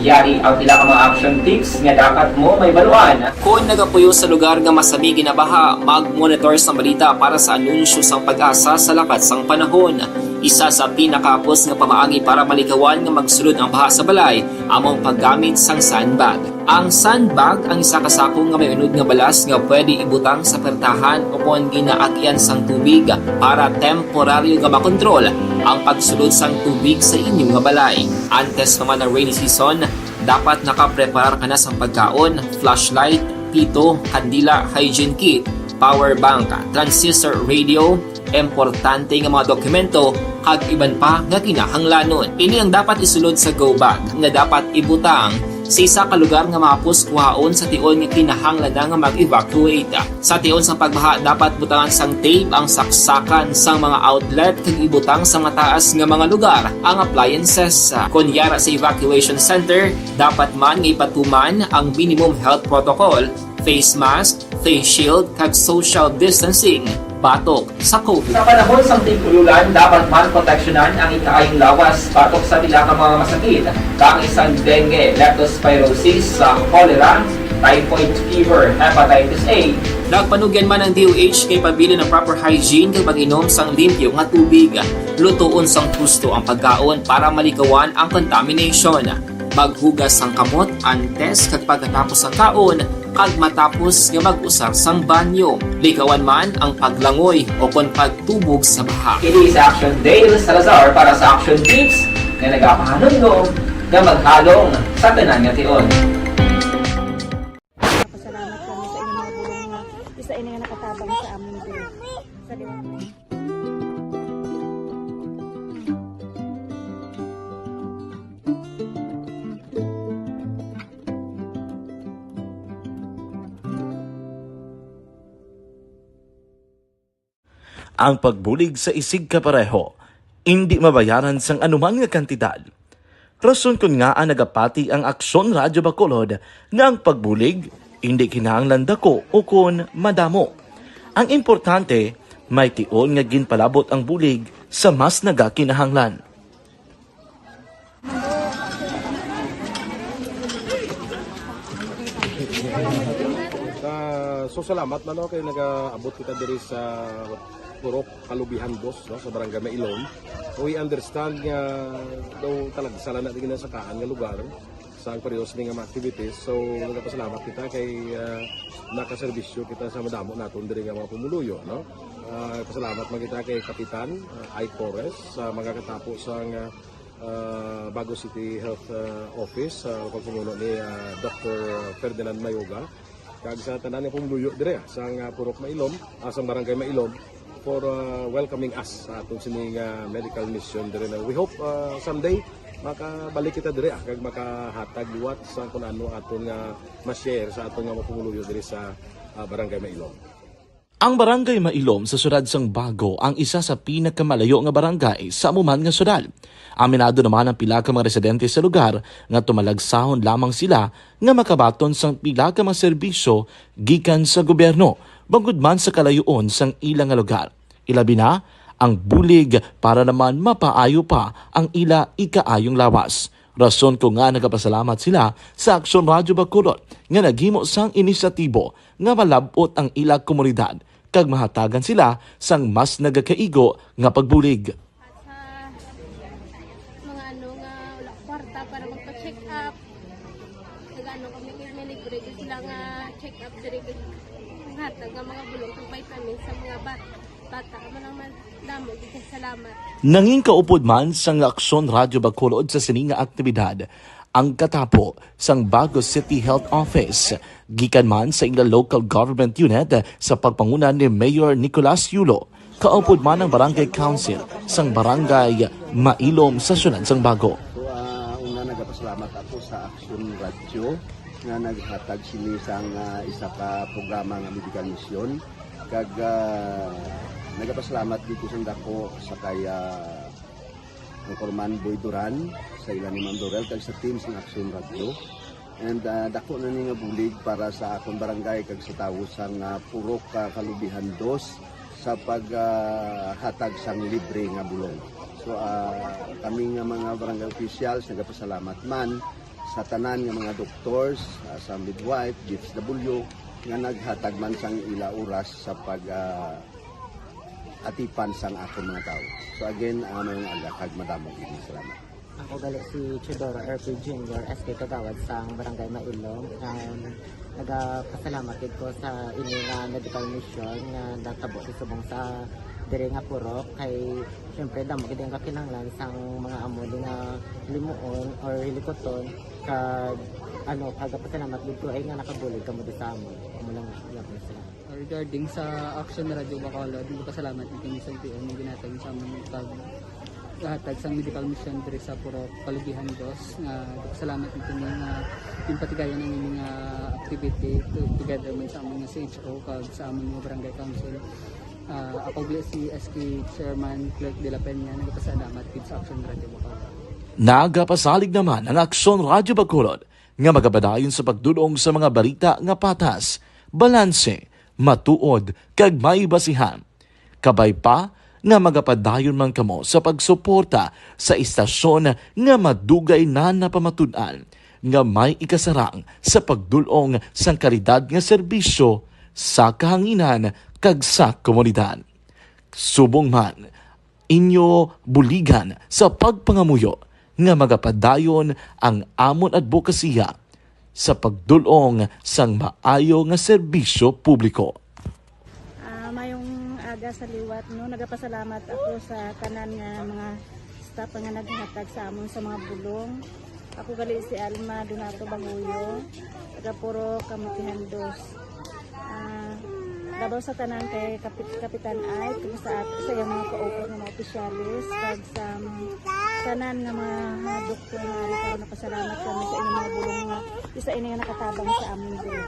Yari ang pila ka mga action tips nga dapat mo mahibaluan. Kon nagapuyo sa lugar nga masami ginabaha, mag-monitor sa balita para sa anunsyo sang PAGASA sa lakat sang panahon. Isa sa pinakahapos nga pamaagi para malikawan nga magsulod ang baha sa balay amo ang paggamit sang sandbag. Ang sandbag ang isa ka sako nga may unod nga balas nga pwede ibutang sa pertahan o kon ginaagyan sang tubig para temporaryo nga makontrol ang pagsulod sang tubig sa inyo nga balay. Antes pa man ang rainy season, dapat nakapreparar ka na sang pagkaon, flashlight, pito, kandila, hygiene kit, power bank, transistor radio, importante nga mga dokumento, kag iban pa nga kinahanglanon. Ini ang dapat isulod sa go bag nga dapat ibutang sa isa ka lugar nga mahapos kuhaon sa tion nga kinahanglan na nga mag-evacuate. Sa tion sang pagbaha, dapat butangan sang tape ang saksakan sang mga outlet kag ibutang sa mataas nga mga lugar ang appliances. Kon yara sa evacuation center, dapat man nga ipatuman ang minimum health protocol, face mask, face shield, kag social distancing batok sa COVID. Sa panahon sang tig-ululan, dapat man proteksyonan ang ikaayong lawas batok sa pila ka mga masakit, kaangay sang dengue, leptospirosis, sa cholera, typhoid fever, hepatitis A. Nagpanugyan man ang D O H kay pabilin ang proper hygiene kag pag-inom sang limpyo nga tubig. Lutoon sang husto ang pagkaon para malikawan ang contamination. Maghugas sang kamot antes kag pagkatapos sang kaon, kag matapos nga mag-usar sang banyo. Likawan man ang paglangoy o kon pagtubog sa baha. Ini si Action Dale Salazar para sa Action Tips nga nagapahanumdom nga maghalong sa tanan nga tion. Pasalamat kami sa inyong mga bulong nga isa ini nga nakatabang sa amon din. Sa liwanag. Ang pagbulig sa isigkapareho indi mabayaran sang anuman nga kantidad. Rason kon ngaa nagapati ang Aksyon Radyo Bacolod nga ang pagbulig indi kinahanglan dako ukon madamo. Ang importante, may tion nga ginpalabot ang bulig sa mas nagakinahanglan. Ah, so salamat man, no, kay nagaabot kita diri sa Purok Kalubihan Dos, no, sa Barangay Mailom. We understand nga daw talagsa lang na di ginasakaan nga lugar sa ang periodo sini nga mga activities. So, nagapasalamat kita kay, ah, nakaserbisyo kita sa madamo naton diri nga mga pumuluyo, no? Ah, pasalamat man kita kay Kapitan, ah, Ike Torres sa mga katapo sang, ah, ah, Bago City Health, ah, Office, sa pagpamuno ni, ah, Doctor Ferdinand Mayoga, kag sa tanan nga pumuluyo dire, ah, sang, ah, Purok Mailom, ah, sang Barangay Mailom, for, ah, welcoming us sa aton sini nga medical mission dire na. We hope, ah, someday makabalik kita dire, ah, kag makahatag liwat sa kun ano aton nga ma-share sa aton nga mga pumuluyo dire sa, ah, Barangay Mailom. Ang Barangay Mailom sa siyudad sang Bago ang isa sa pinakamalayo nga barangay sa amo man nga siyudad. Aminado naman ang pila ka mga residente sa lugar nga tumalagsahon lamang sila nga makabaton sang pila ka mga serbisyo gikan sa gobyerno, bangod man sa kalayoon sang ila nga lugar. Ilabi na ang bulig para naman mapaayo pa ang ila ikaayong lawas. Rason ko nga nagapasalamat sila sa Aksyon Radyo Bacolod nga naghimo sang inisyatibo nga malab-ot ang ila komunidad kag mahatagan sila sang mas nagakaigo nga pagbulig. At sa mga ano nga wala kwarta para magpa-check up, nag-ano kami kay may libre gyud sila nga check up diri, kag hatag nga mga bulong kag vitamins sa mga bat-, bata. Amo lang man, damo gyud kay salamat. Nangin kaupod man sang Aksyon Radyo Bacolod sa sini nga aktibidad ang katapo sang Bago City Health Office, gikan man sa ila local government unit sa pagpanguna ni Mayor Nicolas Yulo. Kaupod man ang Barangay Council sang Barangay Mailom sa Siyudad sang Bago. So, ah, una, nagapasalamat ako sa Action Radio nga naghatag sini sang, ah, isa ka programa nga medical mission. Kag, ah, nagapasalamat dito sa dako sa kay, ah, Anchorman Boy Duran, sa ila ni Ma'am Dorel, kag sa team sang Action Radio. And, ah, dako na ni nga bulig para sa akon barangay kag sa tawo sang, ah, Purok, ah, Kalubihan Dos sa pag, ah, hatag sang libre nga bulong. So, ah, kami nga mga barangay officials nagapasalamat man sa tanan nga mga doctors, ah, sa midwife, D S W, nga naghatag man sang ila oras sa pag, ah, atipan sang akon mga tawo. So again, ah, may nga aga kag madamo gid nga salamat. Ako gali si Teodoro R P Junior, S K Kagawad sang Barangay Mailom. Um, nagapasalamat gid ko sa ini nga medical mission nga natabo sa subong sa diri nga purok kay siyempre damo gid ang kakinahanglan sang mga amo ni nga limuon or hilikuton kag ano, kagapasalamat gid ko ay nga nakabulig kamo di sa amon. Amo lang nga, salamat. Regarding sa Action Radio Bacolod, nagpasalamat ni kami sa L T O nga ginhatag sa amon pag hatag sang medical mission diri sa Purok Kalubihan Dos. Nga nagpasalamat ni kami nga yung patigayon ang ining nga activity to- together man sa amon nga C H O kag sa amon nga barangay council. Ah, ako gali si S K Chairman Clerk de la Peña, nagpasalamat gid sa Action Radio Bacolod. Nagapasalig naman ang Aksyon Radyo Bacolod nga magapadayon sa pagdulong sa mga balita nga patas, balanse, matuod, kag may basihan. Kabay pa nga magapadayon man kamo sa pagsuporta sa istasyon nga madugay na napamatud-an nga may ikasarang sa pagdulong sang kalidad nga serbisyo sa kahanginan kag sa komunidad. Subong man, inyo buligan sa pagpangamuyo nga magapadayon ang amon adbokasiya sa pagdulong sang maayo nga serbisyo publiko. Ah, mayong aga sa liwat, no. Nagapasalamat ako sa tanan nga mga staff nga naghatag sa amon sa mga bulong. Ako gali si Alma Donato Bahuyo, taga Purok Kamutihan Dos. Ah, labaw sa tanan kay Kapit Kapitan Ike, kag sa, sa iyang mga kaupat nga mga opisyalis, kag sa mga tanan nga mga, mga doktor nga ari karon, nagpasalamat kami sa inyong mga bulong nga isa ini nga nakatabang sa amin diri.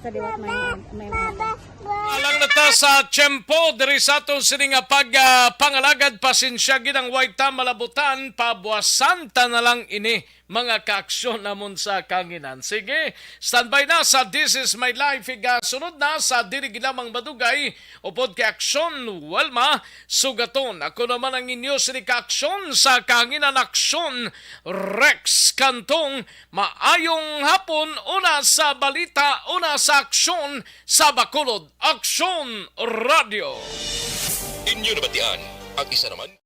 Sa liwat, may, may mga Alang na ta sa tiyempo diri sa aton sini nga pag, ah, pangalagad. Pasensya gid ang way ta malabutan, pabuasan ta na lang ini, mga kaaksyon namon sa kanginan. Sige, standby na sa This Is My Life. Igasunod na sa dili gid lamang madugay upod kay Aksyon Welma Sugaton. Ako naman ang inyo sini kaaksyon sa kanginan, Aksyon Rex Cantong. Maayong hapon, una sa balita, una sa aksyon, sa Bacolod Aksyon Radio. Inyo nabatian ang isa naman